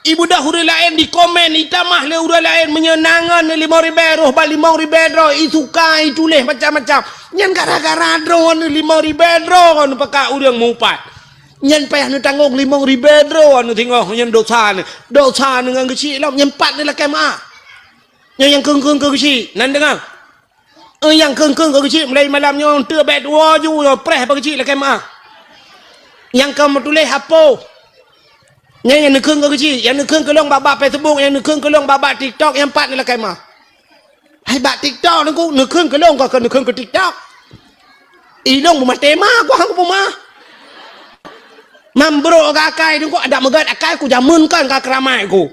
Ibeudôh ureueng laén dikomén, itamah lé ureueng laén meunyoe na ngon limong ribèe roh bak limong ribèe droe, isuka, ituléh macam-macam. Nyan gara-gara droeneuh limong ribèe droe neupakat ureueng mupat. Nyan payah neutanggong limong ribèe droe neuh singoh nyan dosa neuh. Dosa neuh ngon Geuchik lom, nyan pat neuh lakèe meu'ah. Nyan nyang kheun-kheun keu Geuchik, nan deungoe. Eh, nyang kheun-kheun keu Geuchik mulai malam nyoe teuh bèk tuwoe ju nyoe preh bak Geuchik lakèe meu'ah. Nyang ka meutuléh apoh. Nyan nyang neukheun keu Geuchik, nyang neukheun keu lôn bak-bak Facebook, nyang neukheun keu lôn bak-bak TikTok, nyang pat neuh lakèe meu'ah. Hai bak TikTok neungku, neukheun keu lôn ka keu neukheun keu TikTok. Ilôn beumaté ma ku hang kupeumeu'ah. Mam brôk akai neungku, adak meugèt akai ku jameun kan ka keuramai ku.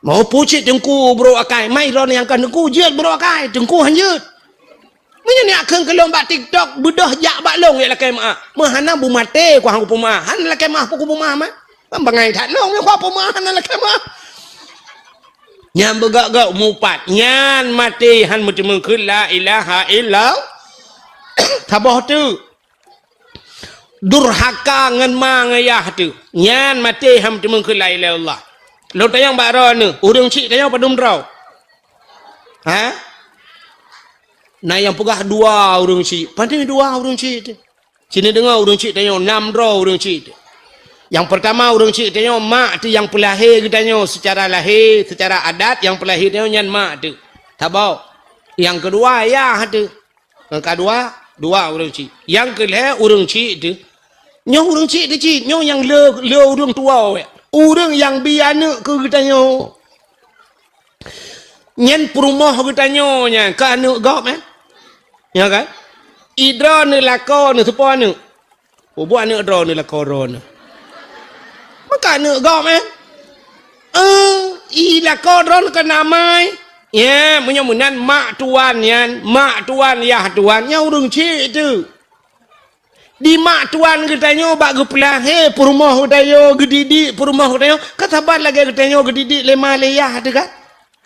Mau pucit teungku brôk akai, mai droeneuh nyang ka teungku jeuet brôk akai, teungku han jeuet. Meunyoe neukheun keu lôn bak TikTok, beudôh jak bak lôn jak lakèe meu'ah. Meuhana beumaté ku hang kupeumeu'ah, hana lakèe meu'ah pih kupeumeu'ah mah. Bangai that lôn nyoe kupeumeu'ah hana lakèe meu'ah. Nyan beugak-gak mupat, nyan maté han meuteumeung kheun la ilaha illallah. Saboh teuk. Durhaka ngon ma ngon yah teuh. Nyan maté han meuteumèe keu la ilaha illallah. Lôn tanyong bak droeneuh, ureueng chik tanyoe padum droe? Ha? Na nyang peugah dua ureueng chik. Padum dua ureueng chik teuh? Sinoe deungoe ureueng chik tanyoe, nam droe ureueng chik teuh. Nyang peurtama ureueng chik tanyoe mak teuh nyang peulahé geutanyoe seucara lahé, seucara adat nyang peulahé tanyoe nyan mak teuh. Abah. Nyang keudua, yah teuh. Nyang keudua, dua ureuëng chik. Nyang keulhée ureuëng chik teuh. Nyoe ureuëng chik teuh cit, nyoe nyang le, le ureuëng tuha wék. Ureuëng nyang bi aneuëk keu geutanyoe. Nyan peurumoh geutanyoe nyan, keu aneuëk gob, eh? Ya kan? Idroe neulakoe neuseupôt aneuëk. Peubuet aneuëk droeneuh lakoe droeneuh. Maka aneuëk gob, eh? Eh, i lakoe droeneuh keu namai. Ya, meunyoe meunan mak tuan nyan, mak tuan, yah tuan, nyan ureuëng chik teuh. Di mak tuan geutanyoe bak geupeulahé peurumoh geutanyoe, geudidik peurumoh geutanyoe, ka saban lagée geutanyoe geudidik lé ma lé yah teuh kan?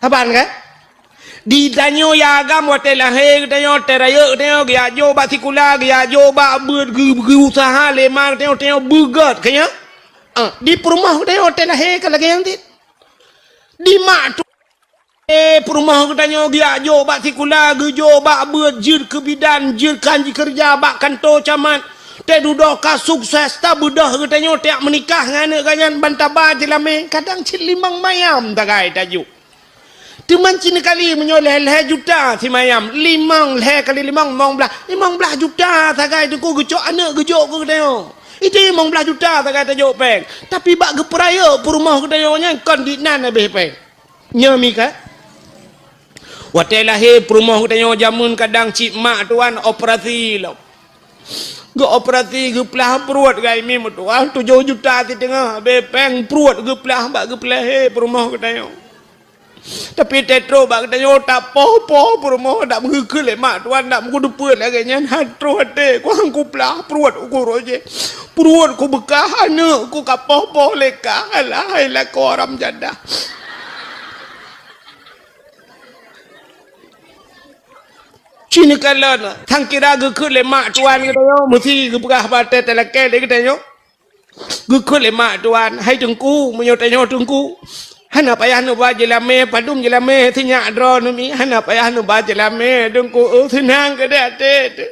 Saban kan? Di tanyoe ya agam watée lahé geutanyoe, watée rayeuk geutanyoe, geujak jok bak sikula, geujak jok bak beuet, geu-, geuusaha lé ma geutanyoe, tanyoe beugét, ka nyan? Ah, di peurumoh geutanyoe watée lahé ka lagée nyan cit. Di mak tu, eh, peurumoh geutanyoe geujak jok bak sikula, geujok bak beuet, jeuet keu bidan, jeuet keu han jikeureuja bak kantô camat. Teududoe ka sukses, tabeudôh geutanyoe tajak meunikah ngon aneuëk geuh nyan ban taba jeulamé, kadang cit limong mayam sagai tajok. Teuma cit neukali meunyoe lhée-lhée juta simayam, limong, lhée kali limong, limong blaih, limong blaih juta sagai teungku geucok aneuëk geujok keu geutanyoe. Itu limong blaih juta sagai tajok péng. Tapi bak geupeurayeuk peurumoh geutanyoe nyan kon dinan habéh péng. Nyoe mi ka. Watée lahé peurumoh geutanyoe jameun kadang cit mak tuan operasi lom. Geuoperasi geuplah pruet gai mi meutuah tujoh juta siteungoh habéh péng pruet geuplah bak geupeulahé peurumoh geutanyoe. Tapi teutroh bak geutanyoe tapoh-poh peurumoh dak meugeukheun lé mak tuan dak meugeudeupeue lagée nyan han troh até kuang kuplah pruet uku roh jih. Pruet kubeukah aneuëk ku kapoh-poh lé kah alah hai lakoe haram jadah. Cit neukalon, sang kira geukheun lé mak tuan geutanyoe meusi geupeugah bak até talakée lé geutanyoe. Geukheun lé mak tuan, "Hai teungku, meunyoe tanyoe teungku, hana payah neuba jeulamé, padum jeulamé sinyak droeneuh mi, hana payah neuba jeulamé teungku, oh, seunang keudeh até teuh."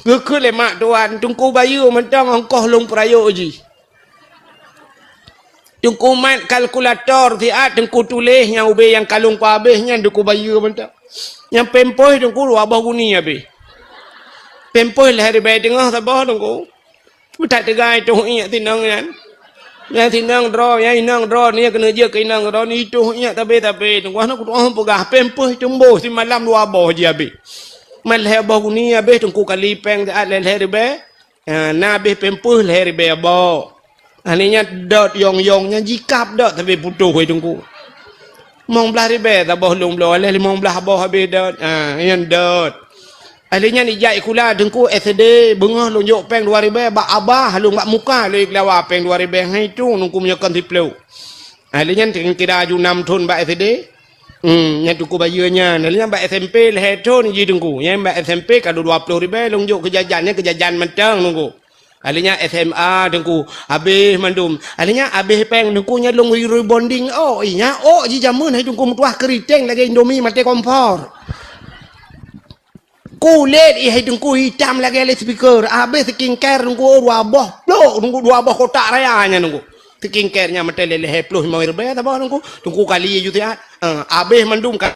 Geukheun lé mak tuan, "Teungku bayeue mantong ongkoh lôn peurayeuk jih." Teungku mat kalkulator siat, teungku tuléh nyang ubé nyang ka lôn peuhabéh nyan teungku bayeue mantong. Nyang pampers teungku dua boh guni habéh. Pampers lhée ribée teungoh saboh teungku. Meutat teuga itoh iék sinong nyan. Nyang sinong droe, nyang inong droe, nyang keuneuk jeuet keu inong droe, itoh iék sabe-sabe. Teungku hana kutu'oh peugah, pampers teumboh simalam dua boh jih habéh. Mat lhée boh guni habéh teungku kali péng siat lhée-lhée ribée. Ha, na habéh pampers lhée ribée boh. Akhé nyan dot yong-yong nyan jikab dot sabe putôh hai teungku. Limong blaih ribée saboh lôn bloe, lhée limong blaih boh habéh dot. Ha, nyan dot. Akhé nyan ijak sikula teungku S D, beungoh lôn jok péng dua ribée bak abah lôn bak muka lôn ikhlawa péng dua ribée hai tu teungku meunyoe kon siplôh. Akhé nyan kira aju nam thon bak S D. Hmm, nyan teungku bayeue nyan. Akhé nyan bak S M P lhée thon jih teungku. Nyan bak S M P ka dua ploh ribée lôn jok keu jajan, nyan keu jajan mantong teungku. Akhé nyan S M A teungku, habéh mandum. Akhé nyan habéh péng teungku nyan lôn rebonding ôk, ih nyan ôk jih jameun hai teungku meutuah keuriteng lagée Indomie maté kompor. Kulét ih hai teungku itam lagée loudspeaker, habéh skincare teungku dua boh plôk, teungku dua boh kotak raya nyan teungku. Skincare nyan maté lhée-lhée ploh limong ribée saboh teungku. Teungku kali ju siat. Eh, habéh mandum ka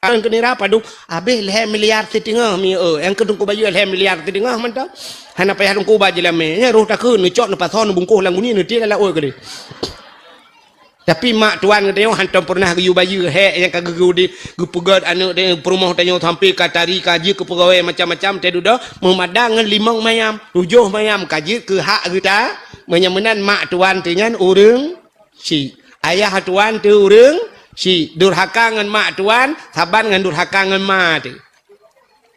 Nyang keu nira padum, habéh lhée miliar siteungoh mi, eh, nyang keu teungku bayeue lhée miliar siteungoh mantong. Hana payah teungku ba jeulamé. Nyan roh takheun, neucok, neupasoe, neubungkoh lam guni, neutiek lam laôt keudeh. Tapi mak tuan geutanyoe hantom peureunah geuyue bayeue hék nyang ka geugeu di, geupeugét aneuëk tanyoe peurumoh tanyoe sampoe ka tari, ka jeuet keu peugawée macam-macam, teududoe meumadang ngon limong mayam, tujoh mayam ka jeuet keu hak geuta. Meunyoe meunan mak tuan teuh nyan ureuëng Chik. Ayah tuan teuh ureuëng chik, durhaka ngon mak tuan saban ngon durhaka ngon ma teuh.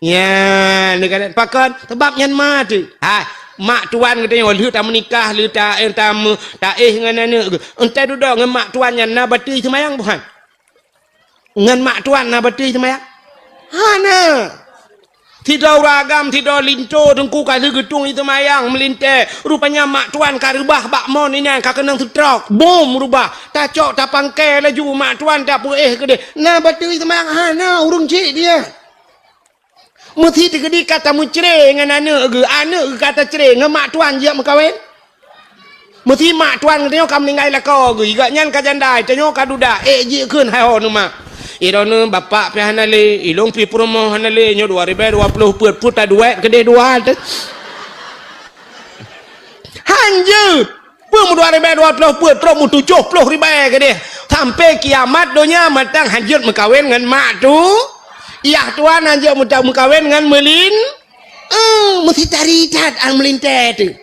Nyan, pakon? Sabab nyan ma teuh. Hai, mak tuan geutanyoe lheueh tameunikah, lheueh ta-, eh, tameu-, taéh ngon aneuëk geuh. Enteuk dudoe ngon mak tuan nyan na bateue seumayang buhan? Ngon mak tuan na bateue seumayang? Hana. Sidroe ureuëng agam, sidroe linto teungku ka lheueh geutung seumayang meulintée. Rupanya mak tuan ka reubah bak mon inan ka keunong seutrok. Bom reubah. Tacok tapangkai laju mak tuan tapeuéh keudeh. Na bateue seumayang? Hana, ureuëng chik dia. Meusi teukeudi ka tameucre ngon aneuëk geuh, aneuëk geuh ka tacre ngon mak tuan jijak meukawen. Meusi mak tuan geutanyoe ka meuninggai lakoe geuh, gobnyan ka janda, tanyoe ka duda, ék jikheun hai ho numa. Iroe nyoe bapak pih hana lé, ilong pih peurumoh hana lé, nyoe dua ribèe dua ploh peuet, peuet taduek keudeh dua teuh. Hanjeuet! Peue meudua ribèe dua ploh peuet, trok meutujoh ploh ribèe keudeh. Sampai kiamat donya mantong hanjeuet meukawen ngon mak tu. Yah tuan hanjeuet meuta-, meukawen ngon meulin. Eh, meusi tari that an meulintèe teuh.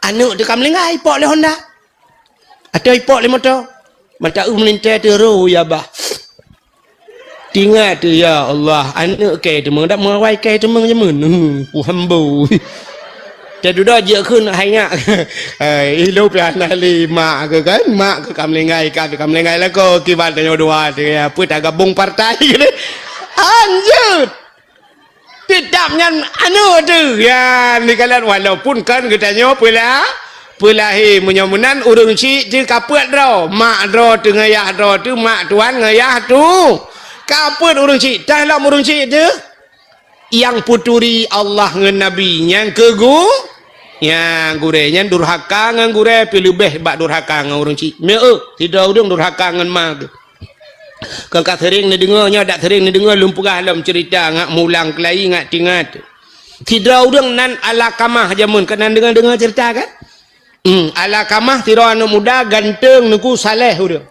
Aneuk teuh ka meulinggai, ipok lé honda. Atau ipok lé moto. Mata eu meulintèe teuh ro ya bah. Tingat teuh, ya Allah, aneuk kèe teumeung, dak meuawai kèe teumeung jameun. Hmm, puhambo. Teududoe jeuet kheun hai nyak. Hai, ilong pih hana lé mak keuh kan, mak keuh ka meulinggai, ka, ka meulinggai lakoe, kiban tanyoe dua teuh, ya, peue tagabong partai keuh. Hanjeuet! Teutap nyan aneuk teuh. Ya, neukalon walaupun kon geutanyoe peula-, peulahé. Meunyoe meunan ureueng chik teuh ka peuet droe. Mak droe teuh ngon yah droe teuh, mak tuan ngon yah tu. Ka peuet ureueng chik, tah lom ureueng chik teuh. Nyang peuturi Allah ngon Nabi, nyang keu gu-, nyang gurèe nyan durhaka ngon gurèe pih leubeh bak durhaka ngon ureueng chik. Meu, sidroe ureueng durhaka ngon ma geuh. Kon ka seuring neudeungoe nyoe, dak seuring neudeungoe lôn peugah lom ceurita ngat mulang keulayi ngat tingat. Sidroe ureueng nan Alakamah jameun, ka na deungoe-deungoe ceurita kan? Hmm, Alakamah sidroe aneuk muda ganteng, neuku, saleh ureueng.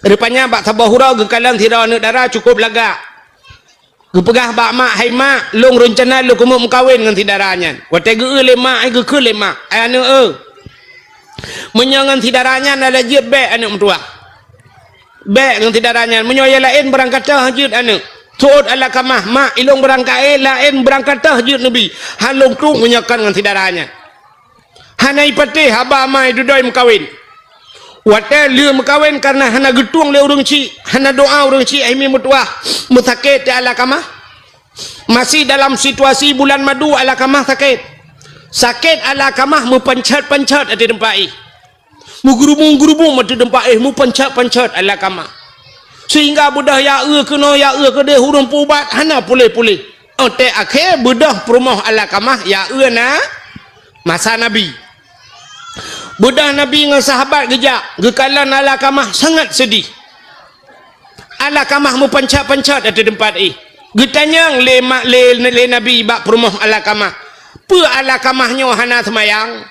Rupanya bak saboh uroe geukalon sidroe aneuk dara cukôp lagak. Geupeugah bak mak, "Hai mak, lôn reuncana lôn keumeung meukawen ngon si dara nyan." Watèe geu-eu lé mak, ai geukheun lé mak, "Ai aneuk eu, meunyoe ngon si dara nyan hana lé jeuet, bèk aneuk meutuwah. Bèk ngon si dara nyan, meunyoe nyang laén beurangkat teuh jeuet aneuk." Seuôt Alakamah, "Mak, ilôn beurangkat, eh, laén beurangkat teuh jeuet neubi. Han lôn trok meunyoe kon ngon si dara nyan." Hana ipatéh haba ma dudoe meukawen. Watèe lheueh meukawen kareuna hana geutueng lé ureueng chik, hana doa ureueng chik, ai mi meutuwah, meusakét teuh Alakamah. Masih dalam situasi bulan madu Alakamah sakét. Sakét Alakamah meupancet-pancet ateueh teumpat éh. Meugeurubung-geurubung ateueh teumpat éh, meupancet-pancet Alakamah. Sehingga beudôh ya eu keunoe, ya eu keudeh, ureueng peuubat hana puléh-puléh. Oté akhé beudôh peurumoh Alakamah ya eu na masa Nabi. Beudôh Nabi ngon sahabat geujak, geukalon Alakamah sangat seudih. Alakamah meupancet-pancet ateueh teumpat éh. Geutanyong lé ma-, lé, lé Nabi bak peurumoh Alakamah, "Peue Alakamah nyoe hana seumayang?"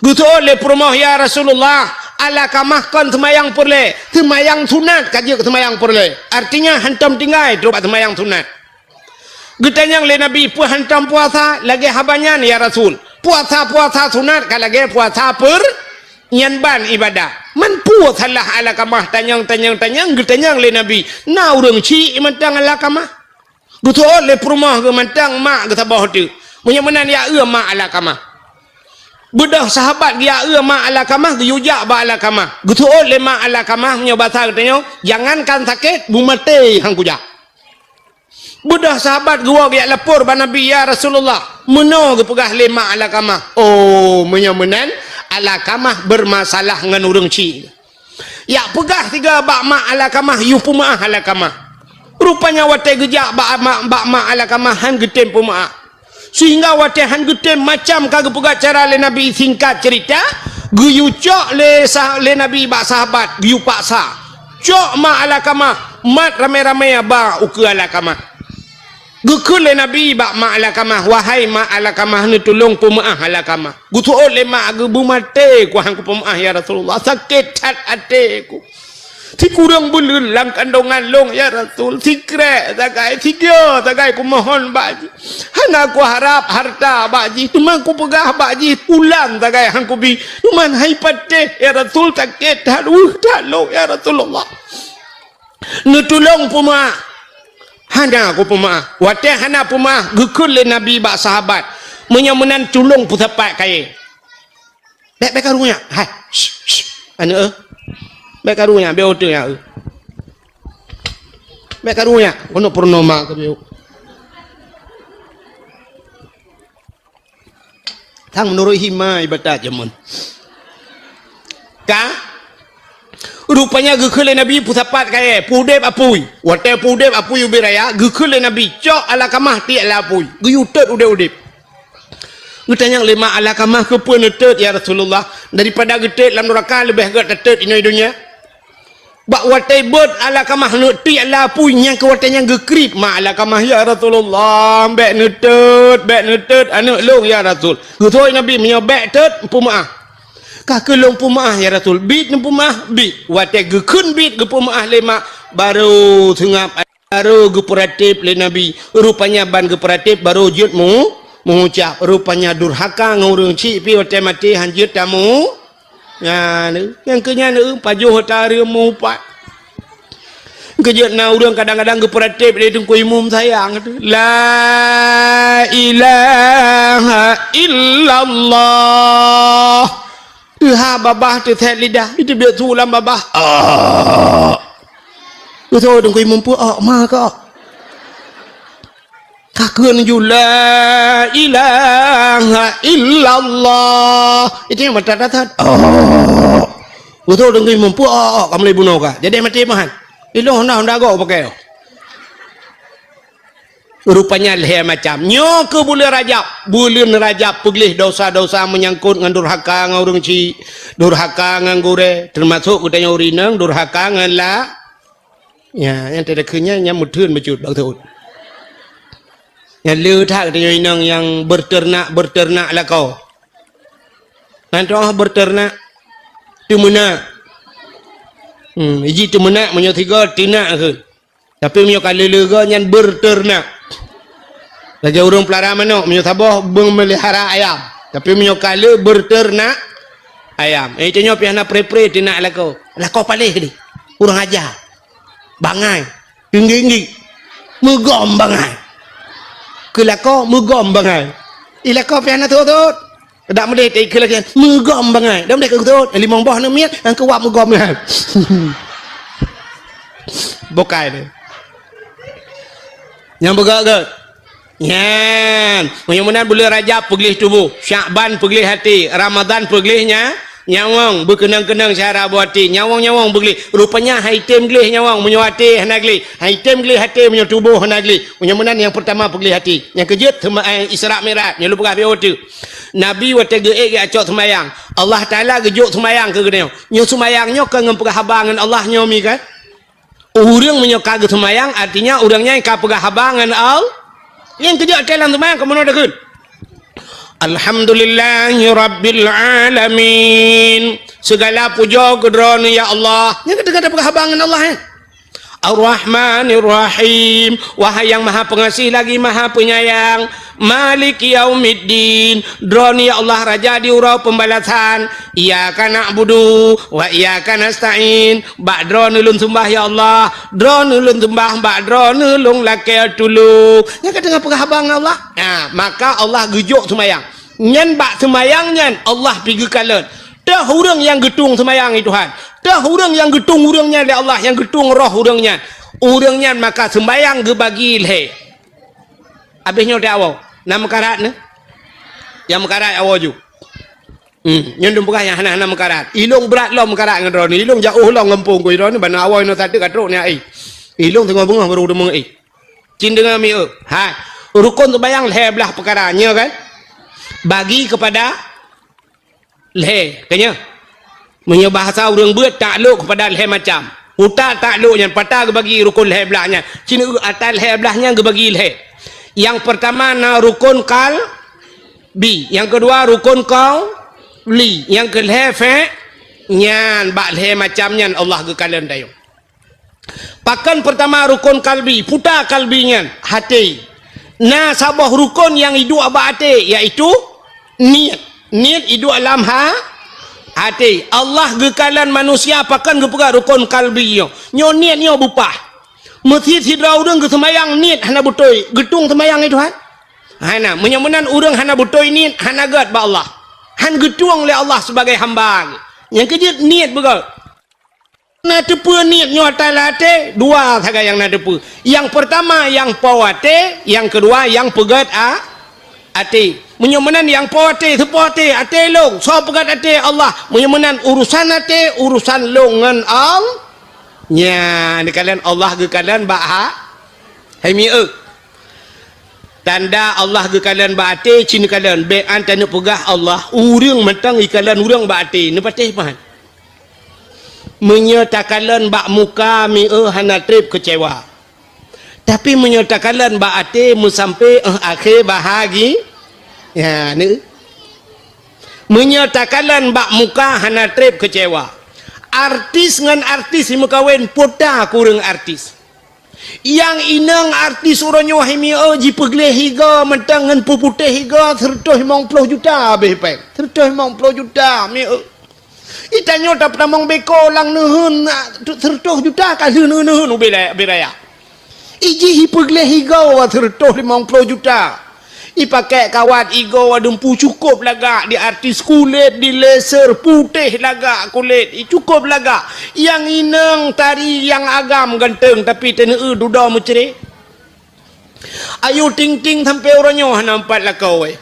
Geuseuôt lé peurumoh, "Ya Rasulullah, Alakamah kon seumayang peureulèe, seumayang sunat ka jeuet seumayang peureulèe. Artinya hantom tinggai trok bak seumayang sunat." Geutanyong lé Nabi, "Peue hantom puasa lagèe haba nyan, ya Rasul? Puasa-puasa sunat ka lagèe puasa peur-, nyan ban ibadah." Man peue salah Alakamah tanyong, tanyong, tanyong, geutanyong lé Nabi, "Na ureueng chik mantong Alakamah?" Geuseuôt lé peurumoh geuh mantong mak geuh saboh teuk. Meunyoe meunan ya eu mak Alakamah. Beudôh sahabat geuya eu mak Alakamah geuyue jak bak Alakamah. Geuseuôt lé mak Alakamah meunyoe basa geutanyoe, "Jangankan sakét, beumaté han kujak." Beudôh sahabat geuwoe geujak lapor bak Nabi, "Ya Rasulullah, meunoe geupeugah lé mak Alakamah." Oh, meunyoe meunan, Alakamah beurmasalah ngon ureueng chik. Jak peugah sigoe bak mak Alakamah, yue peumeu'ah Alakamah. Rupanya watèe geujak bak mak, bak mak Alakamah han geutem peumeu'ah. Sehingga watèe han geutem macam ka geupeugah cara lé Nabi, singkat cerita, geuyue cok lé sah-, lé Nabi bak sahabat, geuyue paksa. Cok mak Alakamah, mat ramé-ramé ba ukeue Alakamah. Geukheun lé Nabi bak mak Alakamah, "Wahai mak Alakamah, neutulông peumeu'ah Alakamah." Geuseuôt lé mak, "Geubeumaté ku han kupeumeu'ah, ya Rasulullah. Sakét that até ku. Sikureueng buleuen lam kandongan lôn, ya Rasul. Sikrek sagai, sigoe sagai kumohon bak jih. Hana kuharab hareuta bak jih, teuma kupeugah bak jih, 'Pulan sagai han kubi.' Teuma hai patéh, ya Rasul, sakét that, weueh that lôn, ya Rasulullah. Neutulông peumeu'ah." "Hana kupeumeu'ah." Watèe hana peumeu'ah, geukheun lé Nabi bak sahabat, "Meunyoe meunan, tulông peusapat kayèe." "Bèk, bèk karu nyak. Hai, shh, shh, aneuk eu. Bèk karu nyak, bèk oto nyak eu. Bèk karu nyak, keuneuk peurunoe ma keu bèk." Sang meunurot hima ibadat jameun. Ka? Rupanya geukheun lé Nabi peusapat kayèe, peuudép apui. Watèe peuudép apui ubit raya, geukheun lé Nabi, "Cok Alakamah tiek lam apui." Geuyue tôt udép-udép. Geutanyong lé mak Alakamah, "Keupeue neutôt, ya Rasulullah? Daripada geutôt lam nuraka leubeh gèt tatôt inoe donya." Bak watée beuet Alqamah neuk tiek lapui, nyang keu watée nyan geukriet ma Alqamah, "Ya Rasulullah, bék neutot, bék neutot aneuk lôn, ya Rasul." Geuthôi Nabi, "Meunyoe bék tot, peumeuáh." "Ka keuh lôn peumeuáh, ya Rasul." "Biet neupeumeuáh?" "Biet." Watée geukheun biet, geupeumeuáh lé ma, barô seungab, barô geupeuratéb lé Nabi. Rupanya ban geupeuratéb, barô jeuet meu-, meuucab. Rupanya durhaka ngon ureuëng chik pih watée maté han jeuet tamu. Nyan, nyang keu nyan, eu, pajoh ata reuem meuupat. Keujeuet na ureuëng kadang-kadang geupeuratéb lé Teungku Imum sayang tu. "La ilaha illallah." Teuha babah teusét lidah, itu biet su lam babah. Ah. Beutôi Teungku Imum peuok ma kok. Ka kheun ju, "La ilaha illallah." Itu nyang mata that-that. Oh. Beutôi Teungku Imum peuok, oh, oh, ka mulai bunoe ka. Jadi maté meuhan. Ilong honda-honda go pakai. Rupanya lhée macam. Nyoe keuh buleuen Rajab. Buleuen Rajab peugleh dosa-dosa meunyangkot ngon durhaka ngon ureuëng chik, durhaka ngon gurée, teumasok geutanyoe ureuëng inong durhaka ngon la Ya, nyang teudeukheun nyan, nyan meutheun bacut bak teuôt. Nyan le that geutanyoe inong nyang beuteunak-beuteunak lakoe. Nyan toh beuteunak, teumeunak. Hmm, iji teumeunak meunyoe sigoe teunak kheun. Tapi meunyoe ka le-le goe nyan beuteunak. Lagée ureuëng peulara manok, meunyoe saboh beumeulihara ayam. Tapi meunyoe ka le beuteunak ayam. Eh, tanyoe pih hana pre-pre teunak lakoe. Lakoe paléh deh. Ureuëng aja. Bangai. Tinggi-tinggi. Meugom bangai. Keu lakoe meugom bangai. I lakoe pih hana thot-thot. Dak meudeh teuka lagée meugom bangai. Dak meudeh keu thot. Limong boh neumiet, nyang keu wab meugom nyan. Bukai deh. Nyang beugét-gét. Nyan, meunyoe meunan buleuen Rajab peugleh tuboh, Syakban peugleh até, Ramadhan peugleh nya, nyawöng, beukeunong-keunong syedara boh até, nyawöng-nyawöng beugleh. Rupanya han item gleh nyawöng meunyoe até hana gleh, han item gleh até meunyoe tuboh hana gleh. Meunyoe meunan nyang peurtama peugleh até, nyang keujeuet teuma, eh, Isra Mi'raj, nyoe lôn peugah beu teuk. Nabi watée geuék geucok seumayang, Allah Taala geujok seumayang keu geutanyoe. Nyoe seumayang nyoe kon ngon peugah haba ngon Allah nyoe mi kan? Ureuëng meunyoe ka geuseumayang, artinya ureuëng nyan ka peugah haba ngon Al-, nyang keujeuet até lam seumayang ka meunoe takheun, "Alhamdulillahirabbil alamin." Segala pujoe keu Droeneuh ya Allah. Nyang ka teuka peugah haba ngon Allah, eh. "Ar-Rahmanir Rahim." Wahai yang Maha Pengasih lagi Maha Penyayang. "Maliki yaumiddin." Droeneuh ya Allah Raja di uroe pembalasan. "Iyyaka na'budu wa iyyaka nasta'in." Bak Droeneuh lôn seumbah ya Allah. Droeneuh lôn seumbah, bak Droeneuh lôn lakée tulông. Nyang ka teungoh peugah haba ngon Allah. Nah, maka Allah geujok seumayang. Nyan bak seumayang nyan Allah pi geukalon. Teuh ureuëng nyang geutueng seumayang, ya Tuhan. Teuh ureuëng nyang geutueng ureuëng nyan lé Allah, nyang geutueng roh ureuëng nyan. Ureuëng nyan maka seumayang geubagi lhée. Abéh nyoe teuh awoe, na meukarat nyoe? Nyang meukarat awoe ju. Hmm, nyoe dum peugah nyang hana-hana meukarat. Ilong brat lom meukarat ngon droeneuh. Ilong jaoh lom gampông keu droeneuh, ban awoe nyoe sateuk ka trok nyan ai. Ilong teungoh beungoh barô teumé ai. Cin deungoe mieu. Hai. Rukon seumayang lhée blaih peukara, nyoe kan? Bagi kepada lhée, ka nyoe. Meunyoe bahasa ureuëng beuet, taklok keupada lhée macam. Utak taklok nyan, pat geubagi rukon lhée blaih nyan. Cin eu ata lhée blaih nyan geubagi lhée. Nyang peurtama na rukon qalbi, nyang keudua rukon qauli, nyang keulhée fe-, nyan bak lhée macam nyan Allah geukalon tanyoe. Pakon peurtama rukon qalbi, peue qalbi nyan, até. Na saboh rukon nyang iduek bak até, yaitu niet. Niet iduek lam ha-, até. Allah geukalon manusia pakon geupeugah rukon qalbi nyoe. Nyoe niet nyoe beupah. Meusi sidroe ureuëng geuseumayang niet hana beutôi, geutueng seumayang nyan Tuhan? Hana. Meunyoe meunan ureuëng hana beutôi niet, hana gét bak Allah. Han geutueng lé Allah sibagai hamba. Nyang keujeuet niet beugét. Na teupeue niet nyoe ata lam até? Dua sagai nyang na teupeue. Nyang peurtama nyang po até, nyang keudua nyang peugét a-, até. Meunyoe meunan nyang po até, teupeue até, até lôn, soe peugét até? Allah. Meunyoe meunan urusan até, urusan lôn ngon Al-, nyan geukalon Allah geukalon bak ha-, hai mieu. Tanda Allah geukalon bak até, cin kalon, bék an taneuk peugah Allah, ureuëng mantong ikalon ureuëng bak até, neupatéh pahan. Meunyoe takalon bak muka mieu hana treb keucewa. Tapi meunyoe takalon bak até meusampé éh akhé bahagi-, ya, ni. Meunyoe takalon bak muka hana treb keucewa. Artis ngon artis meukawen pota kureueng artis. Nyang inong artis uroe nyoe hai mieu jipeugleh higa mantong ngon peuputéh higa seureutôh limong ploh juta habéh péng. Seureutôh limong ploh juta mieu. Itanyoe tapeutamong beko lam neuheun seureutôh juta ka lheueh neuheun ubé raya. Ijih ipeugleh higa seureutôh limong ploh juta. Ipakék kawat igoe dumpu cukôp lagak di artis kulét di laser putéh lagak kulét, i cukôp lagak. Nyang inong tari nyang agam ganteng tapi teuneu dudoe meucré. Ayu Ting Ting sampoe uroe nyoe hana meupat lakoe.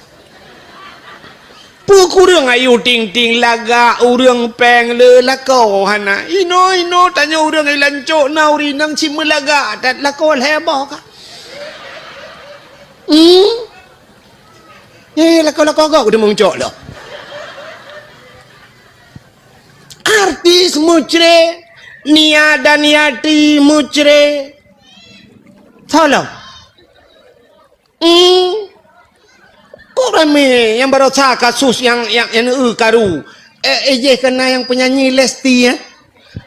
Peu kureueng Ayu Ting Ting lagak ureueng péng le lakoe hana. Inoe-inoe tanyoe ureueng i lancok na ureueng inong cit meulagak that lakoe lhée boh ka. Hmm? Eh, lakoe-lakoe gob kuteumeucok lom. Artis meucré, Nia Daniati meucré. Tolong. Hmm. Kok ramé nyang barosa kasus nyang, nyang, nyang eu karu? Eh, eh, jih kena nyang penyanyi Lesti, eh?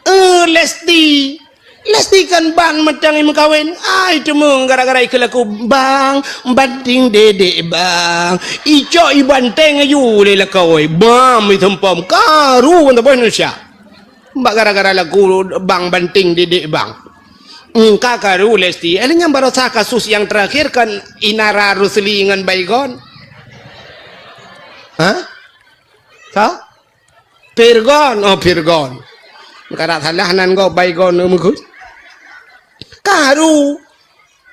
Eh, Lesti. Lesti kan ban mantong imeukawen. Ai, teumong gara-gara ikeu lagu, "Bang, banting dedek, Bang." Icok ibanteng aju lé lakoe. Bam, iteumpom. Karu ban saboh Indonesia. Bak gara-gara lagu Bang Banting Didik Bang. Engka karu Lesti. Eh, nyang barosa kasus nyang terakhir kan Inara Rusli ngon Baygon. Hah? Sa? Pirgon. Oh, Pirgon. Kada salah nan go Baygon meukeue. Karu.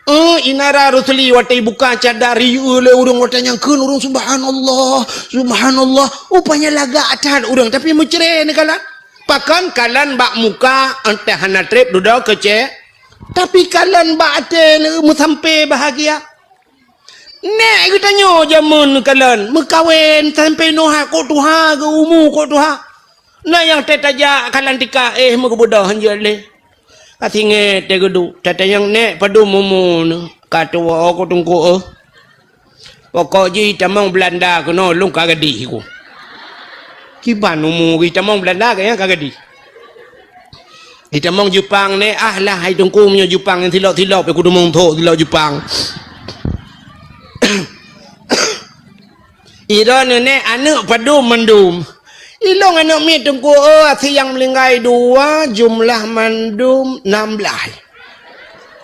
Eh, Inara Rusli watée buka cadar, iyue lé ureuëng watée nyang kheun ureuëng, "Subhanallah, subhanallah." Rupanya lagak that ureuëng, tapi meucré neukalon. Pakon kalon bak muka, entah hana treb dudoe keucé. Tapi kalon bak até meusampé bahagia. Nék geutanyoe jameun neukalon, meukawen sampé noha kok tuha geu umu kok tuha. Na nyang teutajak kalon tika éh meugeubeudoh hanjeuet lé. Ka singoh teuh geuduek, tatanyong nék padum umu neuh, ka tuwoe ku teungku éh. Pokok jih tamong Beulanda keunoe lôn ka gadih ku. Kiban umu geuh tamong Beulanda ka nyang ka gadih. Geutamong Jeupang nék, ah lah hai teungku meunyoe Jeupang nyang silop-silop, ku teumong thok silop Jeupang. Droeneuh nék aneuëk padum mandum. Ilong aneuëk miet teungku, oh, asie nyang meuninggai dua, jumlah mandum nam blaih.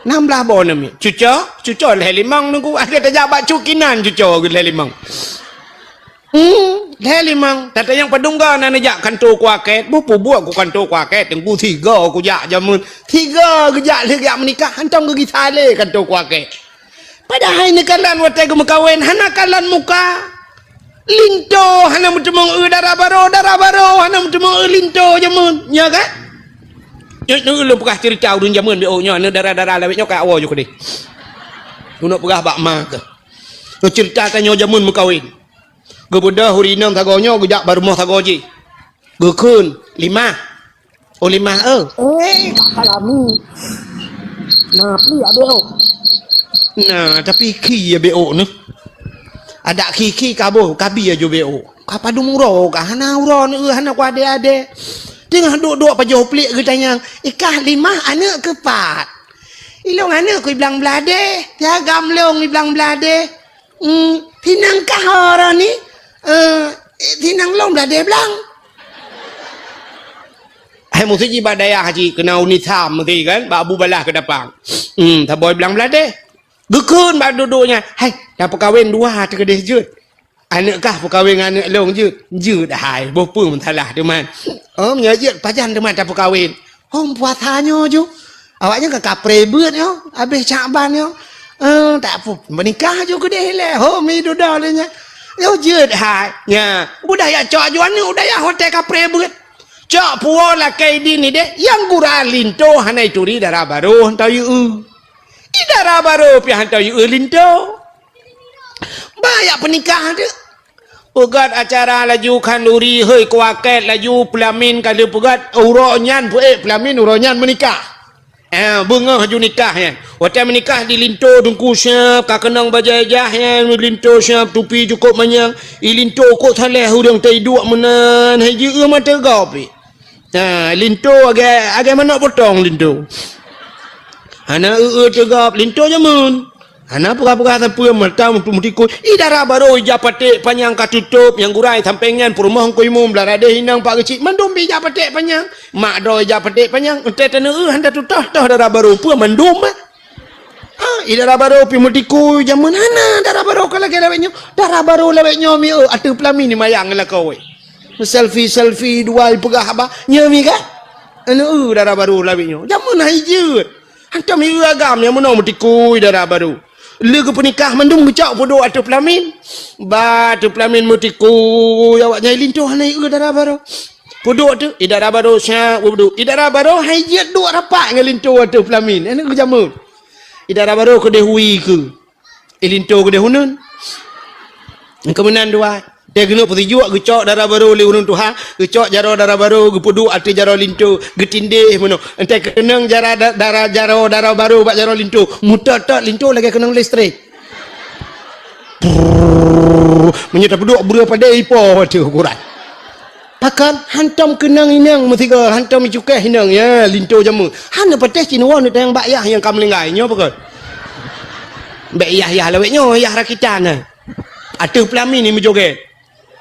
Nam blaih boh aneuëk miet. Cuco, cuco lhée limong teungku. Akhé tajak bak cukinan cuco lhée limong. Hmm, lhée limong. Tatanyong padum go na neujak kanto kuakét. Beupubuet ku kanto kuakét teungku, sigo kujak jameun. Sigo geujak lheueh geujak meunikah, hantong geugisa lé kanto kuakét. Padahai neukalon watée geumeukawen hana kalon muka. Linto hana meuteumong eu dara barô, dara barô hana meuteumong eu linto jameun, nya kan? Nyoe, nyoe ulôn peugah ceurita ureuëng jameun B O nyoe, nyoe dara-dara lawét nyoe ka awoe ju keudeh. Ulôn peugah bak ma keuh. Nyoe ceurita tanyoe jameun meukawen. Geubeudoh ureuëng inong sagoe nyoe geujak bak rumoh sagoe jih. Geukheun, "Limah." Oh, limah, eh. Eh, Kak Salami. Nah, pi abéh, oh. Nah, tapi khi ya B O nyoe. Adak khi-khi ka boh, ka bi aju B O. Ka padum uroe, ka hana uroe ni, eh, hana ku adé-adé. Teungoh duek-duek pajoh pliek geutanyong, "Ikah limah aneuëk keu pat?" "Ilong aneuëk ku iblang bladeh, tiagam long iblang bladeh." Hmm, tinang kah ora ni? Eh, tinang long bladeh blang. Hai musti ji bak dayah ji keunoe uni tham musti kan, bak Abu Balah keu dapang. Hmm, saboh blang bladeh. Geukheun bak dudoe nyan, "Hai, tapeukawen dua teukeudeh jeuet. Aneuëk kah peukawen ngon aneuëk long jeuet?" "Jeuet hai, boh peue meusalah teuma." "Oh, meunyoe jeuet pajan teuma tapeukawen?" Hom puasa nyoe ju. Awaknyan ka kapreh beuet nyoe, habéh Syakban nyoe. Eh, tak pu-, meunikah ju keudeh ilée. Hom i dudoe lé nyan. Nyoe jeuet hai. Nya, udah ya cok ju aneuëk, udah ya hotel kapreh beuet. Cok puwoe lakée idin ideh, nyang gura linto hana ituri dara barô hantom yue. I dara barô pih hantom yue linto. Ba jak peunikah teuk. Peugét acara laju khanduri, hei kuakét laju peulamin ka lheueh peugét, uroe nyan peuék peulamin, uroe nyan meunikah. Eh, beungoh ju nikah nyan. Watée meunikah di linto teungku siab, ka keunong bajée jah nyan, linto siab tupi cukôp manyang. I linto kok saleh ureuëng teuiduek meunan, hai jeuet mata gob. Ha, linto agak, agak manok potong linto. Hana eu-eu teugab linto jameun. Hana peugah-peugah sapeue mata mutu-mutikui. I dara barô ija paték panyang ka tutôp nyang gurai sampéng nyan peurumoh ngku imum blah radeh inong pak geuchik mandum ija paték panyang. Mak droe ija paték panyang entée taneu eu hana tutoh-toh dara barô peue mandum. Ah, i dara barô pi meutikui jameun hana dara barô ka lagée lawét nyoe. Dara barô lawét nyoe mi eu ateueh peulamin ni mayang lakoe. Selfie-selfie dua ipeugah haba, nyoe mi ka? Anu eu dara barô lawét nyoe. Jameun hai jeuet. Hantom i eu agam nyang meunoe meutikui dara barô. Lé geupeunikah mandum geucok peuduek ateueh peulamin. Ba ateueh peulamin meutikui awak nyang linto hana i eu dara barô. Peuduek tu, i dara barô syak peuduek. I dara barô hai jeuet duek rapat ngon linto ateueh peulamin. Anu eu jameun. I dara barô keudeh hui keu. I linto keudeh uneun. Keumeunang dua. Teuh keuneuk peusijuek geucok dara barô lé ureuëng tuha, geucok jaroe dara barô geupeuduek ateueh jaroe linto, geutindéh meunoe. Entée keunong jara da-, dara jaroe dara barô bak jaroe linto, mutot-tot linto lagée keunong listrik. Prrrr, meunyoe tapeuduek breueh padé ipo ateueh ukuran. Pakon hantom keunong inong meusigoe, hantom icukéh inong, ya, linto jameun. Hana patéh cit neuwoe neutanyong bak yah nyang ka meuninggai, nyoe pakon? Bék yah-yah lawét nyoe, yah rakitan, eh. Ateueh peulamin ni meujogét.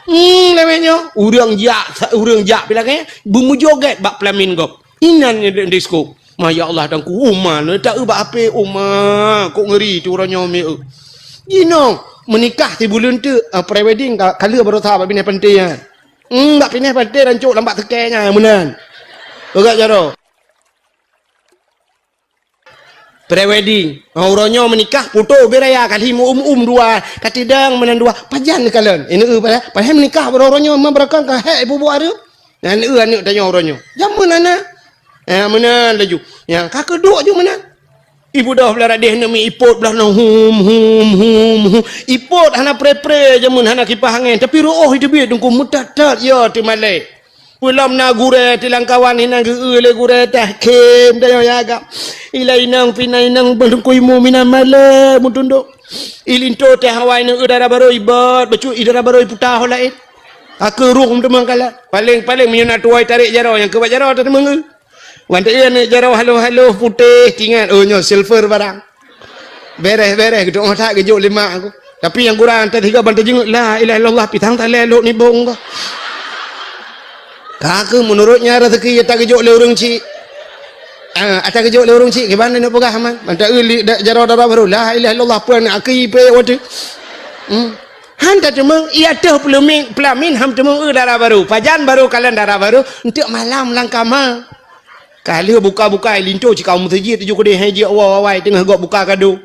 Hmm, lawét nyoe, ureuëng jak, ureuëng jak pi lagée, beumeujogét bak peulamin gob. Inan nyoe di-, disko. Ma, ya Allah, dan ku uma, le tak eu bak H P uma, kok ngeri tu uroe nyoe mi eu. Jinoe, meunikah sibuleuen teuk, ah, pre-wedding ka, ka lheueh baroesa bak binéh panté nyan. Hmm, bak binéh panté rancok lam bak seukée nyan, meunan. Peugah jaroe. Pre-wedding. Oh, uroe nyoe meunikah, foto ubé raya, kali meu-um-um dua, katidang meunan dua. Pajan kalon. Ini eu, padahai, padahai meunikah baroe uroe nyoe, memang beurakan ka hék ibu-bu areup. Nyan eu aneuëk tanyoe uroe nyoe. Jameun hana. Eh, meunan laju. Nyang ka keuduek ju meunan. Ibu doh blah radeh neumi ipot blah nong hum, hum, hum, hum. Ipot hana pre-pre jameun hana kipah angén. Tapi reuôh iteubiet dungku meutat-tat ya teumalée. Peulom na gurée tilang kawan hinan geu-eu lé gurée tah khem dayoe ya agam. Ilai inong pina inong beungkui mu mina malée mutundok. Ilinto teh awai neu dara barô ibot, bacut i dara barô iputa ho laén. Ka keu rhueng teumang kala. Paléng-paléng meunyoe na tuwoe tarek jaroe nyang keubat jaroe teumang eu. Wan teu aneuëk jaroe haloh-haloh putéh tingat, oh nyoe silver barang. Bereh-bereh geudoh that geujok lima aku. Tapi nyang gura anta tiga ban teujingeuk la ilaha illallah pisang talé lok nibong ka. Ka keu menurutnya rezeki ata geujok lé ureuëng cik. Ah, ata geujok lé ureuëng cik kiban neuk peugah man. Manta eu li da-, jaroe dara barô la ilaha illallah peue nak akui pe waktu. Hmm. Han ta teumong, iya teuh peulamin, peulamin ham teumong eu dara barô. Pajan barô kalon dara barô, enteuk malam lam kama. Ka lheueh buka-buka linto cit ka meuseujid tujoh keudeh hai jeuet woe awai teungoh gob buka kado.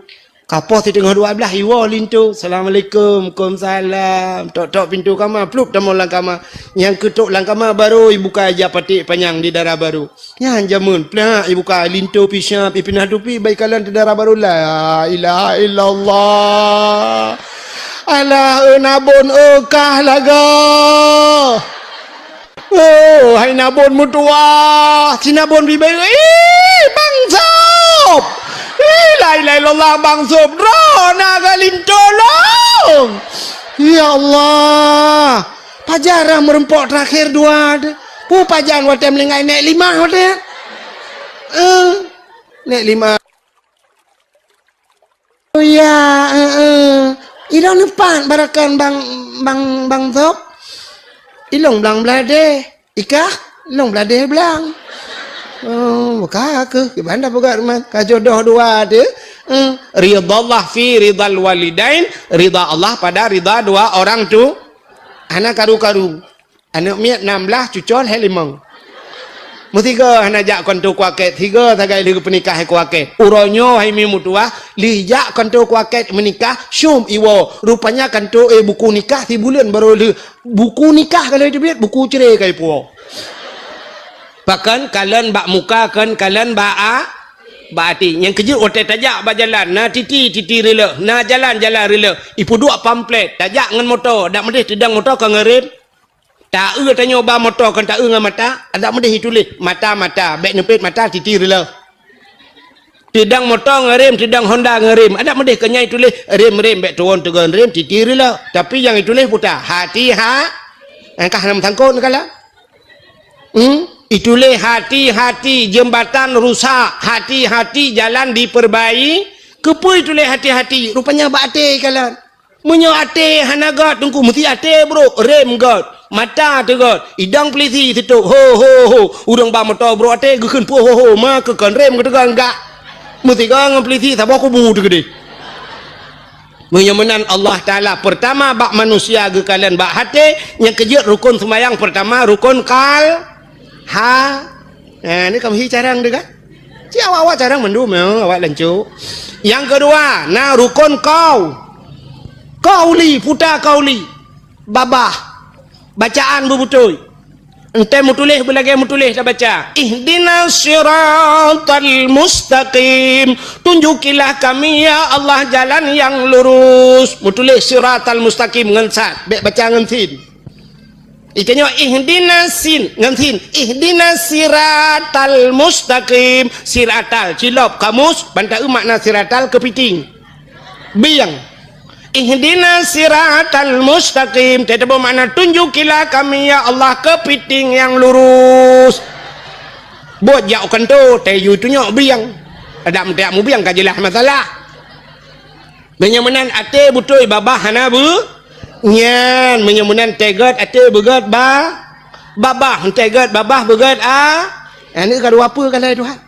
Ka poh siteungoh dua blaih iwoe linto, "Assalamualaikum." "Waalaikumsalam." Tok-tok pintoe kama, plup tamong lam kama. Nyang keutok lam kama barô ibuka ija paték panyang di dara barô. Nyan jameun plak ibuka linto pisab ipinah tupi bai kalon teu dara barô la ilaha illallah. Alah eu nabon eu kah lagoe. Oh, hai nabon meutuwah, si nabon bibeu. Ih, Bang Sop. Ih, la ilaha illallah Bang Sop. Droe na galim tolong. Ya Allah. Pajan rhah meureumpok teurakhir dua. Pu pajan watée meuninggai nék lima watée. Eh, nék lima. Oh ya, eh, eh. Ilong neupat barakan bang, bang, bang Sop. Ilong blang bladeh. Ikah, ilong bladeh blang. Oh, buka aku. Gimana buka rumah? Ka jodoh dua tu. Eh, ridha Allah fi ridhal walidain. Ridha Allah pada ridha dua orang tu. Hana karu-karu. Aneuëk miet nam blaih, cucol hai limong. Meusigoe hana jak kanto kuakét, sigoe sagai lheueh geupeunikah hai kuakét. Uroe nyoe hai mi meutuwah, lheueh jak kanto kuakét meunikah, syom iwoe. Rupanya kanto, eh, buku nikah sibuleuen barô lheueh. Buku nikah ka lheueh teubiet, buku cre ka ipuwoe. Pakon kalon bak muka, kon kalon bak a-, Bak até, nyang keujeuet watée tajak bak jalan, na titi, titi rileuh, na jalan, jalan rileuh. Ipeuduek pamflet, tajak ngon moto, dak meudeh teudong moto ka ngeurem. Ta-eu tanyoe ba moto kon ta-eu ngon mata, dak meudeh ituléh mata, mata, bék neupet mata, titi rileuh. Teudong moto ngeurem, teudong Honda ngeurem, dak meudeh keu nyan ituléh rem, rem, bék tuwon teugön rem, titi rileuh. Tapi nyang ituléh puta, hati ha, angkah nam sangkot kala. Hmm? Ituléh hati-hati jembatan rusak, hati-hati jalan diperbaiki. Keupeue ituléh hati-hati? Rupanya bak até kalon. Meunyoe até hana gét, teungku, meusti até brok, rem gét, mata teuh gét, idong peulisi teutôp, ho, ho, ho. Ureuëng ba moto brok até geukheun peue ho, ho, ma keu kon rem geuteugah enggak. Meusti gét ngon peulisi saboh kubu teuh keudeh. Meunyoe meunan Allah Taala, pertama bak manusia geukalon bak até, nyang keujeuet rukon seumayang pertama rukon kal ha. Nah, ni kamoe hi carang deh kan? Ci awak-awak carang mandum ya, awak lancok. Nyang keudua, na rukon kau. Kauli, puta kauli. Babah. Bacaan beubeutôi. Enteuk meutuléh beulagée meutuléh tabaca, "Ihdinas siratal mustaqim." Tunjukilah kami, ya Allah, jalan yang lurus. Meutuléh siratal mustaqim ngon sad, bék baca ngon sin. Itanyoe ihdinas sin, ngon sin. Ihdinas siratal mustaqim. Siratal, cilop kamus, ban ta-eu makna siratal keupiting. Bieng. Ihdinas siratal mustaqim. Teutabeuet makna tunjukilah kami, ya Allah, keupiting nyang lurus. Buet jak u kanto, tayue tunyok bieng. Adak meuteuk mubieng ka jeulaih masalah. Meunyoe meunan até beutôi babah hana beu nyan, meunyoe meunan teuh gét até beugét ba babah, teuh gét babah beugét a. Aneuk ka dua peue ka lhée Tuhan.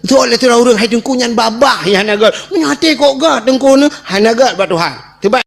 Trok lé sidroe ureuëng hai teungku nyan babah nyang hana gét. Meunyoe até kok gét teungku nyoe hana gét bak Tuhan. Sebab